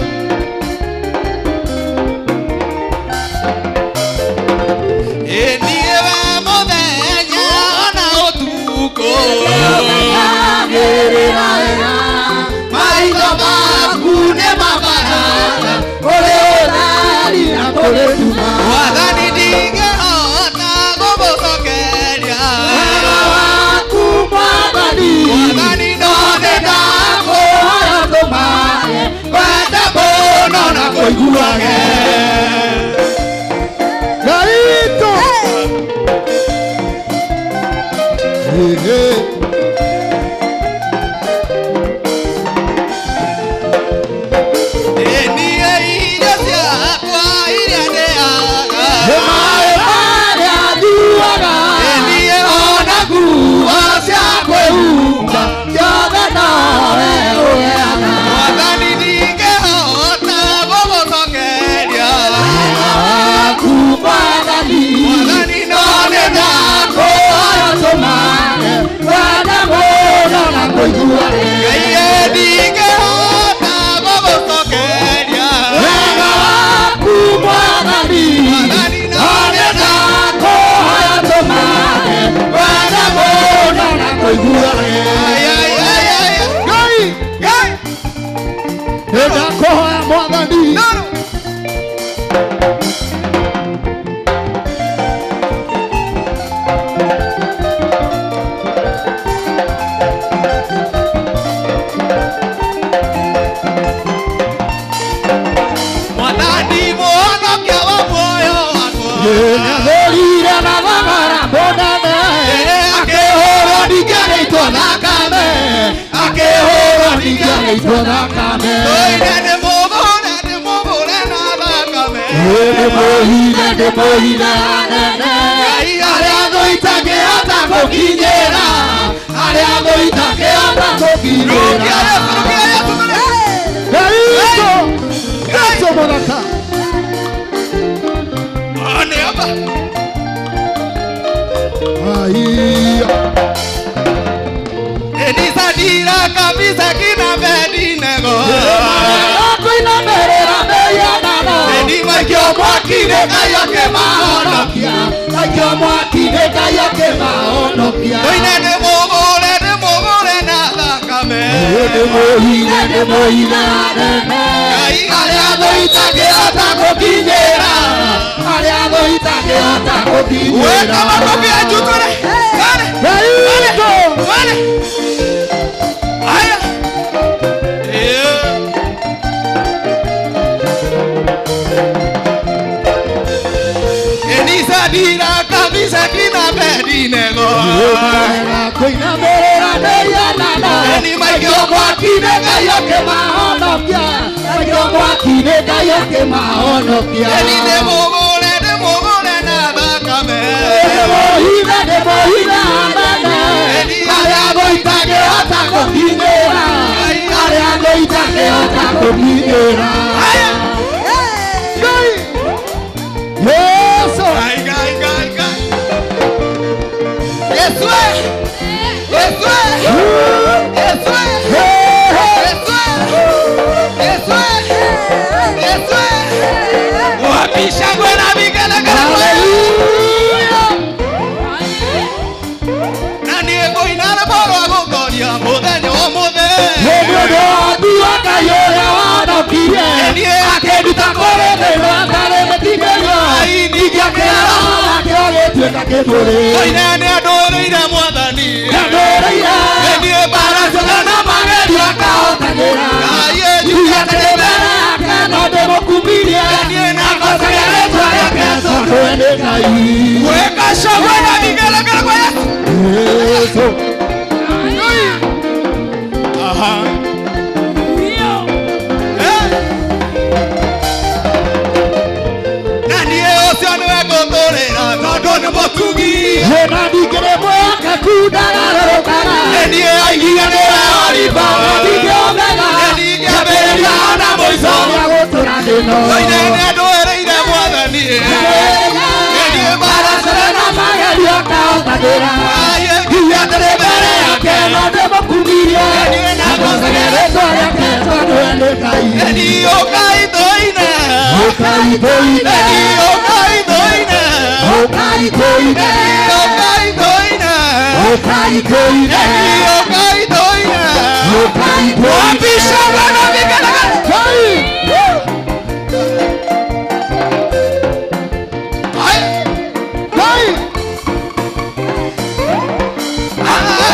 [SPEAKER 8] Maitho maku nĩ mabaraga kũrĩ ũtheri na kũrĩ nduma.
[SPEAKER 4] Mwathani ndingĩhota gũgũcokeria.
[SPEAKER 8] Wega waku Mwathani.
[SPEAKER 4] Mwathani no nĩ
[SPEAKER 8] ndakũhoya ndũmage
[SPEAKER 4] kwenda mũno na kũiguage.
[SPEAKER 8] Ngai witũ.
[SPEAKER 4] Mwathani ndingĩhota gũgũcokeria. Mwathani no nĩ ndakũhoya ndũmage Ngai ndingĩhota gũgũcokeria.
[SPEAKER 8] Wega waku Mwathani.
[SPEAKER 4] Mwathani no nĩ
[SPEAKER 8] ndakũhoya ndũmage kwenda mũno na kũiguage. Ngai
[SPEAKER 4] Ngai
[SPEAKER 8] nĩndakũhoya Mwathani.
[SPEAKER 4] Mwathani mũhonokia wa muoyo wakwa.
[SPEAKER 8] Nĩathũrire na thogora mũnene akĩhũrwo ningĩ agĩitwo thakame akĩhũrwo ningĩ agĩitwo thakame.
[SPEAKER 4] Tũine nĩ mũgũre nĩ mũgũre na thakame.
[SPEAKER 8] Nĩ mũhithe hanene arĩa thũ itangĩhota gũkinyĩra arĩa thũ itangĩhota gũkinyĩra. Ngai witũ Kristo mũthaka. Aiya.
[SPEAKER 4] Elisadira kabisa kina Abednego.
[SPEAKER 8] Kuinamĩrĩra mĩhianano.
[SPEAKER 5] mwaki-inĩ Ngai akĩmahonokia. Maikio mwaki-inĩ Ngai akĩmahonokia.
[SPEAKER 4] Tũine ndĩmũgũre ndĩmũgũre na thakame.
[SPEAKER 5] Ndĩmũhithe ndĩmũhithe hanene.
[SPEAKER 4] Ngai
[SPEAKER 5] Arĩa thũ itangĩhota gũkinyĩra. Arĩa thũ itangĩhota gũkinyĩra.
[SPEAKER 4] Weka makofi ya juu twende. Twende. Twende. Twende. Haya. Enisa dira kabisa kina bedinego.
[SPEAKER 5] Kũinamĩrĩra mĩhianano.
[SPEAKER 4] Eni maikio
[SPEAKER 5] mwaki-inĩ Ngai akĩmahonokia. Maikio mwaki-inĩ Ngai akĩmahonokia.
[SPEAKER 4] Eni ndĩmũgũre ndĩmũgũre na thakame.
[SPEAKER 5] Ndĩmũhithe ndĩmũhithe hanene. Arĩa thũ itangĩhota gũkinyĩra. Arĩa thũ itangĩhota gũkinyĩra. Ngai. Yesu.
[SPEAKER 4] Ngai Ngai Ngai Ngai. Yesu. Yesu. Yesu. Yesu. Yesu. Yesu. Wapisha ngwe na vigelegele.
[SPEAKER 5] Hallelujah.
[SPEAKER 4] Na niĩ ngũina rwĩmbo rwa gũtooria mũthenya ũmũthĩ.
[SPEAKER 5] Nĩ ũndũ wa Ngai ũrĩa wahonokirie. Akĩnduta kũrĩ thĩna atarĩ mũtinĩrio. Ningĩ akĩraha nakĩo gĩtuĩka kĩmũrĩ.
[SPEAKER 4] Tũine nĩandũrĩire Mwathani.
[SPEAKER 5] Nĩandũrĩire.
[SPEAKER 4] Niĩ mbaara ciothe na magerio
[SPEAKER 5] akahotanĩra.
[SPEAKER 4] Ngai
[SPEAKER 5] Njuge atĩ mbere yake no ndĩmũkumirie.
[SPEAKER 4] Niĩ
[SPEAKER 5] Na ngocage rĩĩtwa rĩake tondũ we nĩ Ngai.
[SPEAKER 4] Weka shangwe na vigelegele kwa Yesu.
[SPEAKER 5] Yesu.
[SPEAKER 4] Aha. Na niĩ ũcio nĩwe ngũtũrĩra tondũ nĩ mũtugi.
[SPEAKER 5] Na ningĩ mwĩhokeku ndagarũrũkaga.
[SPEAKER 4] Niĩ aigire nĩwe oriba.
[SPEAKER 5] Ndingĩomega.
[SPEAKER 4] Kĩambĩrĩria ona mũico.
[SPEAKER 5] Nĩagũtũra thĩno.
[SPEAKER 4] Tũine nĩandũĩrĩire Mwathani. Niĩ mbaara
[SPEAKER 5] ciothe na magerio akahotanĩra. Njuge atĩ mbere yake no ndĩmũkumirie. Na ngocage rĩĩtwa rĩake tondũ we nĩ Ngai.
[SPEAKER 4] Niĩ ũkai tũine.
[SPEAKER 5] Ũkai tũine.
[SPEAKER 4] Niĩ ũkai tũine.
[SPEAKER 5] Ũkai tũine.
[SPEAKER 4] Niĩ ũkai tũine.
[SPEAKER 5] Ũkai tũine.
[SPEAKER 4] Niĩ ũkai tũine.
[SPEAKER 5] Ũkai tũine.
[SPEAKER 4] Wapisha ngwe na vigelegele.
[SPEAKER 5] Ngai.
[SPEAKER 4] Haya.
[SPEAKER 5] Ngai.
[SPEAKER 4] Haya.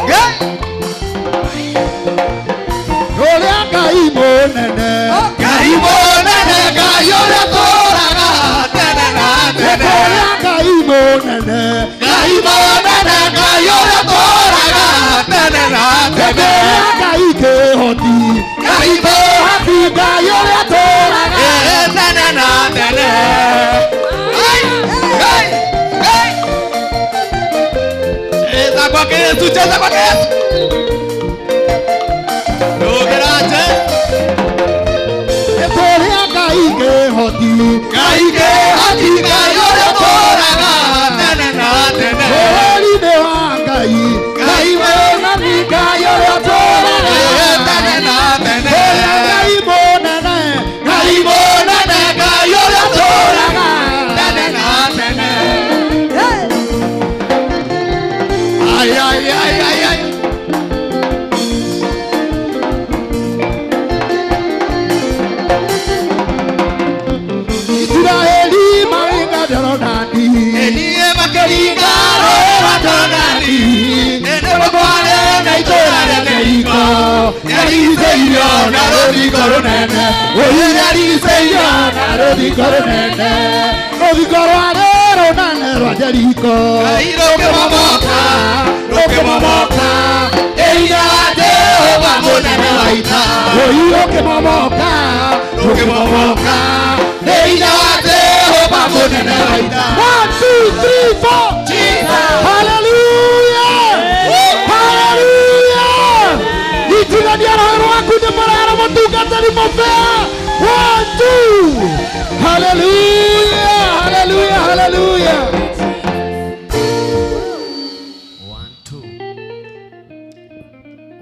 [SPEAKER 4] Ngai.
[SPEAKER 5] Ũrĩa Ngai mũnene.
[SPEAKER 4] Ngai mũnene, Ngai ũrĩa ũtũũraga tene na tene.
[SPEAKER 5] Ũrĩa Ngai mũnene.
[SPEAKER 4] Ngai mũnene, Ngai ũrĩa ũtũũraga tene na tene.
[SPEAKER 5] Ũrĩa Ngai kĩhoti.
[SPEAKER 4] Ngai kĩhoti,
[SPEAKER 5] Ngai ũrĩa ũtũũraga
[SPEAKER 4] tene na tene. Ngai, Ngai, Ngai. Cheza kwake Yesu, cheza kwake Yesu. Ndũngĩrache.
[SPEAKER 5] Ũrĩa Ngai kĩhoti.
[SPEAKER 4] Ngai kĩhoti, Ngai ũrĩa ũtũũraga tene na tene.
[SPEAKER 5] Bũrũri-inĩ wa Ngai.
[SPEAKER 4] Ngai
[SPEAKER 5] mũnene, Ngai ũrĩa ũtũũraga
[SPEAKER 4] tene na tene.
[SPEAKER 5] Ũrĩa Ngai mũnene.
[SPEAKER 4] Ngai mũnene, Ngai ũrĩa ũtũũraga tene na tene. Ai, ai, ai, ai, ai.
[SPEAKER 5] Isiraeli maringa Jorodani.
[SPEAKER 4] Niĩ makĩringa rũũĩ rwa Jorodani. Nĩmũtware na itũũra rĩa Jeriko. Nĩarigicĩirio na rũthingo rũnene.
[SPEAKER 5] Nĩarigicĩirio na rũthingo rũnene. Rũthingo rwarĩ rũnene rwa Jeriko.
[SPEAKER 4] Ngai rũkĩmomoka, rũkĩmomoka. Ĩhinya wa Jehova mũnene wa ita.
[SPEAKER 5] Rũi rũkĩmomoka,
[SPEAKER 4] rũkĩmomoka. Ĩhinya wa Jehova mũnene wa ita.
[SPEAKER 5] 1, 2, 3, 4.
[SPEAKER 4] Jesus.
[SPEAKER 5] Hallelujah. Hallelujah. Itigania roho rwaku nĩ mũrara mũtungatĩri mũbea. 1, 2. Hallelujah. Hallelujah. Hallelujah.
[SPEAKER 11] 1, 2.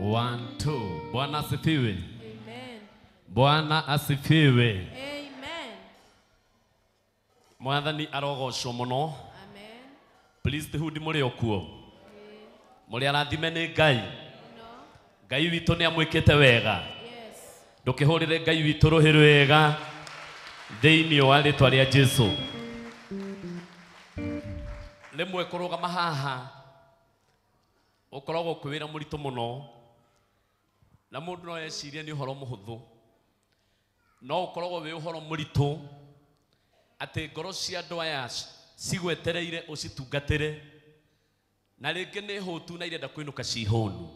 [SPEAKER 11] 1, 2. Bwana asifiwe.
[SPEAKER 3] Amen.
[SPEAKER 12] Bwana asifiwe. Amen. Mwathani arogocwo muno. Amen. Priesthood muri okuo. Muri arathime ni Ngai. Ngai witũ nĩ amwĩkĩte wega. Yes. Ndũkĩhũrĩre Ngai witũ rũhĩ rwega thĩinĩ wa rĩtwa rĩa Jesu. Rĩmwe kũrũgama haha ũkoragwo kwĩ wĩra mũritũ mũno na mũndũ no ecirie nĩ ũhoro mũhũthũ, no ũkoragwo wĩ ũhoro mũritũ atĩ ngoro cia andũ aya cigwetereire ũcitungatĩre na rĩngĩ nĩ hũtu na irenda kũinũka ci hũnu,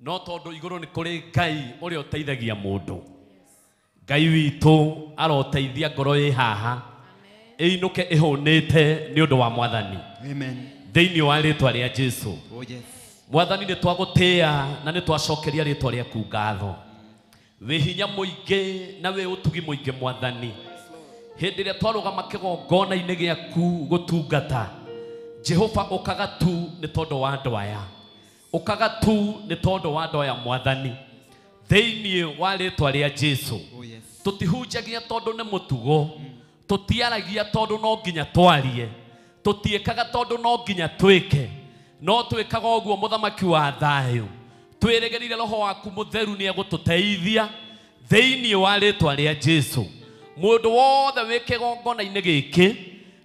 [SPEAKER 12] no tondũ igũrũ nĩ kũrĩ Ngai ũrĩa ũteithagia mũndũ. Ngai witũ aroteithia ngoro ĩ haha ĩinũke ĩhũnĩte nĩ ũndũ wa Mwathani.
[SPEAKER 6] Amen.
[SPEAKER 12] Thĩinĩ wa rĩtwa rĩa Jesu.
[SPEAKER 6] Oh yes.
[SPEAKER 12] Mwathani nĩ twagũtĩĩa na nĩ twacokeria rĩtwa rĩaku ngatho. Wĩ hinya mũingĩ na wĩ ũtugi mũingĩ Mwathani. Hĩndĩ ĩrĩa twarũgama kĩgongona-inĩ gĩaku gũtungata, Jehova ũkaga tu nĩ tondũ wa andũ aya, ũkaga tu nĩ tondũ wa andũ aya Mwathani. Thĩinĩ wa rĩtwa rĩa Jesu.
[SPEAKER 6] Oh yes.
[SPEAKER 12] Tũtihunjagia tondũ nĩ mũtugo, tũtiaragia tondũ no nginya twarie, tũtiĩkaga tondũ no nginya twĩke, no twĩkaga ũguo mũthamaki wa thayũ. Twĩrĩgĩrĩire roho waku mũtheru nĩ egũtũteithia thĩinĩ wa rĩtwa rĩa Jesu. Mũndũ wothe wĩ kĩgongona-inĩ gĩkĩ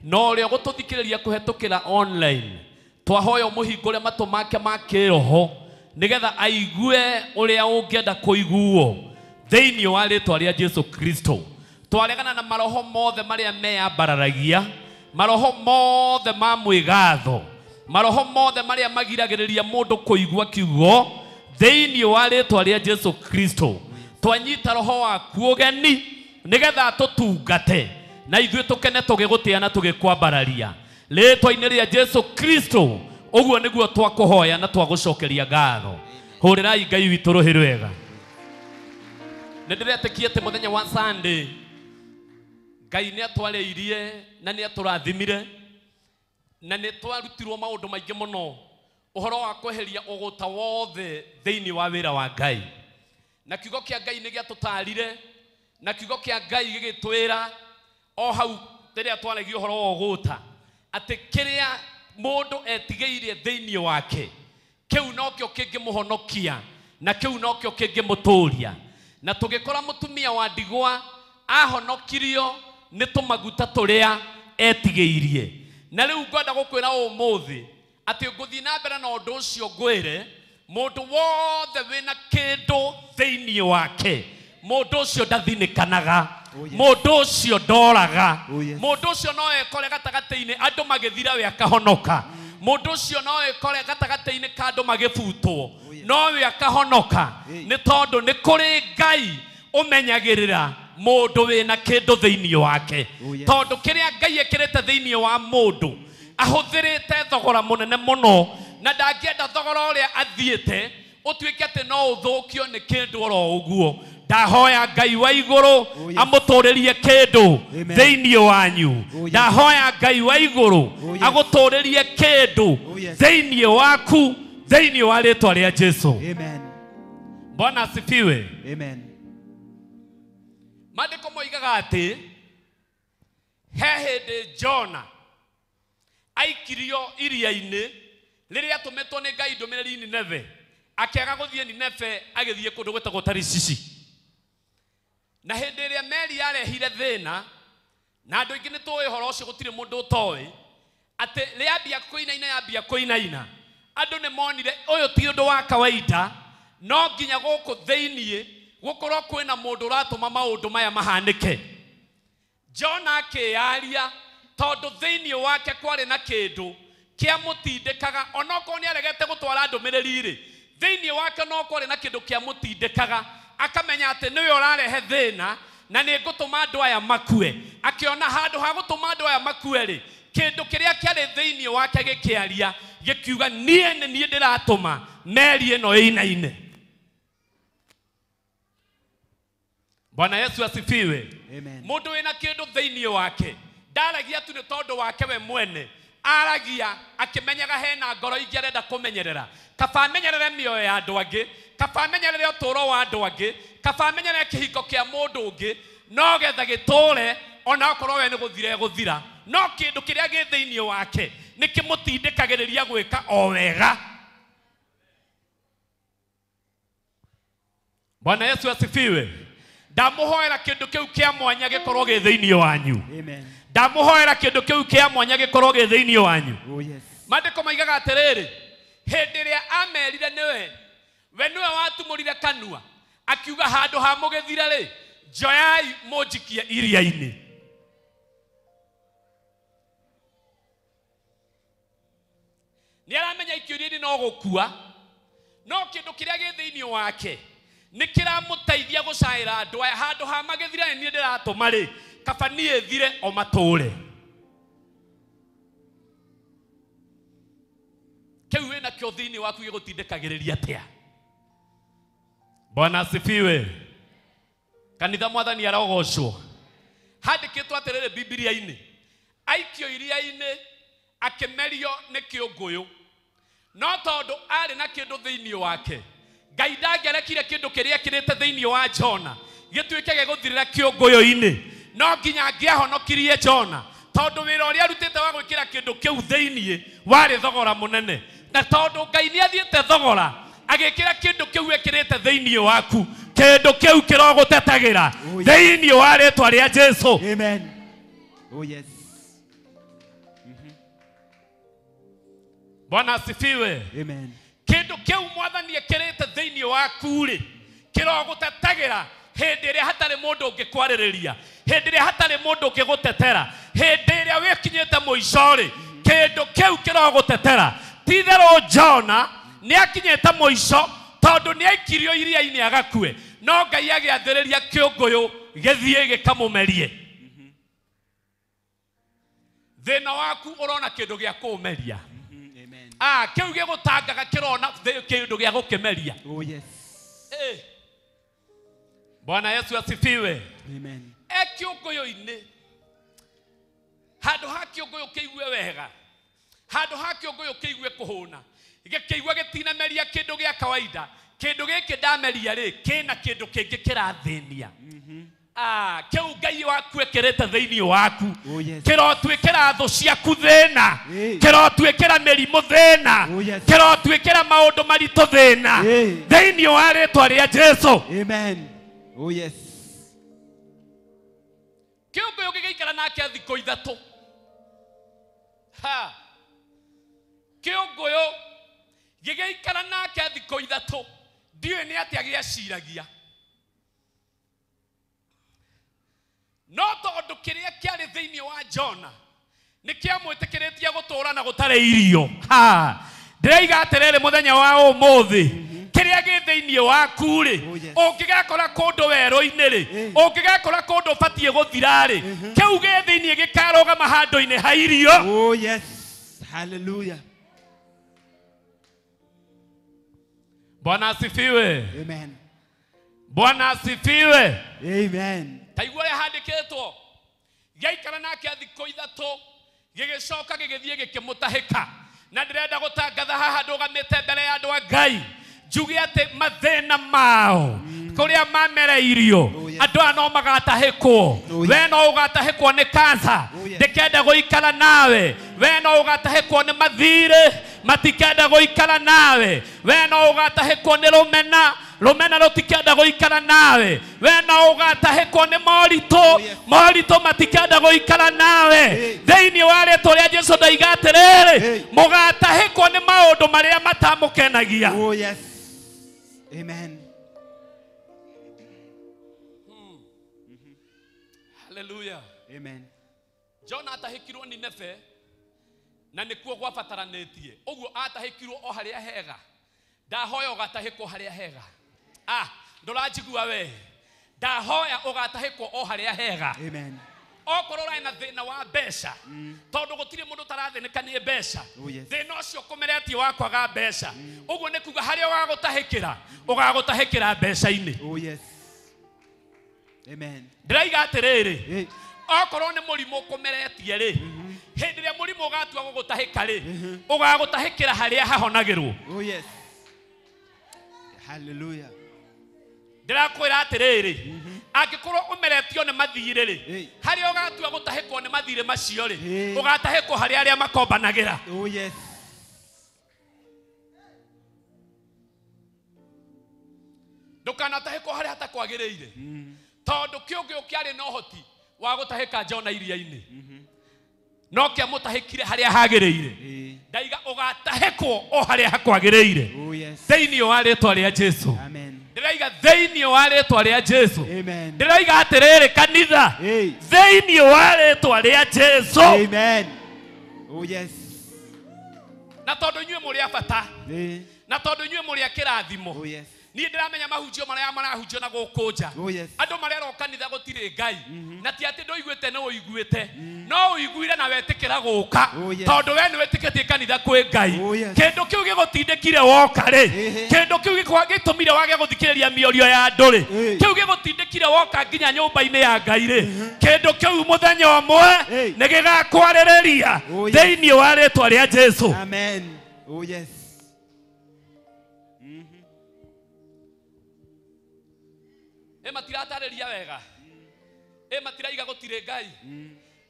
[SPEAKER 12] na ũrĩa ũgũtũthikĩrĩria kũhetũkĩra online, twahoya ũmũhingũre matũ make ma kĩroho nĩgetha aigue ũrĩa ũngĩenda kũiguo thĩinĩ wa rĩtwa rĩa Jesu Kristo. Twaregana na maroho mothe marĩa meyambararagia, maroho mothe ma mwĩgatho, maroho mothe marĩa magiragĩrĩria mũndũ kũigua kiugo thĩinĩ wa rĩtwa rĩa Jesu Kristo. Twanyita roho waku ũgeni nĩgetha tũtungate na ithuĩ tũkene tũgĩgũtĩa na tũgĩkwambararia rĩtwa-inĩ rĩa Jesu Kristo. Ũguo nĩguo twakũhoya na twagũcokeria ngatho. Hũrĩrai Ngai witũ rũhĩ rwega. Nĩ ndĩretĩkia atĩ mũthenya wa Sunday Ngai nĩ atwarĩirie na nĩ atũrathimire na nĩ twarutirwo maũndũ maingĩ mũno ũhoro wa kweheria ũgũta wothe thĩinĩ wa wĩra wa Ngai. Na kiugo kĩa Ngai nĩ gĩatũtarire na kiugo kĩa Ngai gĩgĩtwĩra o hau rĩrĩa twaragia ũhoro wa ũgũta atĩ kĩrĩa mũndũ etigĩirie thĩinĩ wake kĩu nokĩo kĩngĩmũhonokia na kĩu nokĩo kĩngĩmũtũria. Na tũgĩkora mũtumia wa ndigwa ahonokirio nĩ tũmaguta tũrĩa etigĩirie. Na rĩu ngwenda gũkwĩra ũmũthĩ atĩ ngũthiĩ na mbere na ũndũ ũcio ngwĩre mũndũ wothe wĩna kĩndũ thĩinĩ wake, mũndũ ũcio ndathinĩkanaga, mũndũ ũcio ndoraga, mũndũ ũcio no ekore gatagatĩ-inĩ andũ magĩthira we akahonoka, mũndũ ũcio no ekore gatagatĩ-inĩ ka andũ magĩbutwo no we akahonoka, nĩ tondũ nĩ kũrĩ Ngai ũmenyagĩrĩra mũndũ wĩna kĩndũ thĩinĩ wake. Tondũ kĩrĩa Ngai ekĩrĩte thĩinĩ wa mũndũ ahũthĩrĩte thogora mũnene mũno na ndangĩenda thogora ũrĩa athiĩte ũtuĩke atĩ no ũthũkio nĩ kĩndũ oro ũguo. Ndahoya Ngai wa igũrũ amũtũrĩrie kĩndũ thĩinĩ wanyu. Ndahoya Ngai wa igũrũ agũtũrĩrie kĩndũ thĩinĩ waku thĩinĩ wa rĩtwa rĩa Jesu.
[SPEAKER 6] Amen.
[SPEAKER 12] Bwana asifiwe.
[SPEAKER 6] Amen.
[SPEAKER 12] Maandĩko moigaga atĩ he hĩndĩ Jona aikirio iria-inĩ rĩrĩa atũmĩtwo nĩ Ngai ndũmĩrĩri Nineve, akĩaga gũthiĩ Nineve agĩthiĩ kũndũ gwĩtagwo Tarishishi. Na hĩndĩ ĩrĩa meri yarehire thĩna na andũ aingĩ nĩ tũĩ ũhoro ũcio, gũtirĩ mũndũ ũtoĩ atĩ rĩambia kũinaina yambia kũinaina, andũ nĩ monire ũyũ ti ũndũ wa kawaida, no nginya gũkũ thĩiniĩ gũkorwo kwĩna mũndũ ũratũma maũndũ maya mahanĩke. Jona akĩyaria tondũ thĩiniĩ wake kwarĩ na kĩndũ kĩamũtindĩkaga, onokorwo nĩ aregete gũtwara ndũmĩrĩri rĩ, thĩiniĩ wake no kwarĩ na kĩndũ kĩamũtindĩkaga, akamenya atĩ nĩwe ũrarehe thĩna na nĩ ngũtũma andũ aya makue. Akĩona handũ ha gũtũma andũ aya makue rĩ, kĩndũ kĩrĩa kĩarĩ thĩiniĩ wake gĩkĩaria gĩkiuga niĩ nĩ niĩ ndĩratũma meri ĩno ĩinaine. Bwana Yesu asifiwe.
[SPEAKER 6] Amen.
[SPEAKER 12] Mũndũ wĩna kĩndũ thĩiniĩ wake ndaragia tu nĩ tondũ wake we mwene, Aragia akimenyaga hena ngoro ingĩ arenda kũmenyerera. Kaba amenyerere mĩoyo ya andũ angĩ, kaba amenyerere ũtũũro wa andũ angĩ, kaba amenyerere kĩhiko kĩa mũndũ ũngĩ, no getha gĩtũũre ona okorwo we nĩ gũthira egũthira. No kĩndũ kĩrĩa gĩ thĩinĩ wake nĩ kĩmũtindĩkagĩrĩria gwĩka o wega. Bwana Yesu asifiwe. Ndamũhoera kĩndũ kĩu kĩa mwanya gĩkorwo gĩ thĩinĩ wanyu.
[SPEAKER 10] Amen.
[SPEAKER 12] Ndamũhoera kĩndũ kĩu kĩa mwanya gĩkorwo gĩ thĩinĩ wanyu.
[SPEAKER 10] Oh yes.
[SPEAKER 12] Maandĩko maigaga atĩrĩrĩ, hĩndĩ ĩrĩa amerire nĩwe, we nĩwe watumũrire kanua, akiuga handũ ha mũgĩthira rĩ, njoyai mũnjikie iria-inĩ. Nĩ aramenya ikio iria-inĩ no gũkua, no kĩndũ kĩrĩa gĩ thĩinĩ wake nĩ kĩramũteithia gũcaĩra andũ aya. Handũ ha magĩthira nĩ niĩ ndĩratũma rĩ, kaba niĩ thire o matũũre. Kĩu wĩnakĩo thĩinĩ waku gĩgũtindĩkagĩrĩria atĩa? Bwana asifiwe. Kanitha mwathani arogocwo. Handĩkĩtwo atĩrĩrĩ Bibilia-inĩ, aikio iria-inĩ akĩmerio nĩ kĩũngũyũ, no tondũ arĩ na kĩndũ thĩinĩ wake, Ngai ndangĩarekire kĩndũ kĩrĩa ekĩrĩte thĩinĩ wa Jona gĩtuĩke gĩgũthirĩra kĩũngũyũ-inĩ. No nginya angĩahonokirie Jona, tondũ wĩra ũrĩa arutĩte wa gwĩkĩra kĩndũ kĩu thĩinĩ warĩ thogora mũnene. Na tondũ Ngai nĩ athiĩte thogora agĩkĩra kĩndũ kĩu ekĩrĩte thĩinĩ waku, kĩndũ kĩu kĩrogũtetagĩra thĩinĩ wa rĩtwa rĩa Jesu.
[SPEAKER 10] Amen. Oh yes.
[SPEAKER 12] Bwana asifiwe.
[SPEAKER 10] Amen.
[SPEAKER 12] Kĩndũ kĩu mwathani ekĩrĩte thĩinĩ waku rĩ, kĩrogũtetagĩra hĩndĩ ĩrĩa hatarĩ mũndũ ũngĩkwarĩrĩria, hĩndĩ ĩrĩa hatarĩ mũndũ ũngĩgũtetera, hĩndĩ ĩrĩa wĩkinyĩte mũico rĩ, kĩndũ kĩu kĩrogũtetera. Ti-itherũ Jona nĩ akinyĩte mũico tondũ nĩ aikirio iria-inĩ agakue, no Ngai agĩathĩrĩria kĩũngũyũ gĩthiĩ gĩkamũmerie. Thĩna waku ũrona kĩndũ gĩa kũũmeria. Ah, kĩu gĩgũtangaga kĩrona kĩndũ gĩa gũkĩmeria.
[SPEAKER 10] Oh yes.
[SPEAKER 12] Bwana Yesu asifiwe.
[SPEAKER 10] Amen.
[SPEAKER 12] Kĩũngũyũ-inĩ, handũ ha kĩũngũyũ kĩigue wega, handũ ha kĩũngũyũ kĩigue kũhũna, gĩkĩigua gĩtinameria kĩndũ gĩa kawaida, kĩndũ gĩkĩ ndameria rĩ, kĩna kĩndũ kĩngĩ kĩrathĩnia. Ah, kĩu Ngai waku ekĩrĩte thĩinĩ waku kĩrotuĩkĩra thũ ciaku thĩna, kĩrotuĩkĩra mĩrimũ thĩna, kĩrotuĩkĩra maũndũ maritũ thĩna, thĩinĩ wa rĩtwa rĩa Jesu.
[SPEAKER 10] Amen. Oh yes.
[SPEAKER 12] Kĩũngũyũ gĩgĩikara nake thikũ ithatũ. Ha. Kĩũngũyũ gĩgĩikara nake thikũ ithatũ, ndiũĩ nĩ atĩa gĩaciragia. No tondũ kĩrĩa kĩarĩ thĩinĩ wa Jona nĩ kĩamwĩtĩkĩrĩtie gũtũũra na gũtarĩ irio. Ha. Ndĩraiga atĩrĩrĩ mũthenya wa ũmũthĩ, kĩrĩa gĩ thĩinĩ waku rĩ, ũngĩgakora kũndũ werũ-inĩ rĩ, ũngĩgakora kũndũ ũbatiĩ gũthira rĩ, kĩu gĩ thĩinĩ gĩkarũgama handũ-inĩ ha irio.
[SPEAKER 10] Oh yes. Hallelujah.
[SPEAKER 12] Bwana asifiwe.
[SPEAKER 10] Amen.
[SPEAKER 12] Bwana asifiwe.
[SPEAKER 10] Amen.
[SPEAKER 12] Taigua ũrĩa handĩkĩtwo, gĩaikara nake thikũ ithatũ, gĩgĩcoka gĩgĩthiĩ gĩkĩmũtahĩka. Na ndĩrenda gũtangatha haha ndũgamĩte mbere ya andũ a Ngai, njuge atĩ mathĩna mao kũrĩa mamereirio, andũ aya no magatahĩkwo. We no ũgatahĩkwo nĩ kansa, ndĩkenda gũikara nawe. We no ũgatahĩkwo nĩ mathirĩ, matikenda gũikara nawe. We no ũgatahĩkwo nĩ rũmena, rũmena rũtikenda gũikara nawe. We no ũgatahĩkwo nĩ moritũ, moritũ matikenda gũikara nawe. Thĩinĩ wa rĩtwa rĩa Jesu ndaiga atĩrĩrĩ, mũgatahĩkwo nĩ maũndũ marĩa matamũkenagia.
[SPEAKER 10] Oh yes. Amen.
[SPEAKER 12] Hallelujah.
[SPEAKER 10] Amen.
[SPEAKER 12] Jona atahĩkirwo Nineve na nĩkuo gwabataranĩtie. Ũguo atahĩkirwo o harĩa hega. Ndahoya ũgatahĩkwo harĩa hega. Ah, ndũranjigua we. Ndahoya ũgatahĩkwo o harĩa hega.
[SPEAKER 10] Amen.
[SPEAKER 12] Okorwo ũrarĩ na thĩna wa mbeca, tondũ gũtirĩ mũndũ ũtarathĩnĩka nĩ mbeca, thĩna ũcio ũkũmeretie wa kwaga mbeca, ũguo nĩ kuga harĩa ũgagũtahĩkĩra, ũgagũtahĩkĩra mbeca-inĩ.
[SPEAKER 10] Oh yes. Amen.
[SPEAKER 12] Ndĩraiga atĩrĩrĩ, okorwo nĩ mũrimũ ũkũmeretie rĩ, Hĩndĩ ĩrĩa mũrimũ ũgatua gũgũtahĩka rĩ, ũgagũtahĩkĩra harĩa hahonagĩrwo.
[SPEAKER 10] Oh yes. Hallelujah.
[SPEAKER 12] Ndĩrakwĩra atĩrĩrĩ, angĩkorwo ũmeretio nĩ mathirĩ rĩ, harĩa ũgatua gũtahĩkwo nĩ mathirĩ macio rĩ, ũgatahĩkwo harĩa arĩa makombanagĩra.
[SPEAKER 10] Oh yes.
[SPEAKER 12] Ndũkanatahĩkwo harĩa hatakwagĩrĩire, tondũ kĩũngũyũ kĩarĩ na ũhoti wa gũtahĩka Jona iria-inĩ, no kĩamũtahĩkire harĩa hagĩrĩire. Ndaiga ũgatahĩkwo o harĩa hakwagĩrĩire.
[SPEAKER 10] Oh yes.
[SPEAKER 12] Thĩinĩ wa rĩtwa rĩa Jesu.
[SPEAKER 10] Amen.
[SPEAKER 12] Ndĩraiga thĩinĩ wa rĩtwa rĩa Jesu.
[SPEAKER 10] Amen.
[SPEAKER 12] Ndĩraiga atĩrĩrĩ kanitha, thĩinĩ wa rĩtwa rĩa Jesu.
[SPEAKER 10] Amen. Oh yes.
[SPEAKER 12] Na tondũ inyuĩ mũrĩ a bata, na tondũ inyuĩ mũrĩ a kĩrathimo.
[SPEAKER 10] Oh yes.
[SPEAKER 12] Niĩ ndĩramenya mahunjio marĩa marahunjio na gũkũ nja.
[SPEAKER 10] Oh yes.
[SPEAKER 12] Andũ marerwo kanitha gũtirĩ Ngai, na ti atĩ ndũiguĩte nĩ ũiguĩte, no ũiguire na wetĩkĩra gũka, tondũ we nĩ wĩtĩkĩtie kanitha kwĩ Ngai. Kĩndũ kĩu gĩgũtindĩkire woka rĩ, kĩndũ kĩu gĩtũmire wage gũthikĩrĩria mĩorio ya andũ rĩ, kĩu gĩgũtindĩkire woka nginya nyũmba-inĩ ya Ngai rĩ, kĩndũ kĩu mũthenya ũmwe nĩ gĩgakwarĩrĩria thĩinĩ wa rĩtwa rĩa Jesu.
[SPEAKER 10] Amen. Oh yes.
[SPEAKER 12] Ĩ matiratarĩria wega, ĩ matiraiga gũtirĩ Ngai,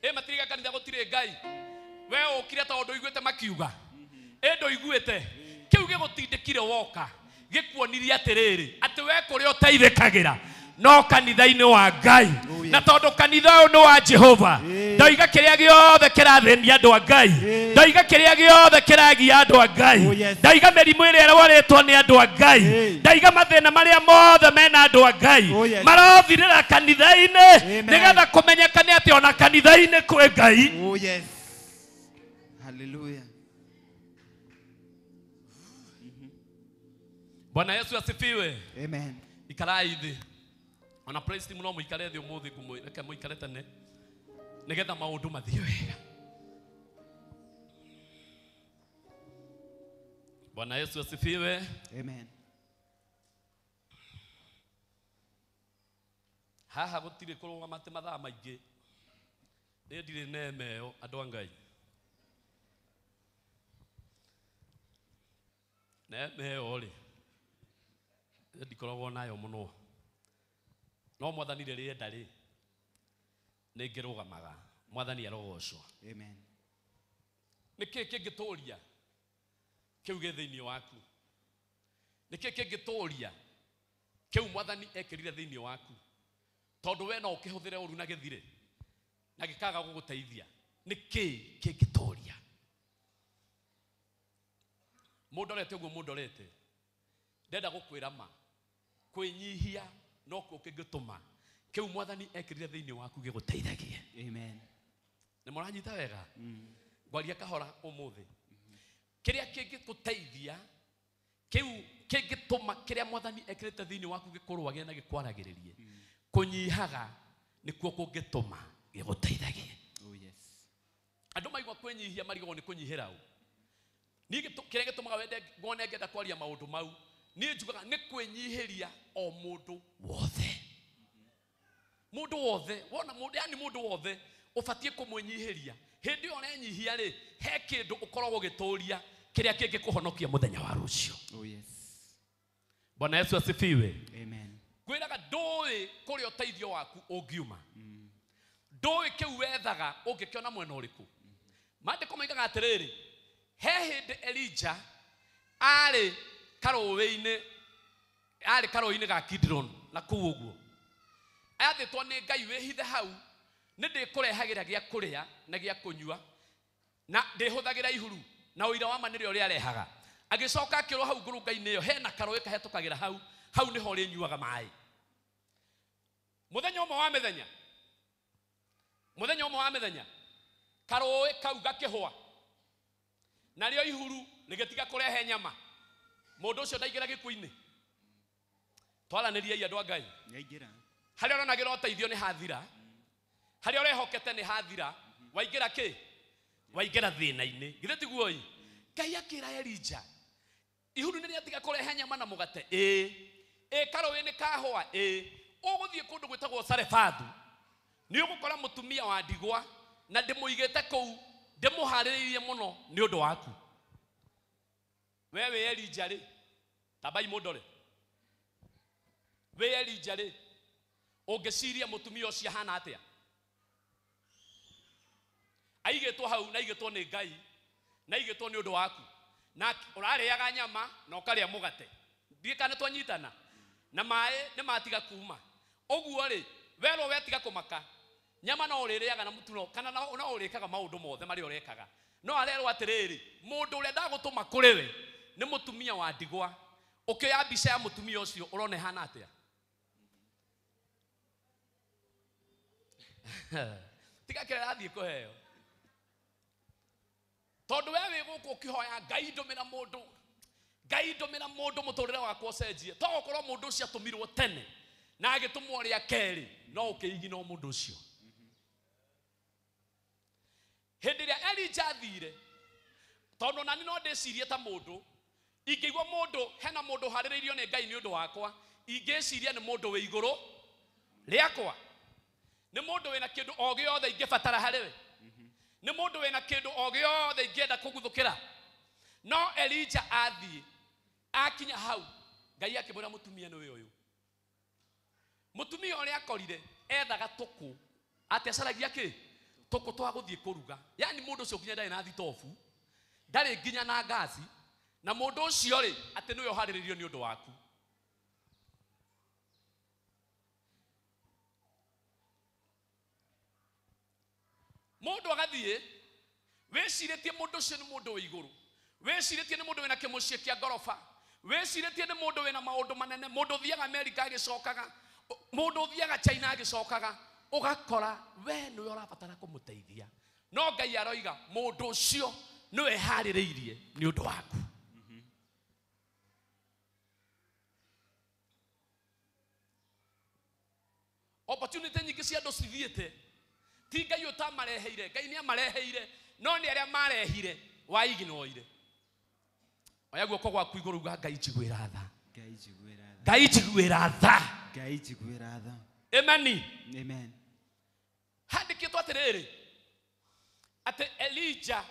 [SPEAKER 12] ĩ matiraiga kanitha gũtirĩ Ngai. We ũkire tondũ ndũiguĩte makiuga, ĩ ndũiguĩte. Kĩu gĩgũtindĩkire woka gĩkuonirie atĩrĩrĩ, atĩ we kũrĩa ũteithĩkagĩra no kanitha-inĩ wa Ngai, na tondũ kanitha ũyũ nĩ wa Jehova, ndoiga kĩrĩa gĩothe kĩrathĩnia andũ a Ngai, ndoiga kĩrĩa gĩothe kĩragia andũ a Ngai, ndoiga mĩrimũ ĩrĩa ĩrwarĩtwo nĩ andũ a Ngai, ndoiga mathĩna marĩa mothe mena andũ a Ngai marothirĩra kanitha-inĩ, nĩgetha kũmenyekane atĩ ona kanitha-inĩ kwĩ Ngai.
[SPEAKER 10] Oh yes. Hallelujah.
[SPEAKER 12] Bwana Yesu asifiwe.
[SPEAKER 10] Amen.
[SPEAKER 12] Ikarai thĩ. Ona praise team no mũikare thĩ ũmũthĩ, reke mũikare tene nĩgetha maũndũ mathiĩ wega. Bwana Yesu asifiwe.
[SPEAKER 10] Amen.
[SPEAKER 12] Haha gũtirĩ kũrũgama atĩ mathaa maingĩ. Niĩ ndirĩ neema ĩyo andũ a Ngai. Neema ĩyo rĩ, niĩ ndikoragwo nayo mũno. No mwathani rĩrĩa enda rĩ, nĩ ngĩrũgamaga. Mwathani arogocwo.
[SPEAKER 10] Amen.
[SPEAKER 12] Nĩ kĩĩ kĩngĩtũria kĩu gĩ thĩinĩ waku? Nĩ kĩĩ kĩngĩtũria kĩu mwathani ekĩrire thĩinĩ waku? Tondũ we no ũkĩhũthĩre ũru na gĩthire na gĩkaga gũgũteithia. Nĩ kĩĩ kĩngĩtũria? Mũndorete ũguo mũndorete, ndenda gũkwĩra ma, kwĩnyihia no kuo kĩngĩtũma kĩu mwathani ekĩrire thĩinĩ waku gĩgũteithagie.
[SPEAKER 10] Amen.
[SPEAKER 12] Nĩ mũranyita wega? Ngwaria kahora ũmũthĩ. Kĩrĩa kĩngĩgũteithia, kĩu kĩngĩtũma kĩrĩa mwathani ekĩrĩte thĩinĩ waku gĩkũrũagĩre na gĩkwaragĩrĩrie, kũnyihaga nĩkuo kũngĩtũma gĩgũteithagie.
[SPEAKER 10] Oh yes.
[SPEAKER 12] Andũ maigua kwĩnyihia marigagwo nĩ kũnyihĩra ũ. Niĩ kĩrĩa gĩtũmaga wende ngone ngĩenda kwaria maũndũ mau, niĩ njugaga nĩ kwĩnyihĩria o mũndũ wothe. Mũndũ wothe, wona mũndũ, yani mũndũ wothe ũbatiĩ kũmwĩnyihĩria. Hĩndĩ ĩyo ũrenyihia rĩ, he kĩndũ ũkoragwo ũgĩtũria kĩrĩa kĩngĩkũhonokia mũthenya wa rũciũ.
[SPEAKER 10] Oh yes.
[SPEAKER 12] Bwana Yesu asifiwe.
[SPEAKER 10] Amen.
[SPEAKER 12] Ngwĩraga ndũĩ kũrĩa ũteithio waku ũngiuma. Ndũĩ kĩu wethaga ũngĩkĩona mwena ũrĩkũ. Maandĩko moigaga atĩrĩrĩ, he hĩndĩ Elijah arĩ karũĩ-inĩ, arĩ karũĩ-inĩ ga Kidron na kũu ũguo. Athĩtwo nĩ Ngai wĩhithe hau, nĩ ndĩkũrehagĩra gĩa kũrĩa na gĩa kũnyua, na ndĩhũthagĩra ihuru, na ũira wa ma nĩrĩo rĩarehaga. Agĩcoka akĩrwo hau ngurunga-inĩ ĩyo hena karũĩ kahetũkagĩra hau, hau nĩho ũrĩnyuaga maĩ. Mũthenya ũmwe wa mĩthenya, mũthenya ũmwe wa mĩthenya, karũĩ kau gakĩhũa, narĩo ihuru rĩgĩtiga kũrehe nyama. Mũndũ ũcio ndaingĩra gĩkuũ-inĩ. Twaranĩriai andũ a Ngai.
[SPEAKER 10] Nĩaingĩra.
[SPEAKER 12] Harĩa ũronagĩra ũteithio nĩ hathira, harĩa ũrehokete nĩ hathira, waingĩra kĩ? Waingĩra thĩna-inĩ. Githĩ tiguo ĩ? Ngai akĩra Elijah, ihuru nĩ rĩatiga kũrehe nyama na mũgate? Ĩĩ. Ĩ karũĩ nĩ kahũa? Ĩĩ. Ũgũthiĩ kũndũ gwĩtagwo Sarefathu, nĩ ũgũkora mũtumia wa ndigwa, na ndĩmũigĩte kũu Ndĩmũharĩrĩirie mũno nĩ ũndũ waku. We wĩ Elija rĩ, tambai mũndore. Wĩ Elija rĩ, ũngĩciria mũtumia ũcio ahana atĩa? Aigĩtwo hau na aigĩtwo nĩ Ngai na aigĩtwo nĩ ũndũ waku. Na ũrarĩaga nyama na ũkarĩa mũgate. Ndiĩ kana twanyitana. Na maĩ nĩ matiga kuma. Ũguo rĩ, werwo wetiga kũmaka. Nyama no ũrĩrĩaga na mũtu no kana no ũrĩkaga maũndũ mothe marĩa ũrekaga. No arerwo atĩrĩrĩ, mũndũ ũrĩa ndagũtũma kũrĩ we nĩ mũtumia wa ndigwa. Ũkĩoya mbica ya mũtumia ũcio ũrona ĩhana atĩa? Tiga kĩrĩa arathiĩ kũheo. Tondũ we wĩ gũkũ ũkĩhoya Ngai ndũmĩra mũndũ, Ngai ndũmĩra mũndũ mũtũrĩre wakwa ũcenjie. To gũkorwo mũndũ ũcio atũmirwo tene na agĩtũmwo rĩa kerĩ, no ũkĩigina mũndũ ũcio. Hĩndĩ ĩrĩa Elija athire, tondũ nani no ndĩcirie ta mũndũ, ingĩigua mũndũ hena mũndũ ũharĩrĩirio nĩ Ngai nĩ ũndũ wakwa, ingĩciria nĩ mũndũ wĩ igũrũ rĩakwa, nĩ mũndũ wĩna kĩndũ o gĩothe ingĩbatara harĩ we, nĩ mũndũ wĩna kĩndũ o gĩothe ingĩenda kũguthũkĩra. No Elija athiĩ akinya hau, Ngai akĩmwĩra mũtumia nĩwe ũyũ. Mũtumia ũrĩa akorire ethaga tũkũ, atĩ acaragia kĩ? Tũkũ twa gũthiĩ kũruga. Yaani mũndũ ũcio nginya ndarĩ na thitobu, ndarĩ nginya na ngasi, na mũndũ ũcio rĩ atĩ nĩwe ũharĩrĩirio nĩ ũndũ waku. Mũndũ agathiĩ wĩcirĩtie mũndũ ũcio nĩ mũndũ wĩ igũrũ, wĩcirĩtie nĩ mũndũ wĩna kĩmũciĩ kĩa ngoroba, wĩcirĩtie nĩ mũndũ wĩna maũndũ manene, mũndũ ũthiaga Amerika agĩcokaga, mũndũ ũthiaga China agĩcokaga, ũgakora we nĩwe ũrabatara kũmũteithia. No Ngai aroiga mũndũ ũcio nĩwe harĩrĩirie nĩ ũndũ waku. Opportunity nyingĩ cia andũ cithiĩte, ti Ngai ũtamareheire, Ngai nĩ amareheire, no nĩ arĩa marehire waignoire. Oya guoko gwaku igũrũ uga Ngai njiguĩra tha.
[SPEAKER 10] Ngai njiguĩra tha.
[SPEAKER 12] Ngai njiguĩra tha.
[SPEAKER 10] Ngai njiguĩra tha.
[SPEAKER 12] Amen.
[SPEAKER 10] Amen.
[SPEAKER 12] Handĩkĩtwo atĩrĩrĩ, atĩ Elija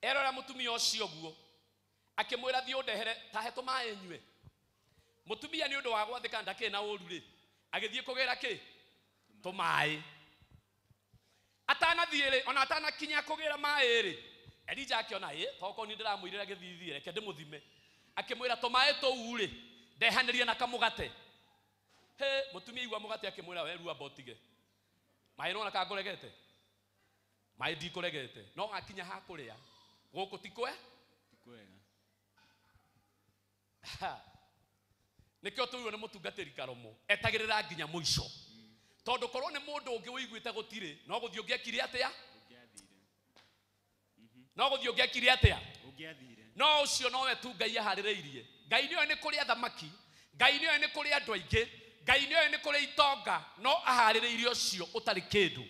[SPEAKER 12] erora mũtumia ũcio guo, akĩmwĩra thiĩ ũndehere ta he tũmaĩ nyue. Mũtumia nĩ ũndũ wa gwathĩka ndakĩrĩ na ũru rĩ, agĩthiĩ kũgĩra kĩ? Tũmaĩ. Atanathiĩ rĩ, ona atanakinya kũgĩra maĩ rĩ, Elija akĩona ĩ, tokorwo niĩ ndĩramũirĩra gĩthithi, reke ndĩmũthime. Akĩmwĩra tũmaĩ tũu rĩ, ndehanĩrie na kamũgate. He, mũtumia aigua mũgate akĩmwĩra we rua mbotige. Maĩ nĩwona ka ngũregete? Maĩ ndikũregete. No akinya ha kũrĩa, gũkũ ti kwe? Nĩkĩo tũirwo nĩ mũtungatĩri Karomo, etagĩrĩra nginya mũico. Tondũ korwo nĩ mũndũ ũngĩ ũiguĩte gũtirĩ, no gũthiĩ ũngĩekire atĩa? No gũthiĩ ũngĩekire atĩa? No ũcio nowe tu Ngai aharĩrĩirie. Ngai nĩoĩ nĩ kũrĩ athamaki, Ngai nĩoĩ nĩ kũrĩ andũ aingĩ, Ngai nĩoĩ nĩ kũrĩ itonga, no aharĩrĩirie ũcio ũtarĩ kĩndũ.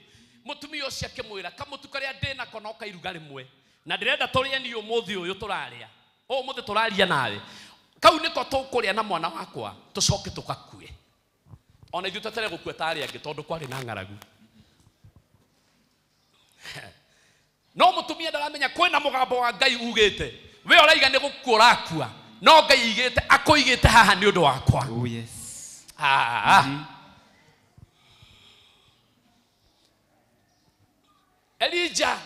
[SPEAKER 12] Mũtumia ũcio akĩmwĩra, kamũtu karĩa ndĩnako no kairuga rĩmwe, na ndĩrenda tũrĩe niĩ ũmũthĩ ũyũ tũrarĩa. Ũmũthĩ tũraria nawe. Kau nĩko tũkũrĩa na mwana wakwa, tũcoke tũgakue. Ona ithuĩ tweterere gũkua ta arĩa angĩ tondũ kwarĩ na ng'aragu. No mũtumia ndaramenya kwĩna mũgambo wa Ngai ugĩte, we ũraiga nĩ gũkua ũrakua, no Ngai aigĩte akũigĩte haha nĩ ũndũ wakwa.
[SPEAKER 10] Oh yes.
[SPEAKER 12] Elija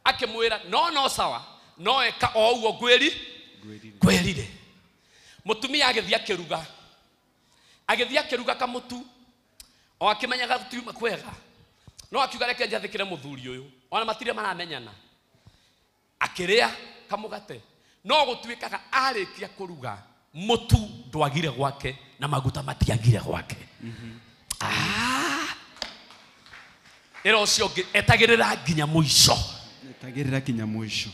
[SPEAKER 12] akĩmwĩra no no sawa, no eka o ũguo ngwĩri ngwĩrire. Mũtumia agĩthiĩ akĩruga, agĩthiĩ akĩruga kamũtu, o akĩmenyaga gũtiuma kwega, no akiuga reke njathĩkĩre mũthuri ũyũ, ona matirĩ maramenyana. Akĩrĩa kamũgate, no gũtuĩkaga arĩkia kũruga mũtu ndwagire gwake na maguta matiagire gwake. Ĩra ũcio ũngĩ etagĩrĩra nginya mũico.
[SPEAKER 10] Etagĩrĩra nginya mũico.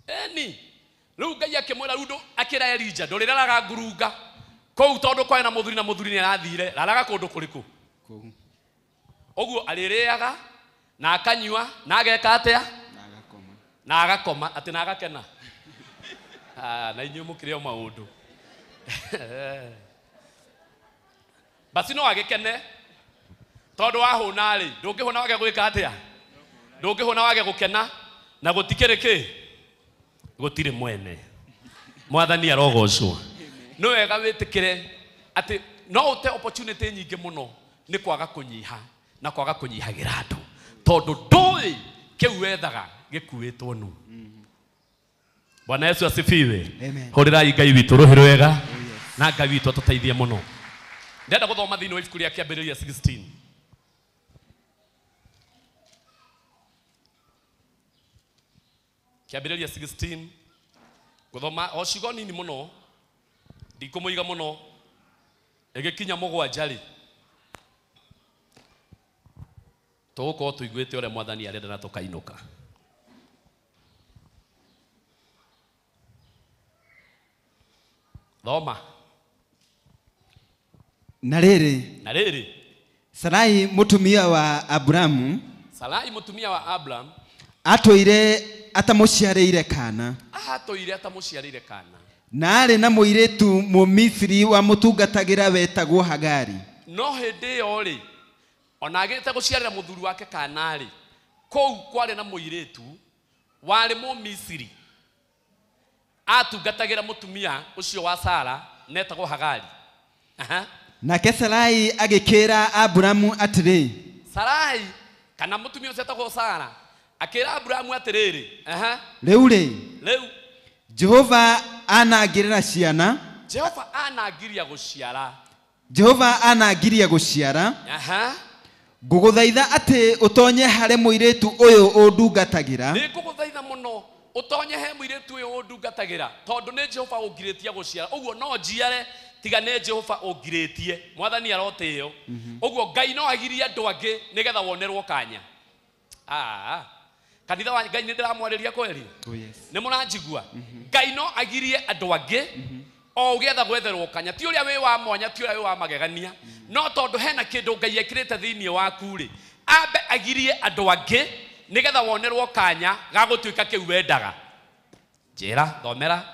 [SPEAKER 12] Eni rĩu Ngai akĩmwĩra rĩu akĩra Elija ndũrĩraraga ngurunga kũu tondũ kwarĩ na mũthuri na mũthuri nĩ arathire, raraga kũndũ kũrĩkũ?
[SPEAKER 10] Kũu.
[SPEAKER 12] Ũguo arĩrĩaga na akanyua na ageka atĩa?
[SPEAKER 10] Na agakoma.
[SPEAKER 12] Na agakoma atĩ na agakena. Na inyuĩ mũkĩrĩ o maũndũ. Basi no agĩkene tondũ wahũna rĩ, ndũngĩhũna wage gwĩka atĩa? Ndũngĩhũna wage gũkena na gũtikĩrĩ kĩ? Gũtirĩ mwene. Mwathani arogocwo. Nĩ wega wĩtĩkĩre atĩ no ũte opportunity nyingĩ mũno nĩ kwaga kũnyiha na kwaga kũnyihagĩra andũ. Tondũ ndũĩ kĩu wethaga gĩkuĩtwo nũ. Bwana Yesu asifiwe. Hũrĩrai Ngai witũ rũhĩ rwega na Ngai witũ atũteithie mũno. Ndĩrenda gũthoma thĩinĩ wa ibuku rĩa Kĩambĩrĩria 16. Kĩambĩrĩria 16 gũthoma o ciugo nini mũno, ndikũmũiga mũno, ĩgĩkinya 7 rĩ, tũgũkorwo tũiguĩte ũrĩa Mwathani arenda na tũkainũka. Thoma.
[SPEAKER 10] Na rĩrĩ.
[SPEAKER 12] Na rĩrĩ.
[SPEAKER 10] Sarai mũtumia wa Abrahamu.
[SPEAKER 12] Sarai mũtumia wa Abraham.
[SPEAKER 10] Atũire atamũciarĩire kana.
[SPEAKER 12] Atũire atamũciarĩire kana.
[SPEAKER 10] Na arĩ na mũirĩtu Mũmisiri wamũtungatagĩra wetagwo Hagari.
[SPEAKER 12] No hĩndĩ ĩyo rĩ, ona agĩte gũciarĩra mũthuri wake kana rĩ, kũu kwarĩ na mũirĩtu warĩ Mũmisiri atungatagĩra mũtumia ũcio wa Sara netagwo Hagari. Aha.
[SPEAKER 10] Nake Sarai agĩkĩra Aburamu atĩrĩ.
[SPEAKER 12] Sarai kana mũtumia ũcio etagwo Sara akĩra Aburamu atĩrĩrĩ. Aha.
[SPEAKER 10] Rĩu rĩ.
[SPEAKER 12] Rĩu.
[SPEAKER 10] Jehova anangĩrĩra ciana.
[SPEAKER 12] Jehova anangiria gũciara.
[SPEAKER 10] Jehova anangiria gũciara.
[SPEAKER 12] Aha.
[SPEAKER 10] Ngũgũthaitha atĩ ũtonye harĩ mũirĩtu ũyũ ũndungatagĩra.
[SPEAKER 12] Nĩngũgũthaitha mũno ũtonye he mũirĩtu ũyũ ũndungatagĩra tondũ nĩ Jehova ũngirĩtie gũciara. Ũguo no njiare tiga nĩ Jehova ũngirĩtie. Mwathani arotĩo. Ũguo Ngai no agirie andũ angĩ nĩgetha wonerwo kanya. Ah. Kanitha wa Ngai nĩ ndĩramwarĩria kweri?
[SPEAKER 10] Oh yes.
[SPEAKER 12] Nĩ mũranjigua? Ngai no agirie andũ angĩ o ũgĩetha gwetherwo kanya. Ti ũrĩa wĩ wa mwanya, ti ũrĩa wĩ wa magegania. No tondũ hena kĩndũ Ngai ekĩrĩte thĩinĩ waku rĩ, ambe agirie andũ angĩ nĩgetha wonerwo kanya ga gũtuĩka kĩu wendaga. Njĩra, thomera.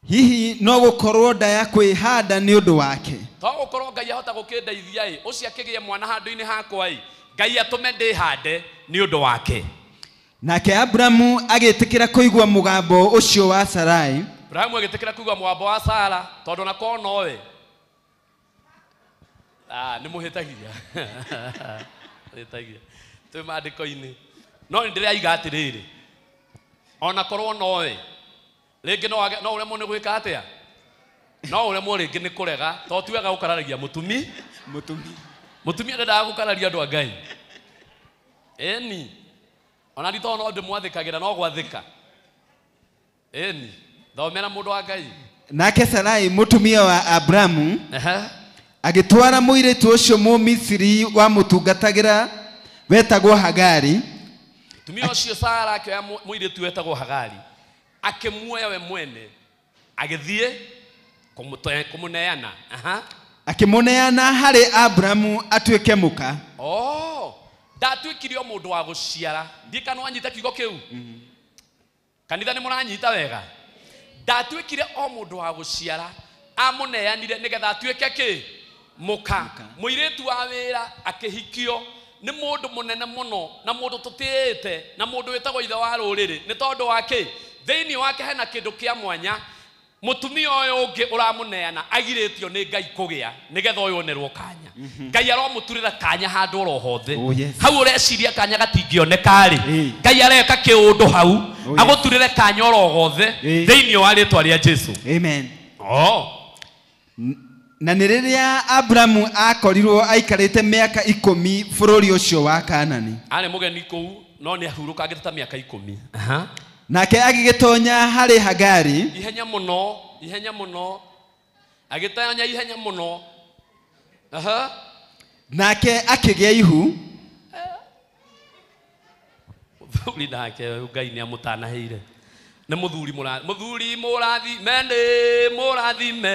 [SPEAKER 10] Hihi no gũkorwo nda ya kwĩhanda nĩ ũndũ wake.
[SPEAKER 12] To gũkorwo Ngai ahota gũkĩndeithia ĩ, ũcio akĩgĩe mwana handũ-inĩ hakwa ĩ, Ngai atũme ndĩhande nĩ ũndũ wake.
[SPEAKER 10] Nake Abrahamu agĩtĩkĩra kũigua mũgambo ũcio wa Sarai.
[SPEAKER 12] Abrahamu agĩtĩkĩra kũigua mũgambo wa Sara tondũ na korwo nowe. Ah, nĩ mũhĩtagia. Mũhĩtagia. Twĩ maandĩko-inĩ. No nĩ ndĩraiga atĩrĩrĩ, ona korwo nowe rĩngĩ no ũremwo nĩ gwĩka atĩa? No ũremwo rĩngĩ nĩ kũrega, tondũ ti wega gũkararagia mũtumi. Mũtumia ndendaga gũkararia andũ a Ngai. Ĩni. Ona ndi tondũ no ndĩmwathĩkagĩra no gwathĩka. Ĩni. Thomera mũndũ wa Ngai.
[SPEAKER 10] Nake Sarai mũtumia wa Abrahamu agĩtwara mũirĩtu ũcio Mũmisiri wamũtungatagĩra wetagwo Hagari.
[SPEAKER 12] Mũtumia ũcio Sara akĩoya mũirĩtu wetagwo Hagari akĩmuoya we mwene agĩthiĩ kũmũneana. Aha.
[SPEAKER 10] Akĩmũneana harĩ Abrahamu atuĩke mũka.
[SPEAKER 12] Oh, ndatuĩkire o mũndũ wa gũciara. Ndiĩ kana wanyita kiugo kĩu. Kanitha nĩ mũranyita wega. Ndatuĩkire o mũndũ wa gũciara, amũneanire nĩgetha atuĩke kĩ? Mũka. Mũirĩtu wa wĩra akĩhikio nĩ mũndũ mũnene mũno na mũndũ tũtĩĩte na mũndũ wĩtagwo ithe wa rũrĩrĩ nĩ tondũ wa kĩ? Thĩinĩ wake hena kĩndũ kĩa mwanya mũtumia ũyũ ũngĩ ũramũneana agirĩtio nĩ Ngai kũgĩa nĩgetha ũyũ onerwo kanya. Ngai aromũturĩra kanya handũ oro hothe. Hau ũreciria kanya gatingĩoneka rĩ, Ngai areka kĩũndũ hau agũturĩre kanya oro hothe thĩinĩ wa rĩtwa rĩa Jesu.
[SPEAKER 10] Amen.
[SPEAKER 12] Oh.
[SPEAKER 10] Na nĩ rĩrĩa Abrahamu akorirwo aikarĩte mĩaka 10 bũrũri ũcio wa Kaanani.
[SPEAKER 12] Arĩ mũgeni kũu no nĩ ahurũkangĩte ta mĩaka 10. Aha.
[SPEAKER 10] Nake agĩgĩtonya harĩ Hagari.
[SPEAKER 12] Ihenya mũno, ihenya mũno. Agĩtonya ihenya mũno. Aha.
[SPEAKER 10] Nake akĩgĩa ihu.
[SPEAKER 12] Mũthuri nake Ngai nĩ amũtanahĩire. Nĩ mũthuri mũrathime nĩ mũrathime.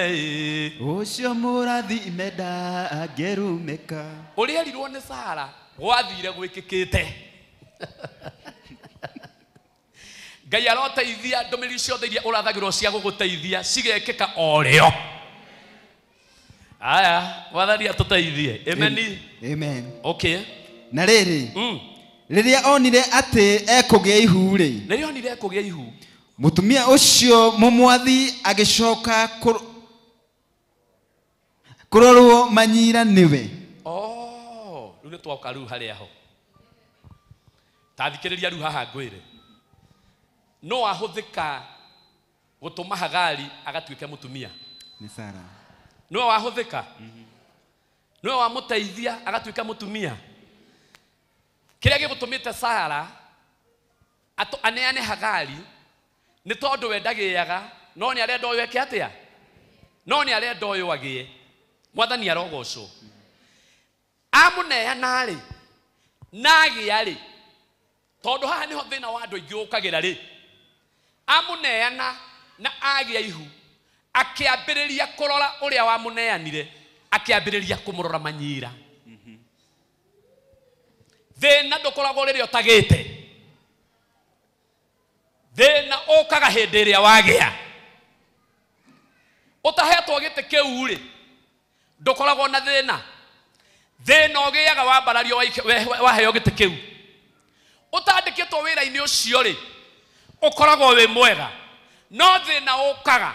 [SPEAKER 10] Ũcio mũrathime ndangĩrumĩka.
[SPEAKER 12] Ũrĩa erirwo nĩ Sara gwathire gwĩkĩkĩte. Ngai aroteithia ndũmĩrĩri ciothe iria ũrathagĩrwo cia gũgũteithia cigekĩka o rĩo. Aya, Mwathani atũteithie. Amen.
[SPEAKER 10] Amen.
[SPEAKER 12] Okay.
[SPEAKER 10] Na rĩrĩ, Rĩrĩa onire atĩ ekũgĩa ihu rĩ.
[SPEAKER 12] Rĩrĩa onire ekũgĩa ihu.
[SPEAKER 10] Mũtumia ũcio mũmwathi agĩcoka kũrorwo manyira nĩwe.
[SPEAKER 12] Oh, rĩu nĩ twoka rĩu harĩa ho. Ta thikĩrĩria rĩu haha ngwĩre. No ahũthĩka gũtũma Hagari agatuĩke mũtumia.
[SPEAKER 10] Nĩ Sara.
[SPEAKER 12] No wahũthĩka. Nĩwe wamũteithia agatuĩka mũtumia. Kĩrĩa gĩgũtũmĩte Sara aneane Hagari nĩ tondũ we ndagĩaga, no nĩ arenda ũyũ eke atĩa? No nĩ arenda ũyũ agĩe. Mwathani arogocwo. Amũneana rĩ, na agĩa rĩ, tondũ haha nĩho thĩna wa andũ aingĩ ũkagĩra rĩ. Amũneana na agĩa ihu, akĩambĩrĩria kũrora ũrĩa wamũneanire, akĩambĩrĩria kũmũrora manyira. Thĩna ndũkoragwo rĩrĩa ũtagĩte. Thĩna ũkaga hĩndĩ ĩrĩa wagĩa. Ũtahetwo gĩtĩ kĩu rĩ, ndũkoragwo na thĩna. Thĩna ũgĩaga wambarario waheo gĩtĩ kĩu. Ũtandĩkĩtwo wĩra-inĩ ũcio rĩ, ũkoragwo wĩ mwega. No thĩna ũkaga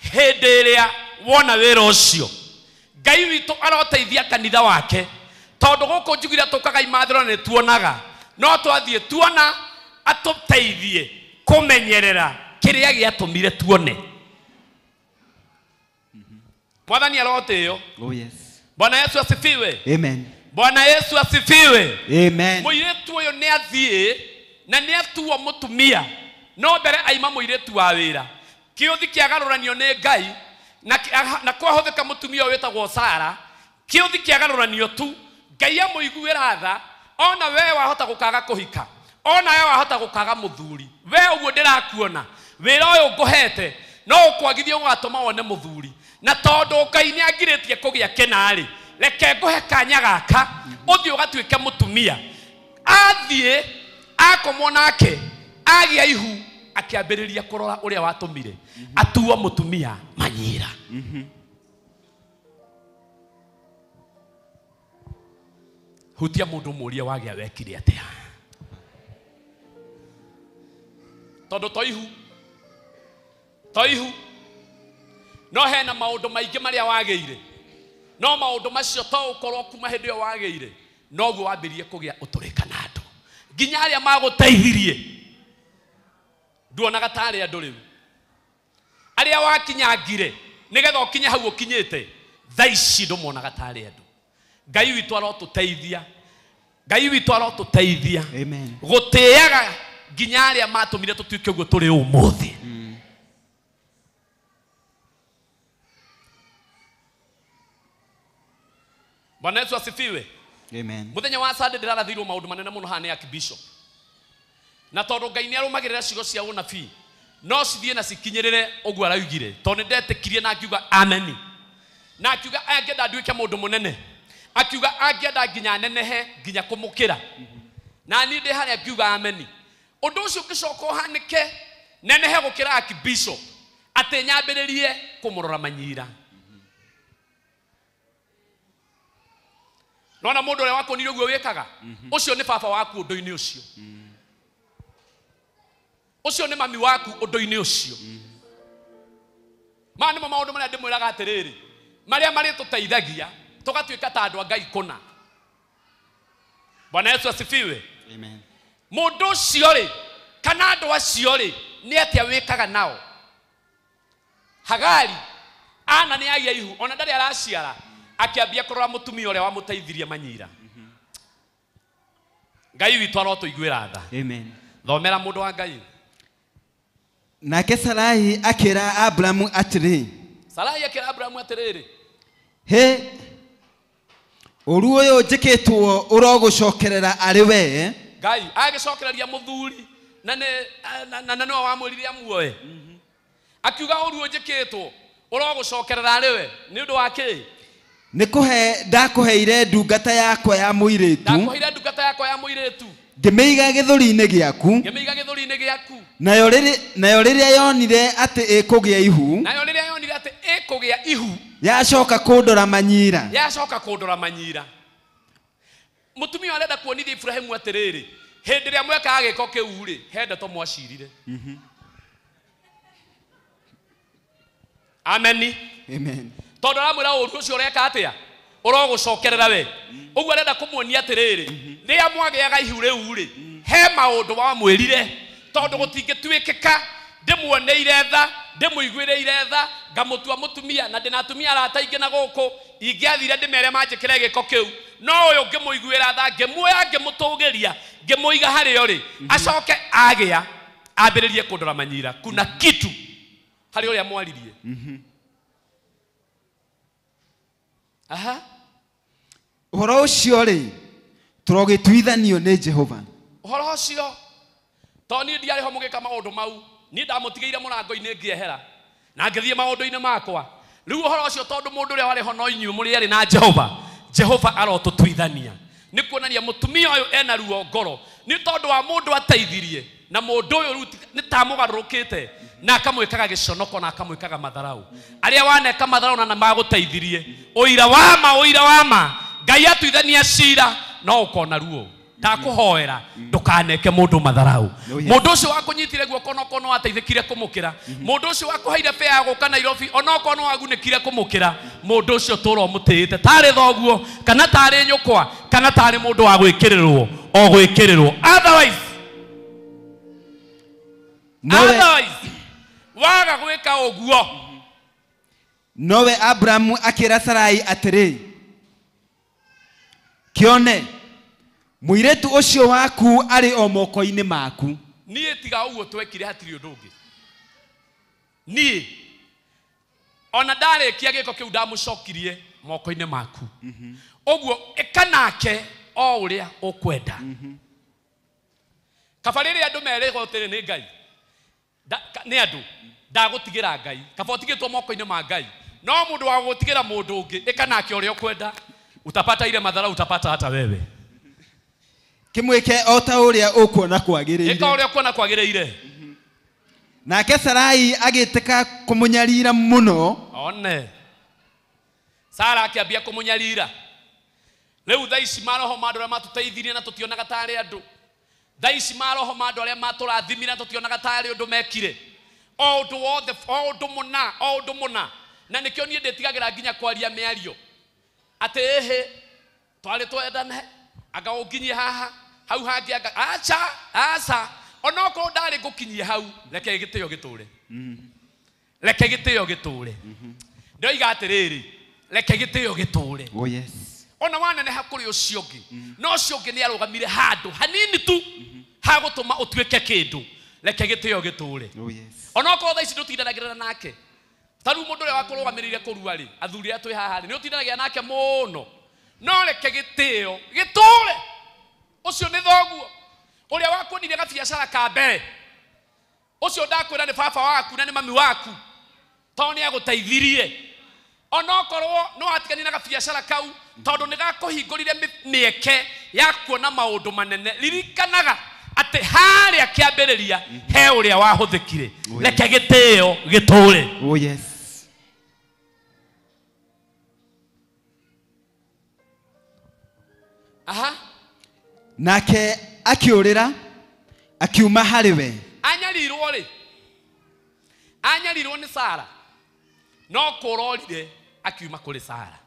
[SPEAKER 12] hĩndĩ ĩrĩa wona wĩra ũcio. Ngai witũ aroteithia kanitha wake. Tondũ gũkũ njugire tũkaga imathĩro na nĩtuonaga. No twathiĩ tuona atũteithie kũmenyerera kĩrĩa gĩatũmire tuone. Mwathani arotĩo.
[SPEAKER 10] Oh yes.
[SPEAKER 12] Bwana Yesu asifiwe.
[SPEAKER 10] Amen.
[SPEAKER 12] Bwana Yesu asifiwe.
[SPEAKER 10] Amen.
[SPEAKER 12] Mũirĩtu ũyũ nĩ athiĩ na nĩ atuo mũtumia. No mbere aima mũirĩtu wa wĩra. Kĩũthi kĩagarũranio nĩ Ngai na kwahũthĩka mũtumia ũyũ wĩtagwo Sara. Kĩũthi kĩagarũranio tu Ngai amũiguĩra tha. Ona we wahota gũkaga kũhika, ona we wahota gũkaga mũthuri, we ũguo ndĩrakuona wĩra ũyũ ngũhete no ũkwagithio ũgatũma wone mũthuri. Na tondũ Ngai nĩ angirĩtie kũgĩa kĩna-rĩ, reke ngũhe kanya gaka ũthiĩ ũgatuĩke mũtumia. Athiĩ akomwo nake agĩa ihu, akĩambĩrĩria kũrora ũrĩa watũmire atuo mũtumia manyira. Hutia mũndũ mũrie wagĩa wekire atĩa. Tondũ to ihu no hena maũndũ maingĩ marĩa wagĩire, no maũndũ macio to ũkorwo kuma hĩndĩ ĩyo wagĩire noguo wambĩrĩrie kũgĩa ũtũrĩka na andũ nginya arĩa magũteithirie nduonaga tarĩ andũ rĩu. Arĩa wakinyangire nĩgetha ũkinye hau ũkinyĩte thaa ici ndũmonaga tarĩ andũ. Ngai witũ arotũteithia. Ngai witũ arotũteithia.
[SPEAKER 10] Amen.
[SPEAKER 12] Gũtĩaga nginya arĩa matũmire tũtuĩke ũguo tũrĩ ũmũthĩ. Bwana Yesu asifiwe.
[SPEAKER 10] Amen.
[SPEAKER 12] Mũthenya wa Sunday ndĩrarathirwo maũndũ manene mũno haha nĩ Archbishop. Na tondũ Ngai nĩ arũmagĩrĩra ciugo cia ũnabii, no cithiĩ na cikinyĩrĩre ũguo araugire. Tondũ nĩ ndetĩkirie na akiuga ameni. Na akiuga angĩenda nduĩke mũndũ mũnene. Akiuga angĩenda nginya nenehe nginya kũmũkĩra. Na niĩ ndĩ harĩa ngiuga ameni. Ũndũ ũcio ũngĩcoka ũhanĩke nenehe gũkĩra Archbishop, atĩ nyambĩrĩrie kũmũrora manyira. Nona mũndũ ũrĩa wakuonire ũguo wĩkaga, ũcio nĩ baba waku ũndũ-inĩ ũcio. Ũcio nĩ mami waku ũndũ-inĩ ũcio. Maya nĩmo maũndũ marĩa ndĩmwĩraga atĩrĩrĩ, marĩa marĩtũteithagia tũgatuĩka ta andũ a Ngai kũna. Bwana Yesu asifiwe.
[SPEAKER 10] Amen.
[SPEAKER 12] Mũndũ ũcio rĩ, kana andũ acio rĩ, nĩ atĩa wĩkaga nao? Hagari ana nĩ agĩa ihu, ona ndarĩ araciara, akĩambia kũrora mũtumia ũrĩa wamũteithirie manyira. Ngai witũ arotũiguĩra tha.
[SPEAKER 10] Amen.
[SPEAKER 12] Thomera mũndũ wa Ngai.
[SPEAKER 10] Nake Sarai akĩra Abramu atĩrĩ.
[SPEAKER 12] Sarai akĩra Abramu atĩrĩrĩ.
[SPEAKER 10] He, ũru ũyũ njĩkĩtwo ũrogũcokerera arĩ we.
[SPEAKER 12] Ngai agĩcokereria mũthuri na nĩ nĩwe wamwĩrire amuoe. Akiuga ũru ũyũ njĩkĩtwo ũrogũcokerera arĩ we nĩ ũndũ wa kĩ?
[SPEAKER 10] Nĩ kũhe ndakũheire ndungata yakwa ya mũirĩtu.
[SPEAKER 12] Ndakũheire ndungata yakwa ya mũirĩtu.
[SPEAKER 10] Ngĩmĩiga gĩthũri-inĩ gĩaku.
[SPEAKER 12] Ngĩmĩiga gĩthũri-inĩ gĩaku.
[SPEAKER 10] Nayo rĩrĩa yonire atĩ ĩkũgĩa ihu.
[SPEAKER 12] Nayo rĩrĩa yonire atĩ ĩkũgĩa ihu.
[SPEAKER 10] Yacoka kũndora manyira.
[SPEAKER 12] Yacoka kũndora manyira. Mũtumia arenda kuonithia Ibrahimu atĩrĩrĩ, Hĩndĩ ĩrĩa mwekaga gĩko kĩu rĩ, he ndeto mwacirire. Ameni.
[SPEAKER 10] Amen.
[SPEAKER 12] Tondũ aramwĩra ũru ũcio ũreka atĩa? Ũrogũcokerera we. Ũguo arenda kũmuonia atĩrĩrĩ, rĩrĩa mwagĩaga ihu rĩu rĩ, he maũndũ wamwĩrire tondũ gũtingĩtuĩkĩka ndĩmuoneire tha, ndĩmũiguĩrĩire tha, ngamũtua mũtumia na ndĩna atumia arata aingĩ na gũkũ, ingĩathire ndĩmere manjĩkĩre gĩko kĩu, no ũyũ ngĩmũiguĩra tha, ngĩmuoya ngĩmũtũgĩria, ngĩmũiga harĩo rĩ, acoke agĩa ambĩrĩrie kũndora manyira. Kuna kitu harĩ ũrĩa mwaririe. Aha.
[SPEAKER 10] Ũhoro ũcio rĩ, tũrogĩtuithanio nĩ Jehova.
[SPEAKER 12] Ũhoro ũcio tondũ niĩ ndiarĩ ho mũgĩka maũndũ mau, niĩ ndamũtigĩire mũrango-inĩ ngĩehera na ngĩthiĩ maũndũ-inĩ makwa. Rĩu ũhoro ũcio tondũ mũndũ ũrĩa warĩ ho no inyuĩ mũrĩ erĩ na Jehova, Jehova arotũtuithania. Nĩ kuonania mũtumia ũyũ ena ruo ngoro nĩ tondũ wa mũndũ ateithirie, na mũndũ ũyũ rĩu nĩ ta amũgarũrũkĩte na akamwĩkaga gĩconoko na akamwĩkaga matharau. Arĩa waneka matharau na magũteithirie, ũira wa ma, ũira wa ma, Ngai atuithania cira no ũkona ruo. Ndakũhoera ndũkaneke mũndũ matharau. Mũndũ ũcio wakũnyitire guoko onokorwo no wateithĩkire kũmũkĩra, mũndũ ũcio wakũheire fare ya gũka Nairobi onokorwo no wagunĩkire kũmũkĩra, mũndũ ũcio tũra ũmũtĩĩte tarĩ thoguo kana tarĩ nyũkwa kana tarĩ mũndũ wa gwĩkĩrĩrwo o gwĩkĩrĩrwo. Otherwise, otherwise waga gwĩka ũguo.
[SPEAKER 10] Nowe Abrahamu akĩra Sarai atĩrĩ, kĩone mũirĩtu ũcio waku arĩ o moko-inĩ maku.
[SPEAKER 12] Niĩ tiga ũguo twekire hatirĩ ũndũ ũngĩ. Niĩ ona ndarĩkia gĩko kĩu ndamũcokirie moko-inĩ maku. Ũguo ĩka nake o ũrĩa ũkwenda. Kaba rĩrĩa andũ merĩgwo atĩrĩ nĩ Ngai, nĩ andũ ndagũtigĩra Ngai, kaba ũtigĩtwo moko-inĩ ma Ngai. No mũndũ wa gũtigĩra mũndũ ũngĩ, ĩka nake ũrĩa ũkwenda, utapata ile madhara utapata hata wewe.
[SPEAKER 10] Kĩmwĩke o ta ũrĩa ũkuona kwagĩrĩire.
[SPEAKER 12] Ĩka ũrĩa ũkuona kwagĩrĩire.
[SPEAKER 10] Nake Sarai agĩtĩka kũmũnyarira mũno.
[SPEAKER 12] One Sara akĩambia kũmũnyarira. Rĩu thaa ici maroho ma andũ arĩa matũteithirie na tũtionaga tarĩ andũ, thaa ici maroho ma andũ arĩa matũrathimire na tũtionaga tarĩ ũndũ mekire, o ũndũ wothe, o ũndũ mũna, o ũndũ mũna. Na nĩkĩo niĩ ndĩtigagĩra nginya kwaria mĩario atĩ ĩhĩ twarĩ twendane, anga ũnginyie haha hau hangĩ, anga aca aca, onokorwo ndarĩ ngũkinyie hau, reke gĩtĩo gĩtũre. Reke gĩtĩo gĩtũre. Ndoiga atĩrĩrĩ, reke gĩtĩo gĩtũre.
[SPEAKER 10] Oh yes.
[SPEAKER 12] Ona waneneha kũrĩ ũcio ũngĩ, no ũcio ũngĩ nĩ arũgamire handũ hanini tu hagũtũma ũtuĩke kĩndũ, reke gĩtĩo gĩtũre.
[SPEAKER 10] Oh yes.
[SPEAKER 12] Onokorwo thaa ici ndũtindanagĩrĩra nake, ta rĩu mũndũ ũrĩa wakũrũgamĩrĩire kũrua rĩ, athuri arĩa twĩ haha rĩ, nĩ ũtindanagĩra nake mũno, no reke gĩtĩo gĩtũre. Ũcio nĩ thoguo ũrĩa wakuonire gabiacara ka mbere, ũcio ndakwĩra nĩ baba waku na nĩ mami waku, tondũ nĩ agũteithirie. Onokorwo nĩ watiganire na gabiacara kau tondũ nĩ gakũhingũrire mĩeke ya kuona maũndũ manene, ririkanaga atĩ harĩa kĩambĩrĩria he ũrĩa wahũthĩkire. Reke gĩtĩo gĩtũre.
[SPEAKER 10] Oh yes.
[SPEAKER 12] Aha.
[SPEAKER 10] Nake akĩũrĩra akiuma harĩ we.
[SPEAKER 12] Anyarirwo rĩ, anyarirwo nĩ Sara, no kũrorire akiuma kũrĩ Sara,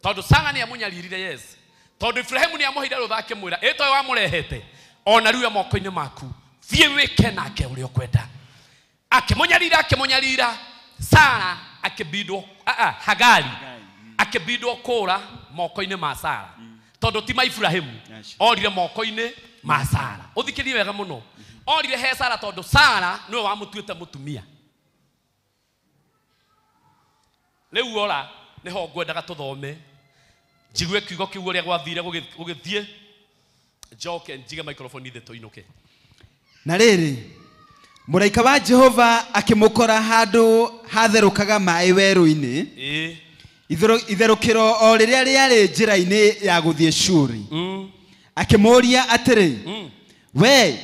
[SPEAKER 12] tondũ Sara nĩ amũnyaririre. Yes, tondũ Ibrahimu nĩ amũheire rũtha akĩmwĩra ĩ toĩ wamũrehete ona rĩu e moko-inĩ maku, thiĩ wĩke nake ũrĩa ũkwenda. Akĩmũnyarira, akĩmũnyarira, Sara akĩbindwo, Hagari akĩbindwo kũra moko-inĩ ma Sara, tondũ ti ma Ibrahimu, orire moko-inĩ ma Sara. Ũthikĩrie wega mũno, orire he Sara tondũ Sara nĩwe wamũtuĩte mũtumia. Rĩu ora nĩho ngwendaga tũthome, njigue kiugo kĩu ũrĩa gwathire gũgĩthiĩ, njoke njige microphone thĩ tũinũke.
[SPEAKER 10] Na rĩrĩ, mũraika wa Jehova akĩmũkora handũ hatherũkaga maĩ werũ-inĩ, itherũkĩro o rĩrĩa rĩarĩ njĩra-inĩ ya gũthiĩ Shuri. Akĩmũũria atĩrĩ, we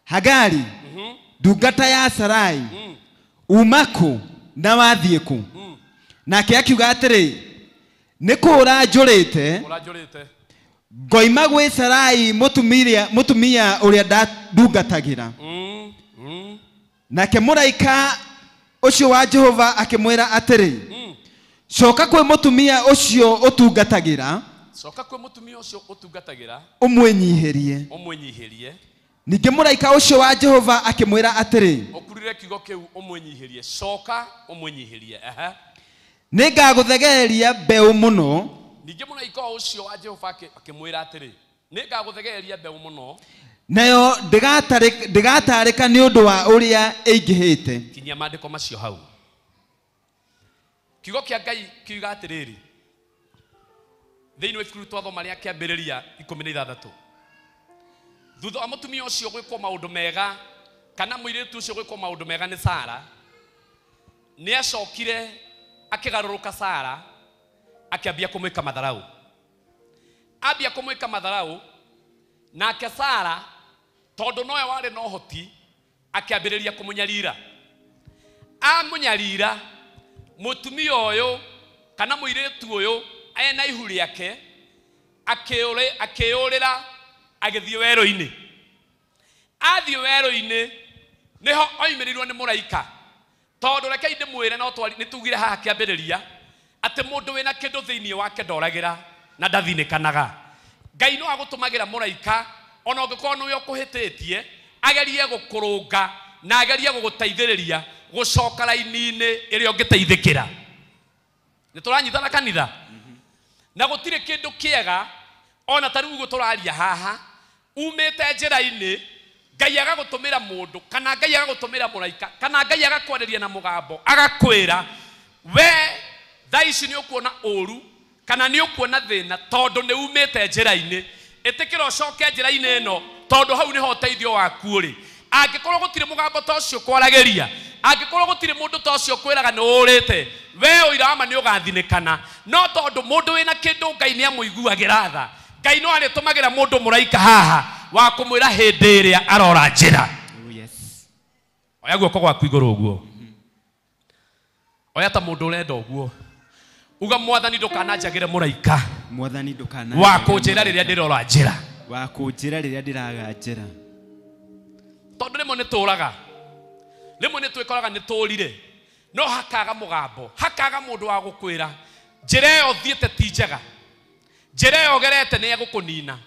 [SPEAKER 10] Hagari, ndungata ya Sarai, uma kũ na wathiĩ kũ? Nake akiuga atĩrĩ, nĩ kũũra njũrĩte Ngoima gwĩ Sarai mũtumia ũrĩa ndungatagĩra. Nake mũraika ũcio wa Jehova akĩmwĩra atĩrĩ, coka kwĩ mũtumia ũcio ũtungatagĩra.
[SPEAKER 12] Coka kwĩ mũtumia ũcio ũtungatagĩra.
[SPEAKER 10] Ũmwĩnyihĩrie.
[SPEAKER 12] Ũmwĩnyihĩrie.
[SPEAKER 10] Ningĩ mũraika ũcio wa Jehova akĩmwĩra atĩrĩ,
[SPEAKER 12] ũkurire kiugo kĩu ũmwĩnyihĩrie. Coka ũmwĩnyihĩrie.
[SPEAKER 10] Nĩngagũthegeeria mbeũ mũno.
[SPEAKER 12] Ningĩ mũraika ũcio wa Jehova akĩmwĩra atĩrĩ, nĩngagũthegeeria mbeũ mũno.
[SPEAKER 10] Nayo ndĩgatarĩka nĩ ũndũ wa ũrĩa ĩingĩhĩte.
[SPEAKER 12] Kinyia maandĩko macio hau. Kiugo kĩa Ngai kiuga atĩrĩrĩ, thĩinĩ wa ibuku twathoma rĩa kĩambĩrĩria 16, thutha wa mũtumia ũcio gwĩkwo maũndũ mega kana mũirĩtu ũcio gwĩkwo maũndũ mega nĩ Sara, nĩ acokire akĩgarũrũka Sara akĩambia kũmwĩka matharau. Ambia kũmwĩka matharau, nake Sara tondũ nowe warĩ na ũhoti akĩambĩrĩria kũmũnyarira. Amũnyarira mũtumia ũyũ kana mũirĩtu ũyũ ena ihu rĩake akĩũrĩra agĩthiĩ werũ-inĩ. Athiĩ werũ-inĩ nĩho oimĩrĩirwo nĩ mũraika. Tondũ rekei ndĩmwĩre no nĩtugire haha kĩambĩrĩria atĩ mũndũ wĩna kĩndũ thĩinĩ wake ndoragĩra na ndathinĩkanaga. Ngai no agũtũmagĩra mũraika ona ũngĩkorwo nĩwe ũkũhĩtĩtie agerie gũkũrũnga na agerie gũgũteithĩrĩria gũcoka raini-inĩ ĩrĩa ũngĩteithĩkĩra. Nĩ tũranyitana kanitha? Na gũtirĩ kĩndũ kĩega ona ta rĩu ũguo tũraria haha umĩte njĩra-inĩ Ngai agagũtũmĩra mũndũ kana Ngai agagũtũmĩra mũraika kana Ngai agakwarĩria na mũgambo agakwĩra we thaa ici nĩ ũkuona ũru kana nĩ ũkuona thĩna tondũ nĩ umĩte njĩra-inĩ, ĩtĩkĩra ũcoke njĩra-inĩ ĩno tondũ hau nĩho ũteithio waku ũrĩ. Angĩkorwo gũtirĩ mũgambo ta ũcio kwaragĩria, angĩkorwo gũtirĩ mũndũ ta ũcio kwĩraga nĩ ũrĩte, we ũira wa ma nĩ ũgathinĩkana. No tondũ mũndũ wĩna kĩndũ Ngai nĩ amũiguagĩra tha, Ngai no arĩtũmagĩra mũndũ mũraika haha wa kũmwĩra hĩndĩ ĩrĩa arora njĩra. Oya guoko gwaku igũrũ ũguo, oya ta mũndũ ũrenda ũguo, uga mwathani ndũkananjagĩre mũraika.
[SPEAKER 10] Mwathani ndũkana
[SPEAKER 12] wa kũnjĩra rĩrĩa ndĩrora njĩra.
[SPEAKER 10] Wa kũnjĩra rĩrĩa ndĩraga njĩra.
[SPEAKER 12] Tondũ rĩmwe nĩ tũraga, rĩmwe nĩ twĩkoraga nĩ tũrire, no hakaga mũgambo, hakaga mũndũ wa gũkwĩra njĩra ĩyo ũthiĩte ti njega, njĩra ĩyo ũgerete nĩ ĩgũkũnina,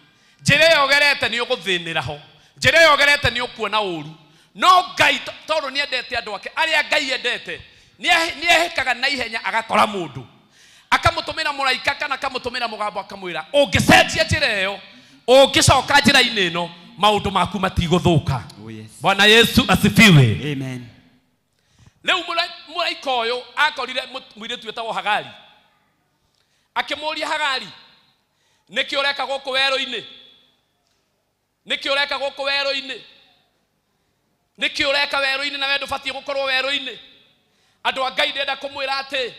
[SPEAKER 12] njĩra ĩyo ũgerete nĩ ũgũthĩnĩra ho, njĩra ĩyo ũgerete nĩ ũkuona ũru. No Ngai tondũ nĩ endete andũ ake, arĩa Ngai endete nĩ ehĩkaga na ihenya agakora mũndũ akamũtũmĩra mũraika kana akamũtũmĩra mũgambo akamwĩra ũngĩcenjia njĩra ĩyo, ũngĩcoka njĩra-inĩ ĩno maũndũ maku matigũthũka. Bwana Yesu asifiwe.
[SPEAKER 10] Amen.
[SPEAKER 12] Rĩu mũraika ũyũ akorire mũirĩtu wĩtagwo Hagari, akĩmũũria Hagari, nĩkĩ ũreka gũkũ werũ-inĩ? Nĩkĩ ũreka gũkũ werũ-inĩ? Nĩkĩ ũreka werũ-inĩ na we ndũbatiĩ gũkorwo werũ-inĩ? Andũ a Ngai ndĩrenda kũmwĩra atĩ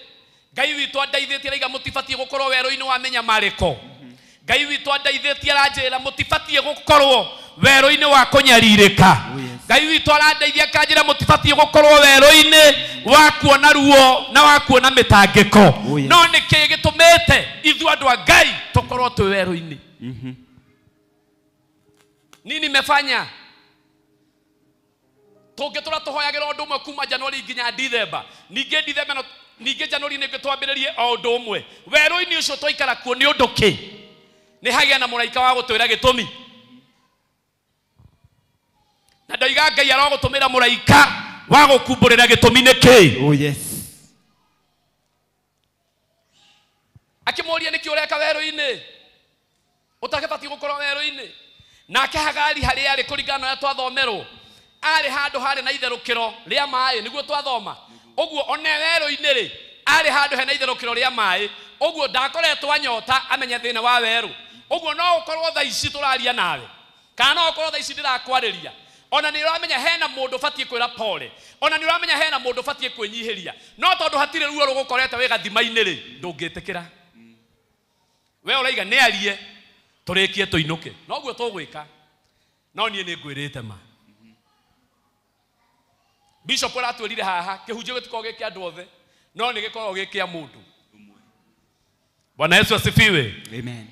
[SPEAKER 12] Ngai witũ andeithĩtie araiga mũtibatiĩ gũkorwo werũ-inĩ wa mĩnyamarĩko. Ngai witũ andeithĩtie aranjĩra mũtibatiĩ gũkorwo werũ-inĩ wa kũnyarirĩka. Ngai witũ arandeithia akanjĩra mũtibatiĩ gũkorwo werũ-inĩ wa kuona ruo na wa kuona mĩtangĩko. No nĩkĩ gĩtũmĩte ithuĩ andũ a Ngai tũkorwo twĩ werũ-inĩ? Nini mefanya? Tũngĩtũra tũhoyagĩra ũndũ ũmwe kuma Januari nginya Dithemba, ningĩ Dithemba no ningĩ Januari nĩngĩ twambĩrĩrie o ũndũ ũmwe. Werũ-inĩ ũcio twaikara kuo nĩ ũndũ kĩ? Nĩ hagĩa na mũraika wa gũtwĩra gĩtũmi. Na ndoiga Ngai arogũtũmĩra mũraika wa gũkumbũrĩra gĩtũmi nĩ kĩ.
[SPEAKER 10] Oh yes.
[SPEAKER 12] Akĩmũũria nĩkĩ ũreka werũ-inĩ ũtagĩbatiĩ gũkorwo werũ-inĩ. Nake Hagari harĩa arĩ kũringana na ũrĩa twathomerwo, arĩ handũ harĩ na itherũkĩro rĩa maĩ, nĩguo twathoma. Ũguo one werũ-inĩ rĩ, arĩ handũ hena itherũkĩro rĩa maĩ, ũguo ndakoretwo anyota amenye thĩna wa werũ. Ũguo no ũkorwo thaa ici tũraria nawe, kana no ũkorwo thaa ici ndĩrakwarĩria, ona nĩ ũramenya hena mũndũ ũbatiĩ kwĩra pole, ona nĩ ũramenya hena mũndũ ũbatiĩ kwĩnyihĩria, no tondũ hatirĩ ruo rũgũkorete wĩ gathima-inĩ rĩ, ndũngĩtĩkĩra. We ũraiga nĩ arie tũrĩkie tũinũke, noguo tũgwĩka. No niĩ nĩ ngwĩrĩte ma. Bishop aratwĩrire haha kĩhunjio gĩtikoragwo gĩ kĩa andũ othe, no nĩ gĩkoragwo gĩ kĩa mũndũ. Bwana Yesu asifiwe.
[SPEAKER 10] Amen.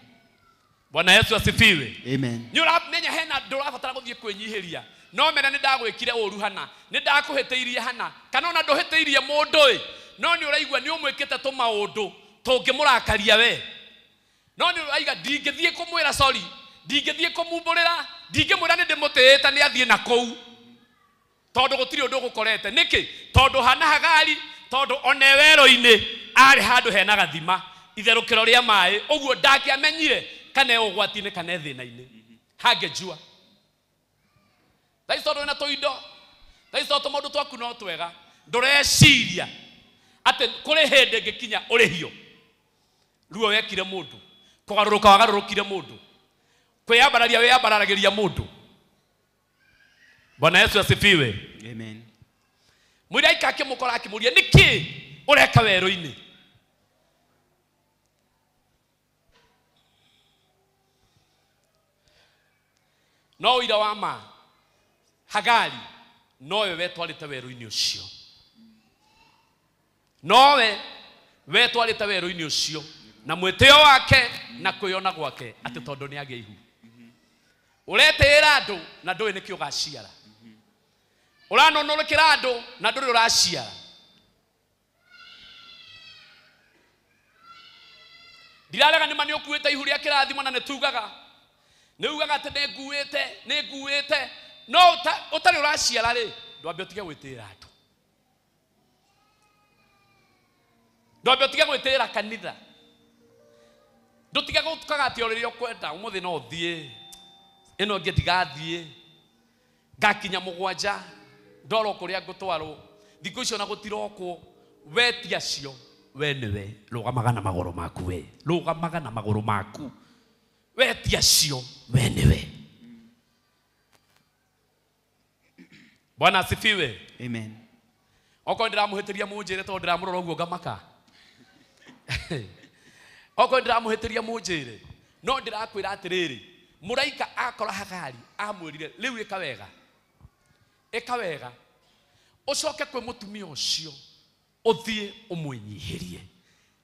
[SPEAKER 12] Bwana Yesu asifiwe.
[SPEAKER 10] Amen.
[SPEAKER 12] Nĩ ũramenya hena ndũrabatara gũthiĩ kwĩnyihĩria. No mena nĩ ndagwĩkire ũru hana, nĩ ndakũhĩtĩirie hana, kana ona ndũhĩtĩirie mũndũ ĩ, no nĩ ũraigua nĩ ũmwĩkĩte tũmaũndũ tũngĩmũrakaria we. No nĩ ũraiga ndingĩthiĩ kũmwĩra sorry, ndingĩthiĩ kũmumbũrĩra, ndingĩmwĩra nĩ ndĩmũtĩĩte nĩ athiĩ na kũu. Tondũ gũtirĩ ũndũ ũgũkorete. Nĩkĩ? Tondũ hana Hagari, tondũ one werũ-inĩ arĩ handũ hena gathima, itherũkĩro rĩa maĩ, ũguo ndangĩamenyire kana ũgwati-inĩ kana thĩna-inĩ. Hangĩjua. Thaa ici tondũ wĩna tũindo, thaa ici tondũ tũmaũndũ twaku no twega, ndũreciria atĩ kũrĩ hĩndĩ ĩngĩkinya ũrĩhio. Ruo wekire mũndũ, kũgarũrũka wagarũrũkire mũndũ, kwĩyambararia wĩyambararagĩria mũndũ. Bwana Yesu asifiwe.
[SPEAKER 10] Amen.
[SPEAKER 12] Mũraika akĩmũkora akĩmũria, nĩkĩ ũreka werũ-inĩ? No ũira wa ma, Hagari nowe wetwarĩte werũ-inĩ ũcio. Nowe wetwarĩte werũ-inĩ ũcio na mwĩtĩo wake na kwĩyona gwake atĩ tondũ nĩ agĩa ihu. Ũretĩĩra andũ na ndũĩ nĩkĩ ũgaciara. Ũranũnũrũkĩra andũ na ndũrĩ ũraciara. Ndirarega nĩ ma nĩ ũkuĩte ihu rĩa kĩrathimo na nĩ tugaga. Nĩ ugaga atĩ nĩ nguĩte, nĩ nguĩte, no ũtarĩ ũraciara rĩ, ndwambe ũtige gwĩtĩĩra andũ. Ndwambe ũtige gwĩtĩĩra kanitha. Ndũtige gũtukaga atĩ o rĩrĩa ũkwenda, ũmũthĩ no ũthiĩ, ĩno ĩngĩ ndigathiĩ, ngakinya mũgwanja, ndorwo kũrĩa ngũtwarwo, thikũ icio na gũtirokwo, we ti acio, we nĩwe, rũgamaga na magũrũ maku we, rũgamaga na magũrũ maku. We ti acio, we nĩwe. Bwana asifiwe.
[SPEAKER 10] Amen.
[SPEAKER 12] Okorwo ndĩramũhĩtĩria mũnjĩre tondũ ndĩramũrora ũguo ngamaka. Okorwo ndĩramũhĩtĩria mũnjĩre, no ndĩrakwĩra atĩrĩrĩ, mũraika akora Hagari amwĩrire rĩu ĩka wega. Ĩka wega. Ũcoke kwĩ mũtumia ũcio, ũthiĩ ũmwĩnyihĩrie.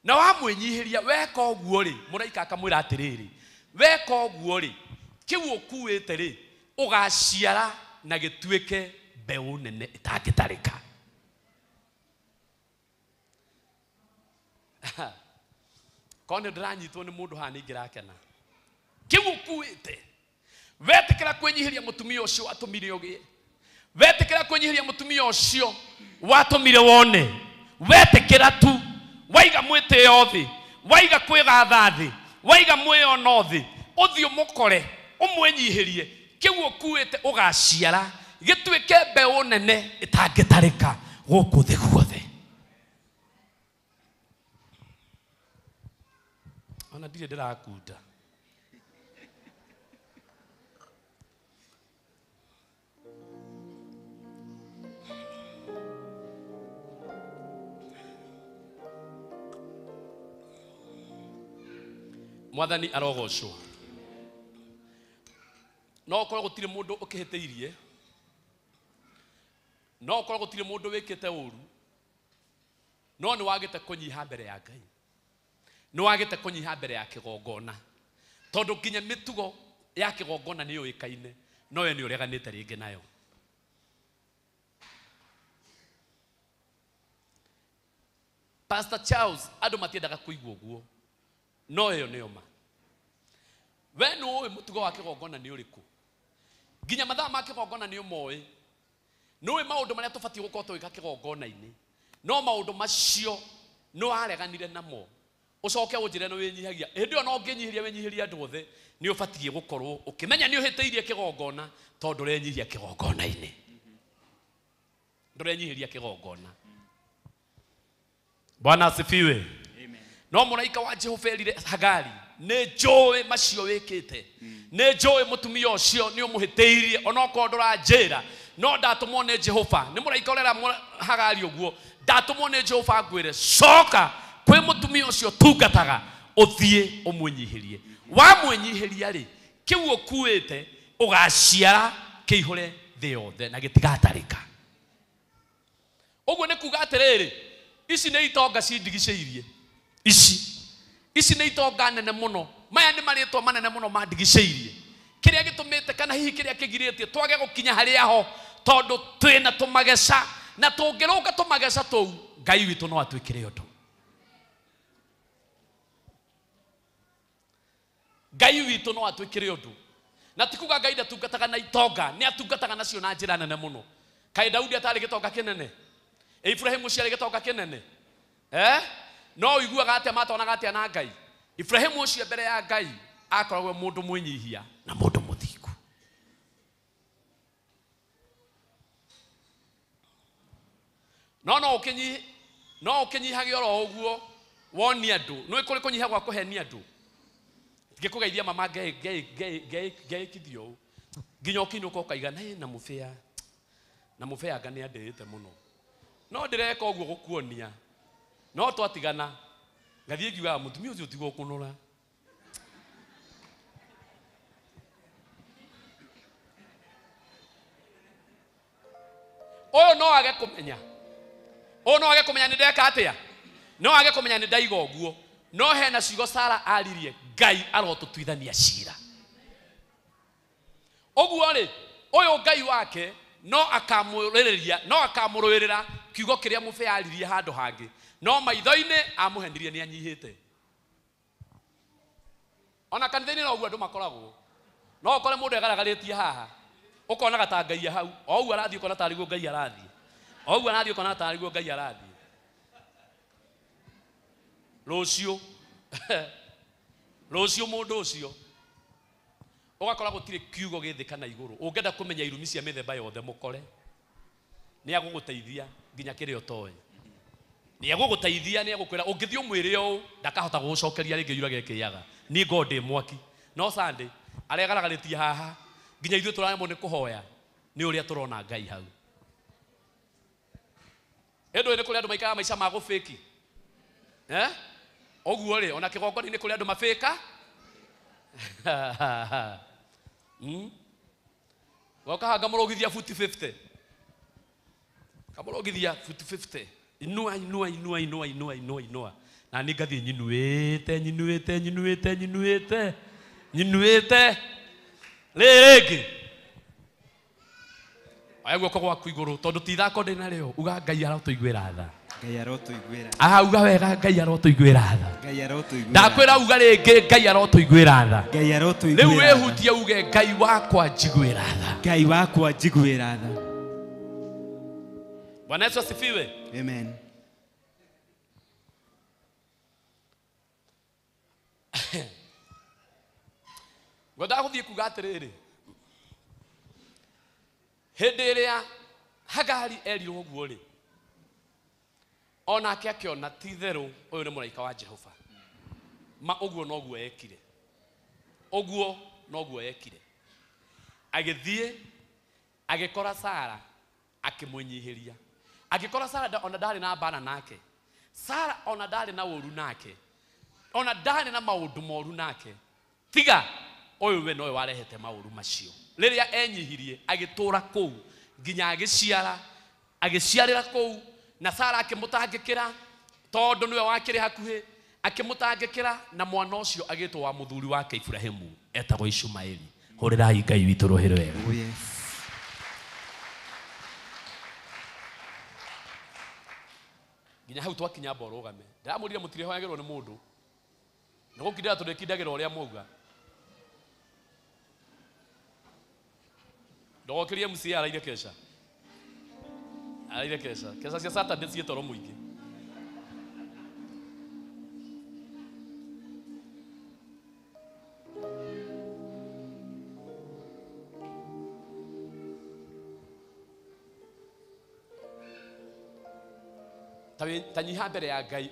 [SPEAKER 12] Na wamwĩnyihĩria weka ũguo rĩ, mũraika akamwĩra atĩrĩrĩ, weka ũguo rĩ, kĩu ũkuĩte rĩ, ũgaciara na gĩtuĩke mbeũ nene ĩtangĩtarĩka. Korwo nĩ ndĩranyitwo nĩ mũndũ haha nĩ ingĩrakena. Kĩu ũkuĩte, wetĩkĩra kwĩnyihĩria mũtumia ũcio watũmire ũgĩe, wetĩkĩra kwĩnyihĩria mũtumia ũcio watũmire wone, wetĩkĩra tu, waiga mwĩtĩo thĩ, waiga kwĩgatha thĩ, waiga mwĩyono thĩ, ũthiĩ ũmũkore, ũmwĩnyihĩrie, kĩu ũkuĩte ũgaciara gĩtuĩke mbeũ nene ĩtangĩtarĩka gũkũ thĩ guothe. Ona ndirĩ ndĩrakunda. Mwathani arogocwo. No ũkorwo gũtirĩ mũndũ ũkĩhĩtĩirie, no ũkorwo gũtirĩ mũndũ wĩkĩte ũru, no nĩ wagĩte kũnyiha mbere ya Ngai, nĩ wagĩte kũnyiha mbere ya kĩgongona, tondũ nginya mĩtugo ya kĩgongona nĩ yũĩkaine, no we nĩ ũreganĩte rĩngĩ nayo. Pastor Charles, andũ matiendaga kũigua ũguo, no ĩyo nĩyo ma. We nĩ ũĩ mũtugo wa kĩgongona nĩ ũrĩkũ? Nginya mathaa ma kĩgongona nĩ ũmoĩ. Nĩ ũĩ maũndũ marĩa tũbatiĩ gũkorwo tũgĩka kĩgongona-inĩ, no maũndũ macio nĩ wareganire namo. Ũcoke ũnjĩre nĩ wĩnyihagia. Hĩndĩ ĩyo no ũngĩnyihĩria wĩnyihĩrie andũ othe, nĩ ũbatiĩ gũkorwo ũkĩmenya nĩ ũhĩtĩirie kĩgongona, tondũ ndũrenyihia kĩgongona-inĩ. Ndũrenyihĩria kĩgongona. Bwana asifiwe. No mũraika wa Jehova erire Hagari, nĩ njũĩ macio wĩkĩte, nĩ njũĩ mũtumia ũcio nĩ ũmũhĩtĩirie, onokorwo ndũranjĩra, no ndatũmwo nĩ Jehova. Nĩ mũraika ũrera Hagari ũguo, ndatũmwo nĩ Jehova ngwĩre, coka kwĩ mũtumia ũcio tungataga, ũthiĩ ũmwĩnyihĩrie. Wamwĩnyihĩria rĩ, kĩu ũkuĩte ũgaciara kĩihũre thĩ yothe na gĩtigatarĩka. Ũguo nĩ kuga atĩrĩrĩ, ici nĩ itonga cindigicĩirie, ici nĩ itonga nene mũno Maya nĩ marĩtwa manene mũno mandigicĩirie. Kĩrĩa gĩtũmĩte kana hihi kĩrĩa kĩgirĩtie twage gũkinya harĩa ho tondũ twĩna tũmageca na tũngĩrũnga tũmageca tũu Ngai witũ no atwĩkĩre ũndũ. Ngai witũ no atwĩkĩre ũndũ. Na ti kuga Ngai ndatungataga na itonga, nĩ atungataga nacio na njĩra nene mũno. Kaĩ Daudi atarĩ gĩtonga kĩnene? Ibrahimu ũcio arĩ gĩtonga kĩnene? No ũiguaga atĩa matonaga atĩa na Ngai? Ibrahimu ũcio mbere ya Ngai akoragwo mũndũ mwĩnyihia na mũndũ mũthingu. No ũkĩnyihagia oro ũguo wonie andũ. Nĩ kũrĩ kũnyiha gwa kũhenia andũ. Ngĩkũgeithia mama ngeĩkithio ũũ nginya ũkĩinũka ũkaiga na mũbĩa na mũbĩa anga nĩ andĩĩte mũno. No ndĩreka ũguo gũkuonia. No twatigana ngathiĩ ngiugaga mũtumia ũcio tiga ũkũnũra. Ũyũ no age kũmenya. Ũyũ no age kũmenya nĩ ndeka atĩa. No age kũmenya nĩ ndaiga ũguo. No hena ciugo Sara aririe Ngai arotũtuithania cira. Ũguo rĩ, ũyũ Ngai wake no akamũrĩrĩria, no akamũrũĩrĩra kiugo kĩrĩa mũbĩa aririe handũ hangĩ. No maitho-inĩ amũhenirie nĩ anyihĩte. Ona kanitha-inĩ no ũguo andũ makoragwo. No ũkore mũndũ egaragarĩtie haha, ũkonaga ta Ngai hau, o ũguo arathiĩ ũkona tarĩ guo Ngai arathiĩ. O ũguo arathiĩ ũkona tarĩ guo Ngai arathiĩ. Rũciũ rũciũ mũndũ ũcio ũgakora gũtirĩ kiugo gĩthĩ kana igũrũ. Ũngĩenda kũmenya irumi cia mĩthemba yothe mũkore, nĩ agũgũteithia nginya kĩrĩa ũtoĩ. Nĩ agũgũteithia, nĩ agũkwĩra ũngĩthiĩ ũmwĩre ũũ ndakahota gũgũcokeria rĩngĩ yurage ĩkĩaga. Niĩ ngorwo ndĩ mwaki. No Sunday aregaragarĩtie haha nginya ithuĩ tũraremwo nĩ kũhoya nĩ ũrĩa tũrona Ngai hau. Ĩndũ nĩ kũrĩ andũ maikaraga maica ma gũbĩki. Ũguo rĩ, ona kĩgongona-inĩ kũrĩ andũ mabĩka. Goka haha ngamũrũgithia futi 50. Ngamũrũgithia futi 50. Inua inua inua inua inua inua inua. Na niĩ ngathiĩ nyinuĩte nyinuĩte nyinuĩte nyinuĩte nyinuĩte. Rĩrĩ rĩngĩ. Oya guoko gwaku igũrũ tondũ ti ithako ndĩ narĩo. Uga Ngai arotũiguĩra tha.
[SPEAKER 10] Ngai arotũiguĩra.
[SPEAKER 12] Aha, uga wega Ngai arotũiguĩra tha.
[SPEAKER 10] Ngai arotũiguĩra.
[SPEAKER 12] Ndakwĩra uga rĩngĩ Ngai arotũiguĩra tha.
[SPEAKER 10] Ngai arotũiguĩra.
[SPEAKER 12] Rĩu wĩhutie uge Ngai wakwa njiguĩra tha.
[SPEAKER 10] Ngai wakwa njiguĩra tha.
[SPEAKER 12] Bwana Yesu asifiwe.
[SPEAKER 10] Amen.
[SPEAKER 12] Ngwendaga gũthiĩ kuga atĩrĩrĩ, hĩndĩ ĩrĩa Hagari erirwo ũguo rĩ, onake akĩona ti itherũ ũyũ nĩ mũraika wa Jehova. Ma ũguo noguo ekire. Ũguo noguo ekire. Agĩthiĩ agĩkora Sara akĩmwĩnyihĩria. Agĩkora Sara ona ndarĩ na mbara nake. Sara ona ndarĩ na ũru nake. Ona ndarĩ na maũndũ moru nake. Tiga ũyũ we nowe warehete maũru macio. Rĩrĩa enyihirie agĩtũra kũu nginya agĩciara, agĩciarĩra kũu na Sara akĩmũtangĩkĩra tondũ nĩwe wakĩrĩ hakuhĩ, akĩmũtangĩkĩra na mwana ũcio agĩtwo wa mũthuri wake Ibrahimu etagwo Ishumaeli. Hũrĩrai Ngai witũ rũhĩ rwega.
[SPEAKER 10] Oh yes.
[SPEAKER 12] Nginya hau twakinya mba ũrũgame. Ndĩramũrire mũtirĩhoyagĩrwo nĩ mũndũ. Nĩ gũkindĩra tũrĩkindagĩra ũrĩa mwauga. Ndũgokĩrie MCA araire kesha. Araire kesha. Kesha cia Saturday ciĩ toro mũingĩ. Ta nyiha mbere ya Ngai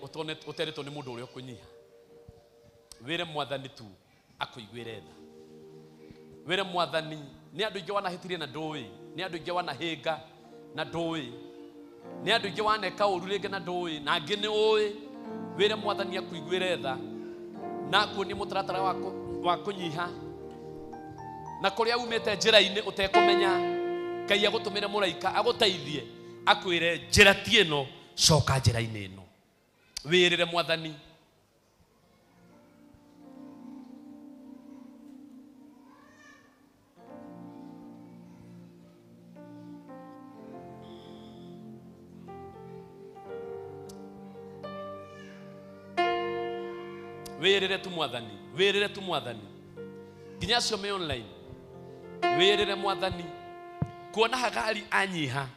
[SPEAKER 12] ũteretwo nĩ mũndũ ũrĩa ũkũnyiha. Wĩre mwathani tu akũiguĩre tha. Wĩre mwathani nĩ andũ aingĩ wanahĩtirie na ndũĩ, nĩ andũ aingĩ wanahĩnga na ndũĩ, nĩ andũ aingĩ waneka ũru rĩngĩ na ndũĩ, na angĩ nĩ ũĩ. Wĩre mwathani akũiguĩre tha na akuonie mũtaratara wa kũnyiha na kũrĩa umĩte njĩra-inĩ ũtekũmenya. Ngai agũtũmĩre mũraika agũteithie akwĩre njĩra ti ĩno, coka njĩra-inĩ ĩno. Wĩrĩre mwathani. Wĩrĩre tu mwathani, wĩrĩre tu mwathani. Nginya acio me online. Wĩrĩre mwathani. Kuona Hagari anyiha,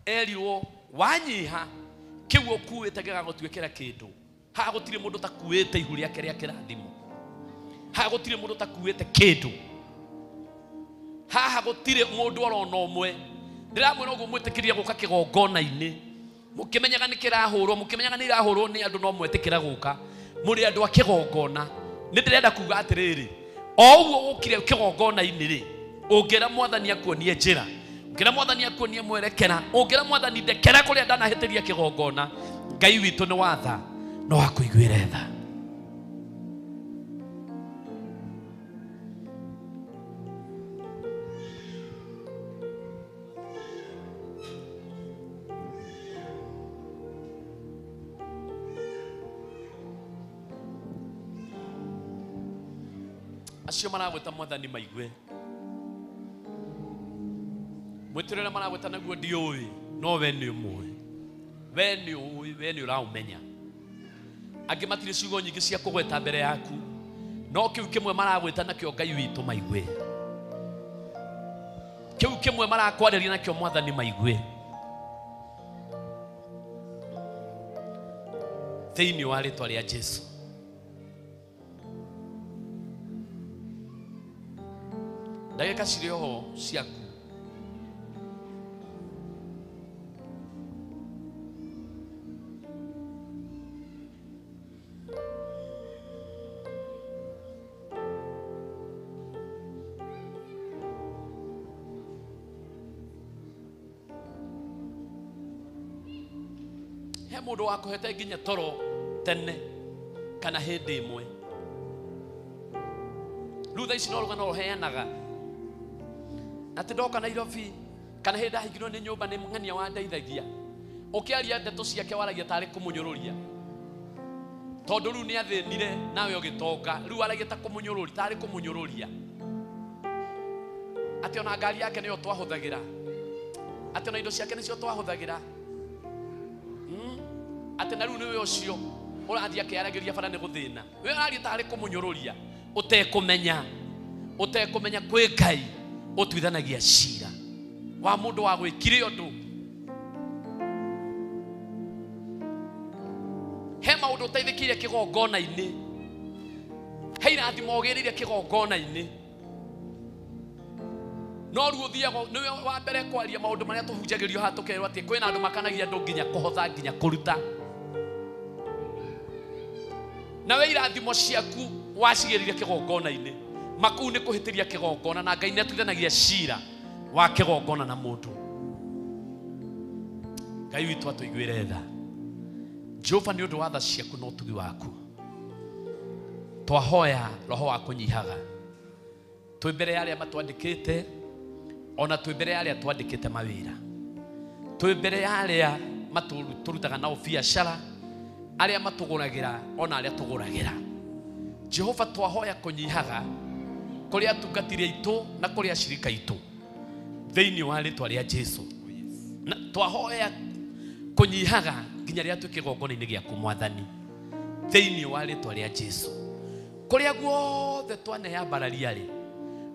[SPEAKER 12] erirwo wanyiha kĩu ũkuĩte gĩgagũtuĩkĩra kĩndũ. Haha gũtirĩ mũndũ ũtakuĩte ihu rĩake rĩa kĩrathimo. Haha gũtirĩ mũndũ ũtakuĩte kĩndũ. Haha gũtirĩ mũndũ orona ũmwe. Ndĩramwĩra ũguo mwĩtĩkĩrie gũka kĩgongona-inĩ. Mũkĩmenyaga nĩ kĩrahũrwo, mũkĩmenyaga nĩ irahũrwo nĩ andũ no mwetĩkĩra gũka. Mũrĩ andũ a kĩgongona. Nĩ ndĩrenda kuga atĩrĩrĩ, o ũguo ũkire kĩgongona-inĩ rĩ, ũngĩra mwathani akuonie njĩra, ũngĩra mwathani akuonie mwerekera, ũngĩra mwathani ndekera kũrĩa ndanahĩtĩria kĩgongona, Ngai witũ nĩ watha no akũiguĩre tha. Acio maragwĩta mwathani maigue. Mwĩtĩre ũrĩa maragwĩta naguo ndiũĩ, no we nĩ ũmũĩ. We nĩ ũĩ, we nĩ ũraũmenya. Angĩ matirĩ ciugo nyingĩ cia kũgweta mbere yaku, no kĩu kĩmwe maragwĩta nakĩo Ngai witũ maigue. Kĩu kĩmwe marakwarĩria nakĩo mwathani maigue. Thĩinĩ wa rĩtwa rĩa Jesu. Ndagĩka cirĩ oho ciaku. He mũndũ wakũhete nginya toro tene kana hĩndĩ ĩmwe. Rĩu thaa ici no rũgano rũheanaga atĩ ndoka Nairobi kana hĩndĩ ndahingirwo nĩ nyũmba nĩ ng'ania wandeithagia. Ũkĩaria ndeto ciake waragia tarĩ kũmũnyũrũria, tondũ rĩu nĩ athĩnire nawe ũgĩtonga, rĩu waragia ta kũmũnyũrũria, tarĩ kũmũnyũrũria. Atĩ ona ngari yake nĩyo twahũthagĩra, atĩ ona indo ciake nĩcio twahũthagĩra, atĩ na rĩu nĩwe ũcio ũrathiĩ akĩaragĩria bara nĩ gũthĩna. We ũraria tarĩ kũmũnyũrũria, ũtekũmenya, ũtekũmenya kwĩ Ngai ũtuithanagia cira wa mũndũ wa gwĩkire ũndũ. He maũndũ ũteithĩkĩire kĩgongona-inĩ, he irathimo ũgĩrĩire kĩgongona-inĩ, no rĩu ũthiaga nĩwe wa mbere kwaria maũndũ marĩa tũhunjagĩrio haha tũkerwo atĩ kwĩna andũ makanagia andũ nginya kũhotha nginya kũruta. Nawe irathimo ciaku wacigĩrĩire kĩgongona-inĩ, makuu nĩ kũhĩtĩria kĩgongona, na Ngai nĩ atuithanagia cira wa kĩgongona na mũndũ. Ngai witũ atũiguĩre tha. Jehova, nĩ ũndũ wa tha ciaku na ũtugi waku, twahoya roho wa kũnyihaga. Twĩ mbere ya arĩa matwandĩkĩte, ona twĩ mbere ya arĩa twandĩkĩte mawĩra, twĩ mbere ya arĩa tũrutaga nao biacara, arĩa matũgũragĩra ona arĩa tũgũragĩra. Jehova, twahoya kũnyihaga kũrĩ atungatĩri aitũ na kũrĩ acirika aitũ thĩinĩ wa rĩtwa rĩa Jesu. Na twahoya kũnyihaga nginya rĩrĩa twĩ kĩgongona-inĩ gĩaku mwathani thĩinĩ wa rĩtwa rĩa Jesu. Kũrĩa guothe twaneyambararia rĩ,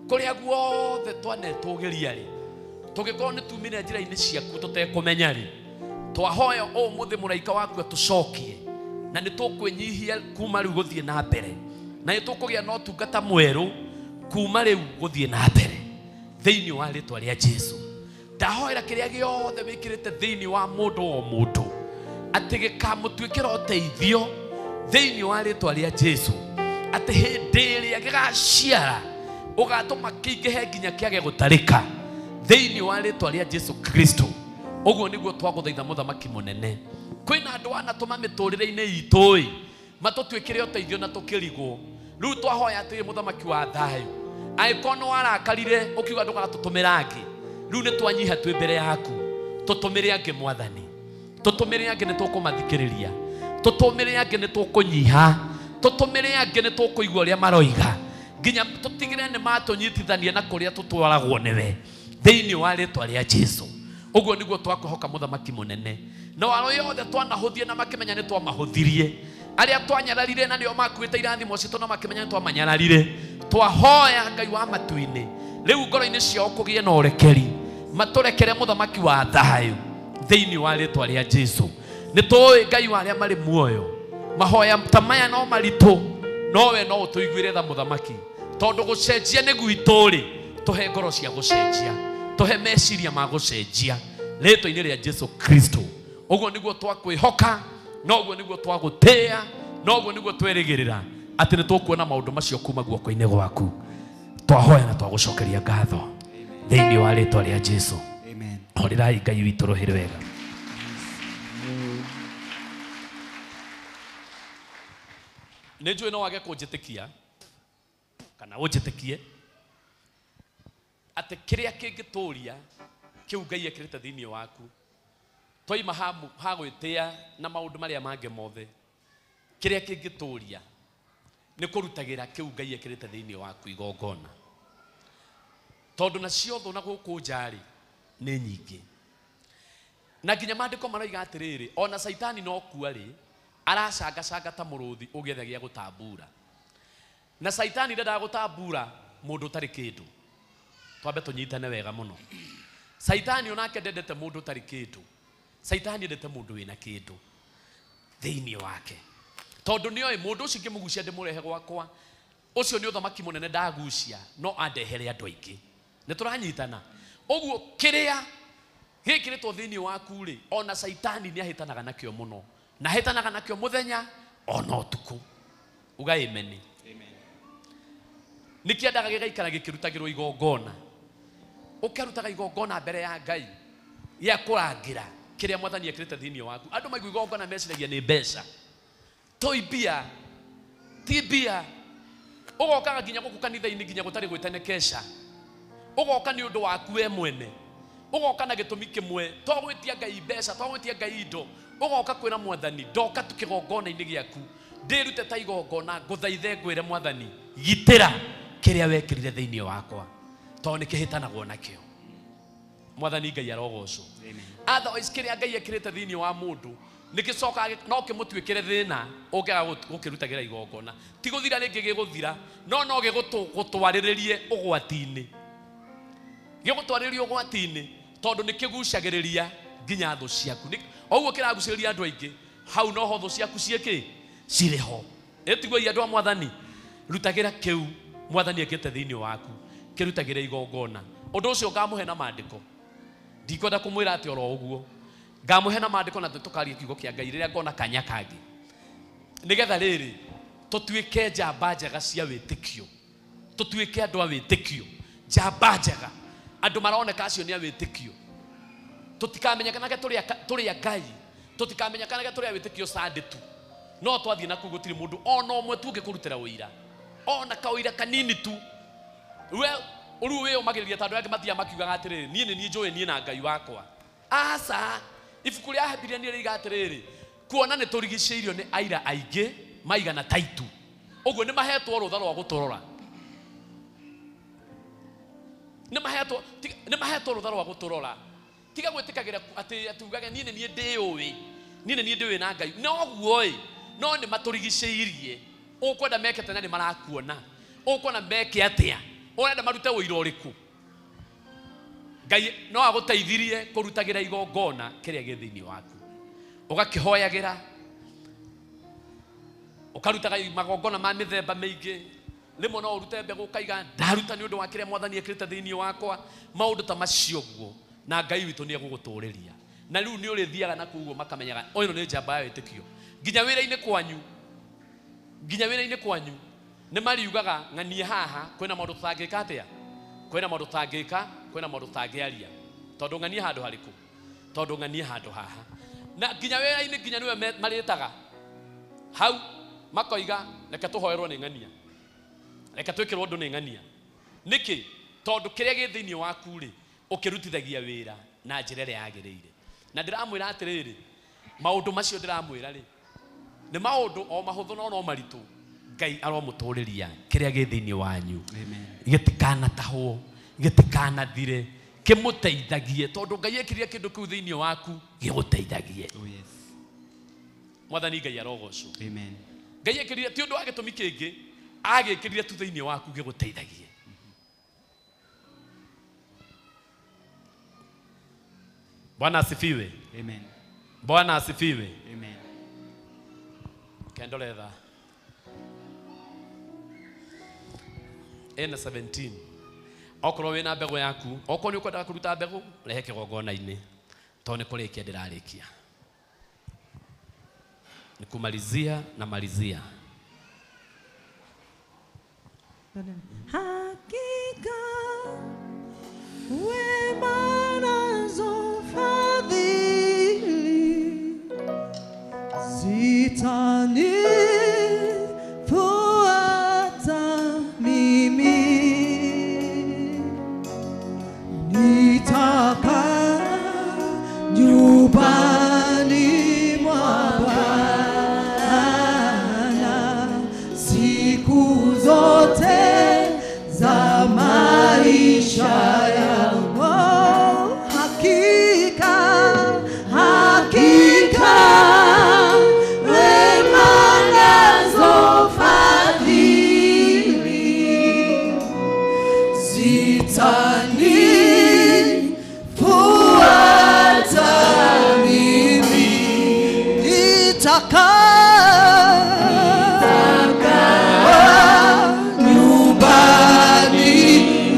[SPEAKER 12] kũrĩa guothe twanetũgĩria rĩ, tũngĩkorwo nĩ tumire njĩra-inĩ ciaku tũtekũmenya rĩ, twahoya ũmũthĩ mũraika waku atũcokie, na nĩ tũkwĩnyihia kuma rĩu gũthiĩ na mbere, na nĩ tũkũgĩa na ũtungata mwerũ kuma rĩu gũthiĩ na mbere thĩinĩ wa rĩtwa rĩa Jesu. Ndahoera kĩrĩa gĩothe wĩkĩrĩte thĩinĩ wa mũndũ o mũndũ atĩ gĩkamũtuĩkĩra ũteithio thĩinĩ wa rĩtwa rĩa Jesu, atĩ hĩndĩ ĩrĩa gĩgaciara ũgatũma kĩingĩhe nginya kĩage gũtarĩka thĩinĩ wa rĩtwa rĩa Jesu Kristo. Ũguo nĩguo twagũthaitha mũthamaki mũnene. Kwĩna andũ anatũma mĩtũrĩre-inĩ itũ ĩ matũtuĩkĩre ũteithio na tũkĩrigwo. Rĩu twahoya atĩrĩ mũthamaki wa thayũ, angĩkorwo nĩ warakarire ũkiuga ndũgatũtũmĩra angĩ, rĩu nĩ twanyiha twĩ mbere yaku, tũtũmĩre angĩ mwathani, tũtũmĩre angĩ nĩ tũkũmathikĩrĩria, tũtũmĩre angĩ nĩ tũkũnyiha, tũtũmĩre angĩ nĩ tũkũigua ũrĩa maroiga, nginya tũtigĩre nĩ matũnyitithania na kũrĩa tũtwaragwo nĩwe thĩinĩ wa rĩtwa rĩa Jesu. Ũguo nĩguo twakwĩhoka mũthamaki mũnene. Na arĩa othe twanahũthie na makĩmenya nĩ twamahũthirie, Arĩa twanyararire na nĩo makuĩte irathimo citũ no makĩmenya nĩ twamanyararire. Twahoya Ngai wa matu-inĩ rĩu ngoro-inĩ ciao kũgĩe na ũrekeri, matũrekere mũthamaki wa thayũ thĩinĩ wa rĩtwa rĩa Jesu. Nĩ tũĩ Ngai wa arĩa marĩ muoyo, mahoya ta maya no maritũ, no we no ũtũiguĩre tha mũthamaki, tondũ gũcenjia nĩ gwitũ rĩ, tũhe ngoro cia gũcenjia, tũhe meciria ma gũcenjia rĩtwa-inĩ rĩa Jesu Kristo. Ũguo nĩguo twakwĩhoka, noguo nĩguo twagũtĩĩa, noguo nĩguo twerĩgĩrĩra atĩ nĩ tũkuona maũndũ macio kuma guoko-inĩ gwaku. Twahoya na twagũcokeria ngatho thĩinĩ wa rĩtwa rĩa Jesu.
[SPEAKER 10] Amen.
[SPEAKER 12] Horĩrai Ngai witũ rũhĩ rwega. Nĩ njũĩ no wage kũnjĩtĩkia kana ũnjĩtĩkie atĩ kĩrĩa kĩngĩtũria kĩu Ngai ekĩrĩte thĩinĩ waku, twaima ha gwĩtĩa na maũndũ marĩa mangĩ mothe, kĩrĩa kĩngĩtũria nĩ kũrutagĩra kĩu Ngai ekĩrĩte thĩinĩ waku igongona, tondũ nacio thũ na gũkũ nja rĩ nĩ nyingĩ. Na nginya maandĩko maroiga atĩrĩrĩ, ona Caitani no kua rĩ, aracangacanga ta mũrũthi ũgĩetha gĩa gũtambura. Na Caitani ndendaga gũtambura mũndũ ũtarĩ kĩndũ. Twambe tũnyitane wega mũno. Caitani onake ndendete mũndũ ũtarĩ kĩndũ. Caitani endete mũndũ wĩna kĩndũ thĩinĩ wake, tondũ nĩoĩ mũndũ ũcio ingĩmũgucia ndĩmũrehe gwakwa, ũcio nĩ ũthamaki mũnene ndagucia, no andehere andũ aingĩ. Nĩ tũranyitana. Ũguo kĩrĩa gĩkĩrĩtwo thĩinĩ waku rĩ, ona Caitani nĩ ahĩtanaga nakĩo mũno, na ahĩtanaga nakĩo mũthenya ona ũtukũ. Uga amen. Nĩ kĩendaga gĩgaikara gĩkĩrutagĩrwo igongona, ũkarutaga igongona mbere ya Ngai gĩa kũrangĩra kĩrĩa mwathani ekĩrĩte thĩinĩ waku. Andũ maigua igongona meciragia nĩ mbeca, toi mbia, ti mbia. Ũgokaga nginya gũkũ kanitha-inĩ nginya gũtarĩ gwĩtane kesha, ũgoka nĩ ũndũ waku we mwene, ũgoka na gĩtũmi kĩmwe, to gwĩtia Ngai mbeca, to gwĩtia Ngai indo, ũgoka kwĩra mwathani ndoka tu kĩgongona-inĩ gĩaku, ndĩrute ta igongona, ngũthaithe ngwĩre mwathani gitĩra kĩrĩa wekĩrire thĩinĩ wakwa, tondũ nĩ kĩhĩtanagwo nakĩo. Mwathani Ngai arogocwo. Otherwise kĩrĩa Ngai ekĩrĩte thĩinĩ wa mũndũ nĩgĩcokaga no kĩmũtuĩkĩre thĩna ũngĩaga gũkĩrutagĩra igongona. Ti gũthira rĩngĩ gĩgũthira, no no gĩgũtwarĩrĩrie ũgwati-inĩ, gĩgũtwarĩrĩrie ũgwati-inĩ, tondũ nĩ kĩgucagĩrĩria nginya thũ ciaku. Ũguo kĩragucĩrĩria andũ aingĩ, hau noho thũ ciaku ciĩkĩ cirĩ ho. Ĩtiguo andũ a mwathani, rutagĩra kĩu mwathani ekĩte thĩinĩ waku, kĩrutagĩre igongona. Ũndũ ũcio ngamũhe na maandĩko, ndikwenda kũmwĩra atĩ oro ũguo, ngamũhe na maandĩko na tũkaria kiugo kĩa Ngai rĩrĩa ngona kanya kangĩ, nĩgetha rĩrĩ tũtuĩke njamba njega cia wĩtĩkio, tũtuĩke andũ a wĩtĩkio, njamba njega, andũ maroneka acio nĩ a wĩtĩkio. Tũtikamenyekanage tũrĩ a Ngai, tũtikamenyekanage tũrĩ a wĩtĩkio Sunday tu, no twathiĩ na kũu gũtirĩ mũndũ ona ũmwe tu ũngĩkũrutĩra ũira, ona kaũira kanini tu. We rĩu wĩyũmagĩrĩria ta andũ arĩa angĩ mathiaga makiugaga atĩrĩrĩ, niĩ nĩ niĩ njũĩ niĩ na Ngai wakwa. Aca, ibuku rĩa Ahibirania nĩ rĩiga atĩrĩrĩ, kuona nĩ tũrigicĩirio nĩ aira aingĩ maigana ta itu, ũguo nĩ mahetwo rũtha rwa gũtũrora, nĩ mahetwo rũtha rwa gũtũrora. Tiga gwĩtĩkagĩra atĩ atugage niĩ nĩ niĩ ndĩũĩ, niĩ nĩ niĩ ndĩũĩ na Ngai. No ũguo ĩ, no nĩ matũrigicĩirie. Ũkwenda meke tena nĩ marakuona, ũkuona meke atĩa, ũrenda marute ũira ũrĩkũ? Ngai no agũteithirie kũrutagĩra igongona kĩrĩa gĩ thĩinĩ waku, ũgakĩhoyagĩra, ũkarutaga magongona ma mĩthemba mĩingĩ. Rĩmwe no ũrute mbegũ ũkaiga ndaruta nĩ ũndũ wa kĩrĩa mwathani ekĩrĩte thĩinĩ wakwa, maũndũ ta macio ũguo, na Ngai witũ nĩ egũgũtũrĩria. Na rĩu nĩ ũrĩthiaga na kũu ũguo makamenyaga ũyũ nĩ njamba ya wĩtĩkio. Nginya wĩra-inĩ kwanyu, nginya wĩra-inĩ kwanyu nĩ mariugaga ng'anie haha kwĩna maũndũ tũtangĩka atĩa, kwĩna maũndũ tũtangĩka, kwĩna maũndũ tũtangĩaria, tondũ ng'anie handũ harĩkũ, tondũ ng'anie handũ haha. Na nginya wĩra-inĩ nginya nĩwe marĩtaga hau, makoiga reke tũhoerwo nĩ ng'ania, reke twĩkĩrwo ũndũ nĩ ng'ania. Nĩkĩ? Tondũ kĩrĩa gĩ thĩinĩ waku rĩ, ũkĩrutithagia wĩra na njĩra ĩrĩa yagĩrĩire. Na ndĩramwĩra atĩrĩrĩ, maũndũ macio ndĩramwĩra rĩ, nĩ maũndũ o mahũthũ no no maritũ. Ngai aromũtũrĩria kĩrĩa gĩ thĩinĩ wanyu, gĩtikanatahwo, gĩtikanathire, kĩmũteithagie, tondũ Ngai ekĩrire kĩndũ kĩu thĩinĩ waku gĩgũteithagie. Mwathani Ngai arogocwo.
[SPEAKER 10] Amen.
[SPEAKER 12] Ngai ekirire ti undu wa gitumi kingi, agikirire tu thiini waku giguteithagie. Bwana asifiwe.
[SPEAKER 10] Amen.
[SPEAKER 12] Bwana asifiwe.
[SPEAKER 10] Amen.
[SPEAKER 12] Kendoletha ena 17. Okorwo wina mbegu yaku, okorwo ni ukwendaga kuruta mbegu, rehe kigongona-ini. Tondũ nĩ kũrĩkia ndĩrarĩkia. Ni kumalizia na malizia.
[SPEAKER 2] Hakika wema nazo fadhili zitanifuata mimi, nitakaa nyumbani mwa Bwana siku zote za maisha yangu. Hakika, hakika wema nazo fadhili zitanifuata mimi, nitakaa nyumbani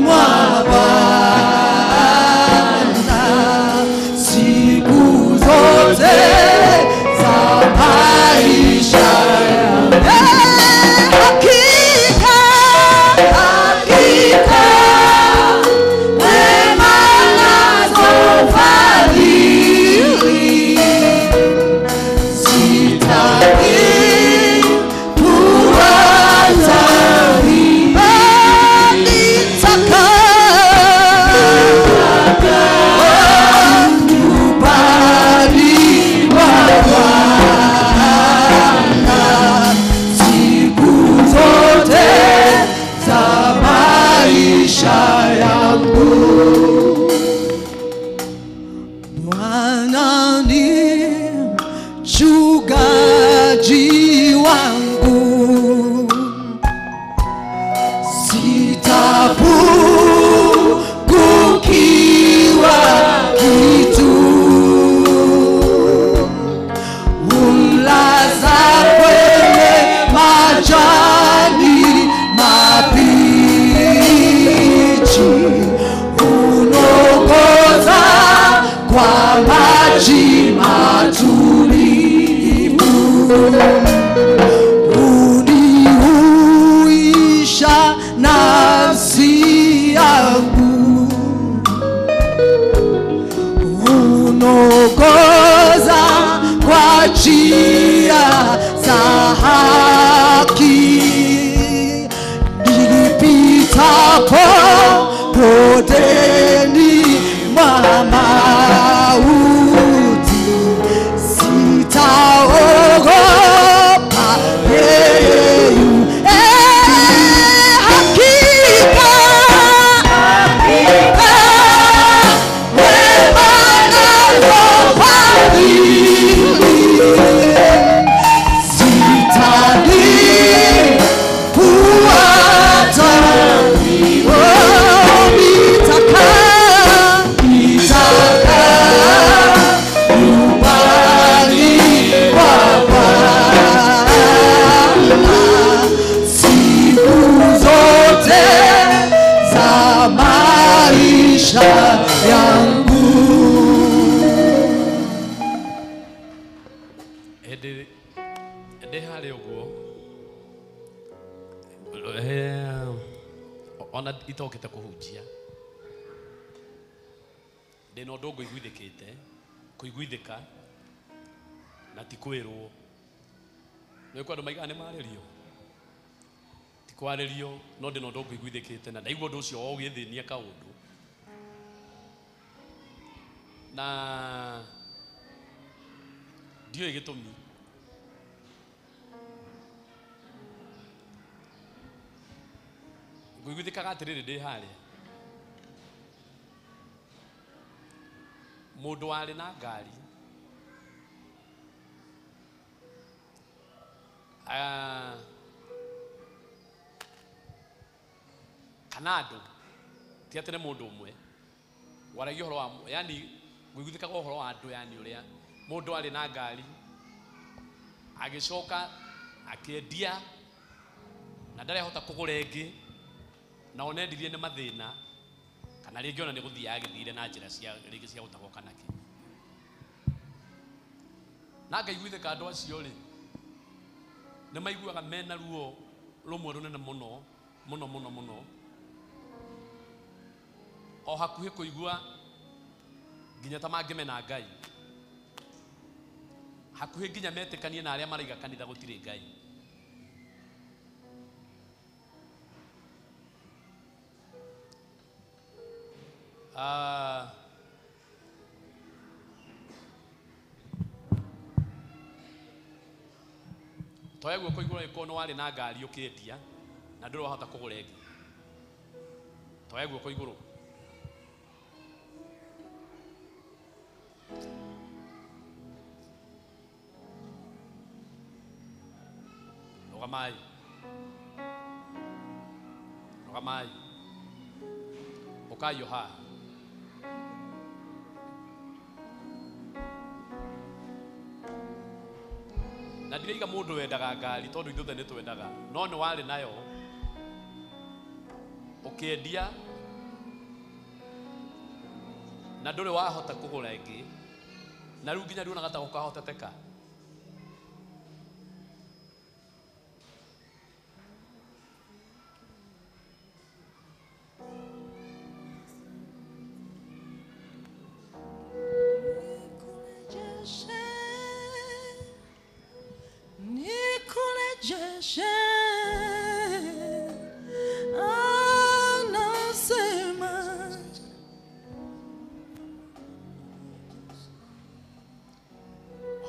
[SPEAKER 2] mwa Bwana siku zote za maisha yangu. Hakika, hakika wema nazo fadhili zitanifuata mimi, nitakaa nyumbani mwa Bwana siku zote za maisha yangu. Bwana ni mchungaji wangu, sitapungukiwa kitu. Unilaza kwenye majani mabichi, uniongoza kwa maji matulivu, unihuisha nafsi yangu, uniongoza kwa njia za haki. Nipitapo bondeni mwa mauti, sitaogopa yeye. Hakika, hakika wema nazo fadhili zitanifuata mimi, nitakaa, nitakaa nyumbani mwa Bwana siku zote za maisha yangu.
[SPEAKER 12] Ndĩ harĩa ũguo ona itokĩte kũhunjia, ndĩna ũndũ ngũiguithĩkĩte kũiguithĩka na ti kwĩrwo. Nĩ kwĩ andũ maigaga nĩ marĩrio, ti kwarĩrio, no ndĩna ũndũ ngũiguithĩkĩte na ndaigua ũndũ ũcio o ũgĩthĩnia kaũndũ na ndiũĩ gĩtũmi. Ngũiguithĩkaga atĩrĩrĩ ndĩ harĩa, mũndũ warĩ na ngari Kana andũ ti atĩ nĩ mũndũ ũmwe waragia ũhoro wa yani gwĩguthĩkaga ũhoro wa andũ yani ũrĩa mũndũ arĩ na ngari agĩcoka akĩendia na ndarehota kũgũra ĩngĩ na ona endirie nĩ mathĩna kana rĩngĩ ona nĩ gũthiĩ agĩthire na njĩra cia rĩngĩ cia gũtahwo kana kĩ na ngaiguithĩka andũ acio rĩ nĩ maiguaga mena ruo rũmwe rũnene mũno mũno mũno mũno o hakuhĩ kũigua nginya ta mangĩmena Ngai hakuhĩ nginya metĩkanie na arĩa maraiga kanitha gũtirĩ Ngai. Toya guoko igũrũ angĩkorwo nĩ warĩ na ngari ũkĩendia na ndũrĩ wahota kũgũra ĩngĩ. Toya guoko igũrũ. Rũgamai. Rũgamai. Ũkai o haha. Na ndiraiga mũndũ wendaga ngari tondũ ithuothe nĩ twendaga no nĩ warĩ nayo ũkĩendia na ndũrĩ wahota kũgũra ĩngĩ na rĩu nginya nduonaga ta gũkahoteteka.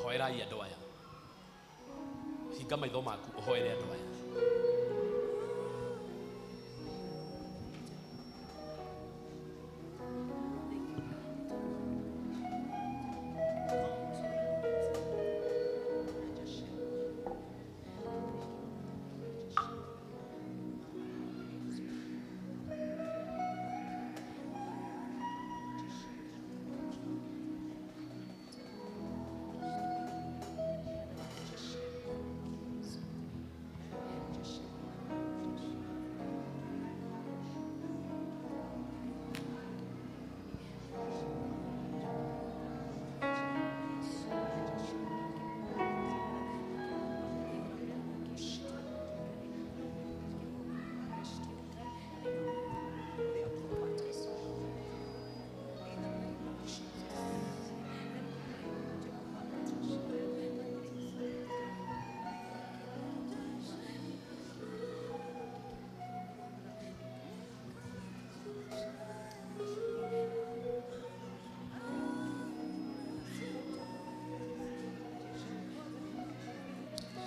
[SPEAKER 12] Hoerai andũ aya. Hinga maitho maku ũhoere andũ aya.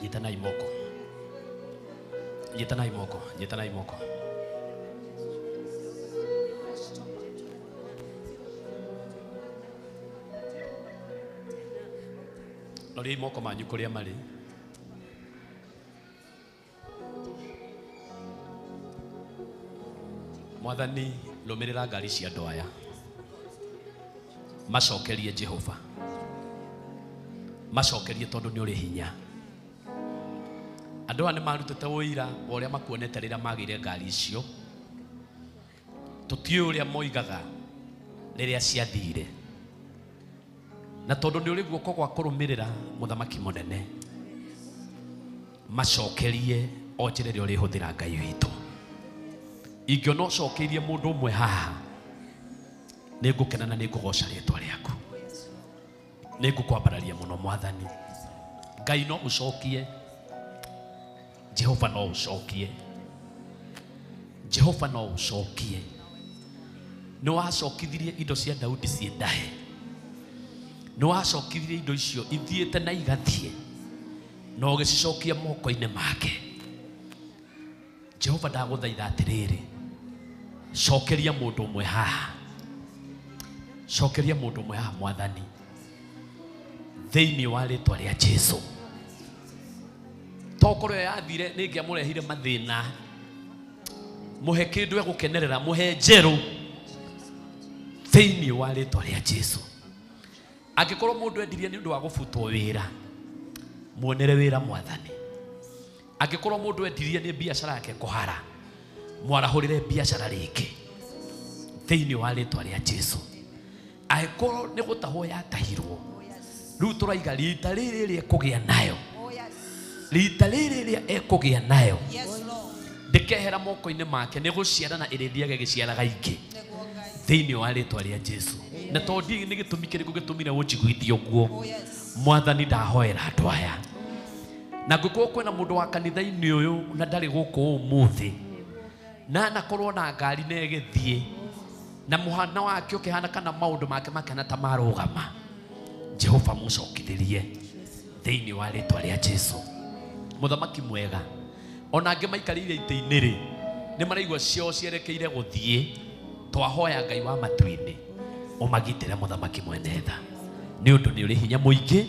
[SPEAKER 12] Nyitanai moko. Nyitanai moko. Nyitanai moko. Roriai moko manyu kũrĩa marĩ. Mwathani rũmĩrĩra ngari cia andũ aya. Macokerie Jehova. Macokerie tondũ nĩ ũrĩ hinya. Andũ aya nĩ marutĩte ũira wa ũrĩa makuonete rĩrĩa magĩire ngari icio. Tũtiũĩ ũrĩa moigaga rĩrĩa ciathire. Na tondũ nĩ ũrĩ guoko gwa kũrũmĩrĩra mũthamaki mũnene, macokerie o njĩra ĩrĩa ũrĩhũthĩra Ngai witũ. Ingĩona ũcokeirie mũndũ ũmwe haha, nĩ ngũkena na nĩ ngũgoca rĩtwa rĩaku. Nĩ ngũkwambararia mũno Mwathani. Ngai no ũcokie, Jehova no ũcokie, Jehova no ũcokie. Nĩ wacokithirie indo cia Daudi ciĩ ndahe. Nĩ wacokithirie indo icio ithiĩte na igathiĩ, na ũgĩcicokia moko-inĩ make. Jehova ndagũthaitha atĩrĩrĩ, cokeria mũndũ ũmwe haha. Cokeria mũndũ ũmwe haha Mwathani, thĩinĩ wa rĩtwa rĩa Jesũ. Tokorwo yathire nĩ ingĩamũrehire mathĩna. Mũhe kĩndũ egũkenerera, mũhe njerũ thĩinĩ wa rĩtwa rĩa Jesu. Angĩkorwo mũndũ endirie nĩ ũndũ wa gũbutwo wĩra, muonere wĩra Mwathani. Angĩkorwo mũndũ endirie nĩ biacara yake kũhara, mwarahũrĩre biacara rĩngĩ thĩinĩ wa rĩtwa rĩa Jesu. Angĩkorwo nĩ gũtahwo yatahirwo, rĩu tũraiga rita rĩrĩ rĩrĩa ekũgĩa nayo, rita rĩrĩ rĩrĩa ekũgĩa nayo ndĩkehera moko-inĩ make, nĩ gũciarana ĩrĩthiaga ĩgĩciaraga ingĩ thĩinĩ wa rĩtwa rĩa Jesu. Na tondũ ndiũĩ nĩ gĩtũmi kĩrĩkũ gĩtũmire ũnjiguithie ũguo, Mwathani ndahoera andũ aya. Na ngũkorwo kwĩna mũndũ wa kanitha-inĩ ũyũ na ndarĩ gũkũ ũmũthĩ, na anakorwo na ngari na ĩgĩthiĩ, na mũhana wake ũkĩhana kana maũndũ make makĩhana ta marũgama, Jehova mũcokithĩrie thĩinĩ wa rĩtwa rĩa Jesu. Mũthamaki mwega, ona angĩ maikarĩire itĩ-inĩ rĩ, nĩ maraigua ciao cierekeire gũthiĩ, twahoya Ngai wa matu-inĩ ũmagitĩre mũthamaki mwene tha, nĩ ũndũ nĩ ũrĩ hinya mũingĩ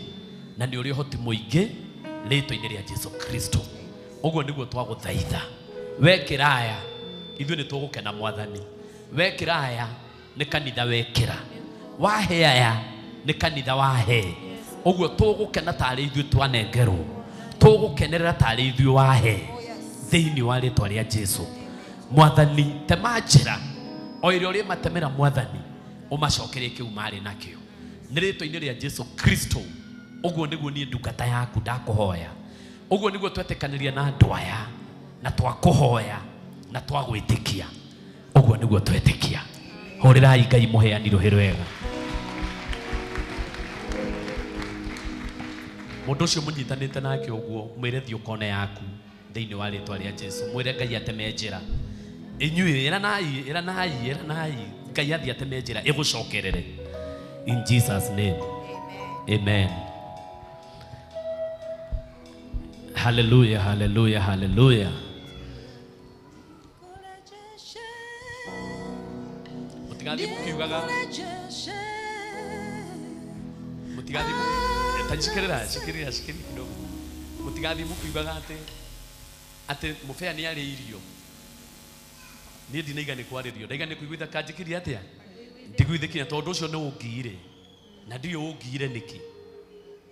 [SPEAKER 12] na nĩ ũrĩ ũhoti mũingĩ rĩtwa-inĩ rĩa Jesu Kristo. Ũguo nĩguo twagũthaitha. Wekĩra aya, ithuĩ nĩ tũgũkena Mwathani. Wekĩra aya nĩ kanitha wekĩra, wahe aya nĩ kanitha wahe. Ũguo tũgũkena tarĩ ithuĩ twanengerwo, tũgũkenerera tarĩ ithuĩ wahe thĩinĩ wa rĩtwa rĩa Jesu. Mwathani tema njĩra o ĩrĩa ũrĩmatemera Mwathani, ũmacokerie kĩu marĩ nakĩo nĩ rĩtwa-inĩ rĩa Jesu Kristo. Ũguo nĩguo niĩ ndungata yaku ndakũhoya, ũguo nĩguo twetĩkanĩria na andũ aya, na twakũhoya na twagwĩtĩkia, ũguo nĩguo twetĩkia. Hũrĩrai Ngai mũheani rũhĩ rwega. Mũndũ ũcio mũnyitanĩte nake ũguo, mwĩre thiĩ ũkone yaku thĩinĩ wa rĩtwa rĩa Jesu. Mwĩre Ngai ateme njĩra. Inyuĩ ĩranai, ĩranai, ĩranai, Ngai athiĩ ateme njĩra ĩgũcokerere. In Jesus name. Amen. Hallelujah, hallelujah, hallelujah. Mũtigathiĩ mũkiugaga, mũtigathiĩ ta njikĩrĩra, njikĩrĩra, njikĩrĩra kidogo. Mũtigathiĩ mũkiugaga atĩ mũbea nĩ arĩ irio. Niĩ ndinaiga nĩ kwarĩrio, ndaiga nĩ kũiguitha kanjĩkĩria atĩa? Ndiguithĩkire tondũ ũcio nĩ ũngiire, na ndiũĩ ũngiire nĩkĩ.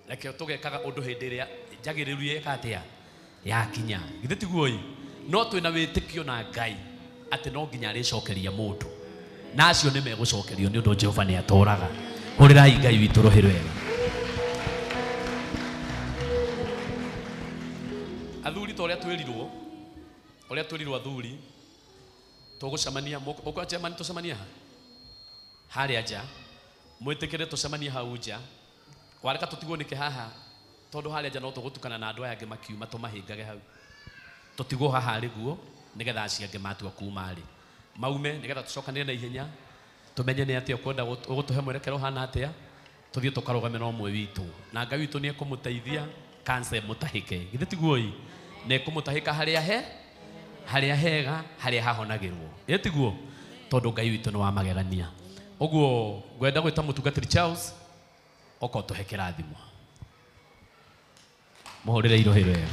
[SPEAKER 12] Reke tũgekaga ũndũ hĩndĩ ĩrĩa njagĩrĩru yeka atĩa yakinya. Githĩ tiguo ĩ? No twĩna wĩtĩkio na Ngai atĩ no nginya arĩcokeria mũndũ, na acio nĩ megũcokerio nĩ ũndũ Jehova nĩ atũraga. Hũrĩrai Ngai witũ rũhĩ rwega. Athuri ta ũrĩa twĩrirwo, ũrĩa twĩrirwo athuri tũgũcemania, ũkwa chairman tũcemania ha harĩa nja, mwĩtĩkĩre tũcemanie hau nja. Wareka tũtigwo nĩkĩ haha, tondũ harĩa nja no tũgũtukana na andũ aya angĩ makiuma tũmahĩngage hau. Tũtigwo haha rĩguo nĩgetha acio angĩ matua kuma rĩ maume, nĩgetha tũcokanĩre na ihenya, tũmenye nĩ atĩa ũkwenda ũgũtũhe mwerekero ũhana atĩa, tũthiĩ tũkarũgame na ũmwe witũ, na Ngai witũ nĩ ekũmũteithia kansa ĩmũtahĩke. Githĩ tiguo ĩ? Na ĩkũmũtahĩka harĩa he harĩa hega, harĩa hahonagĩrwo. Ĩ tiguo? Tondũ Ngai witũ nĩ wa magegania. Ũguo ngwenda gwĩta mũtungatĩri Charles oka ũtũhe kĩrathimo. Mũhũrĩre irohĩ rwega.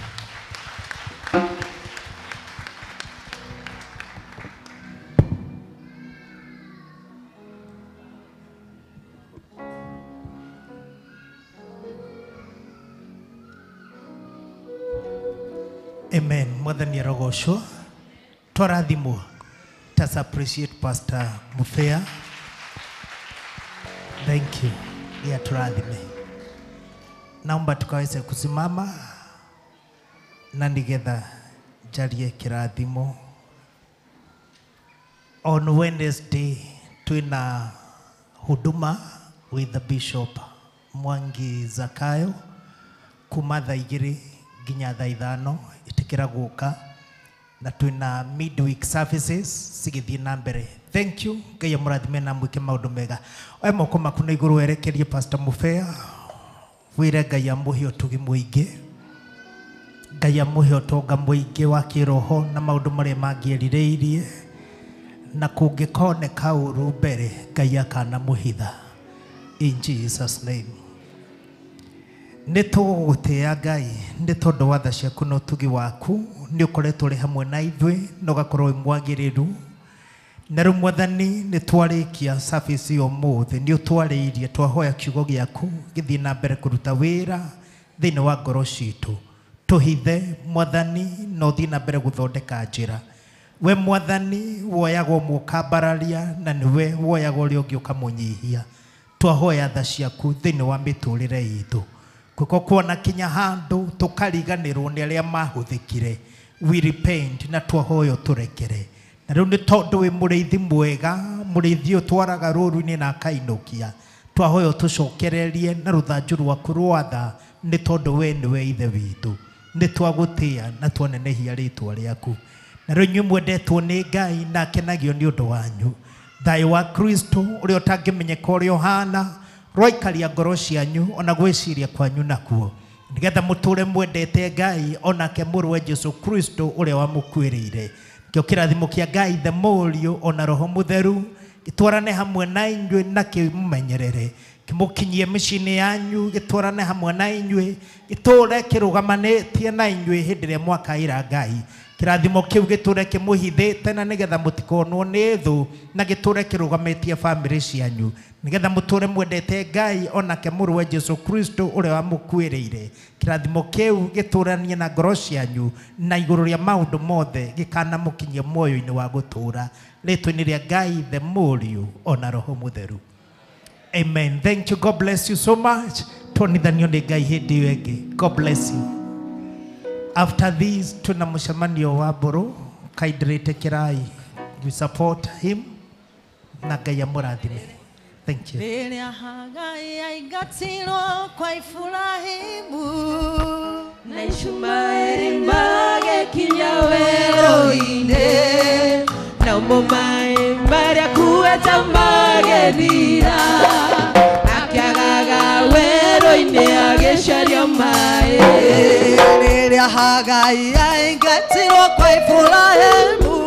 [SPEAKER 13] Amen. Mwathani arogocwo. Twarathimwo. Let us appreciate Pastor Mufea. Thank you. Ya turathime. Naomba tukaweze kusimama na nigetha njarie kirathimo. On Wednesday twina huduma with the Bishop Mwangi Zakayo kuma thaa igĩrĩ nginya thaa ithano itikira guka, na twina midweek services cigĩthiĩ na mbere. Thank you. Ngai amũrathime na mwĩke maũndũ mega. Oya moko maku na igũrũ werekerie Pastor Mufea, wĩre Ngai amũhe ũtugi mũingĩ, Ngai amũhe ũtonga mũingĩ wa kĩroho na maũndũ marĩa mangĩerirĩirie, na kũngĩkoneka ũru mbere Ngai akanamũhitha. In Jesus name. Nĩ tũgũgũtĩĩa Ngai nĩ tondũ wa tha ciaku na ũtugi waku, nĩ ũkoretwo ũrĩ hamwe na ithuĩ na ũgakorwo wĩ mwagĩrĩru. Na rĩu Mwathani nĩ twarĩkia service ya ũmũthĩ, nĩ ũtwarĩirie, twahoya kiugo gĩaku gĩthiĩ na mbere kũruta wĩra thĩinĩ wa ngoro citũ. Tũhithe Mwathani na ũthiĩ na mbere gũthondeka njĩra. We Mwathani woyaga ũmwe ũkambararia na nĩwe woyaga ũrĩa ũngĩ ũkamũnyihia. Twahoya tha ciaku thĩinĩ wa mĩtũrĩre itũ. Kuko kuona kinya handũ tũkariganĩrwo nĩ arĩa mahũthĩkire. We repent na twahoya ũtũrekere. Na rĩu nĩ tondũ wĩ mũrĩithi mwega, mũrĩithi ũtwaraga rũru-inĩ na akainũkia. Twahoya ũtũcokererie na rũthanju rwaku rwa tha nĩ tondũ we nĩwe ithe witũ. Nĩ twagũtĩĩa na twanenehia rĩtwa rĩaku. Na rĩu inyuĩ mwendetwo nĩ Ngai na akenagio nĩ ũndũ wanyu. Thayũ wa Kristo ũrĩa ũtangĩmenyeka ũrĩa ũhana rwaikaria ngoro cianyu ona gwĩciria kwanyu nakuo, nĩgetha mũtũre mwendete Ngai onake mũrũwe Jesu Kristo ũrĩa wamũkuĩrĩire. Kĩo kĩrathimo kĩa Ngai the Mũriũ ona Roho Mũtheru gĩtwarane hamwe na inyuĩ na kĩmũmenyerere, kĩmũkinyie mĩciĩ-inĩ yanyu, gĩtwarane hamwe na inyuĩ, gĩtũre kĩrũgamanĩtie na inyuĩ hĩndĩ ĩrĩa mwakaĩra Ngai. Kĩrathimo kĩu gĩtũre kĩmũhithĩte na nĩgetha mũtikonwo nĩ thũ, na gĩtũre kĩrũgamĩtie bamĩrĩ cianyu, nĩgetha mũtũre mwendete Ngai onake mũrũwe Jesu Kristo ũrĩa wamũkuĩrĩire. Kĩrathimo kĩu gĩtũranie na ngoro cianyu na igũrũ rĩa maũndũ mothe gĩkanamũkinyia muoyo-inĩ wa gũtũũra. Rĩtwa-inĩ rĩa Ngai the Mũriũ ona Roho Mũtheru. Amen. Thank you. God bless you so much. Tuonithanio nĩ Ngai hĩndĩ ĩyo ĩngĩ. God bless you. After this, tuna mũcemanio wa Mbũrũ. Kindly kirai. We support him. Na Ngai amũrathime. Thank you.
[SPEAKER 2] Rĩrĩa Hagai aingatirwo kwa Ibrahimu
[SPEAKER 3] na Ishumaeli magĩkinya werũ-inĩ, namo maĩ marĩa kuĩte magĩthira, akĩagaga werũ-inĩ agĩcaria maĩ.
[SPEAKER 2] Rĩrĩa Hagai aingatirwo kwa Ibrahimu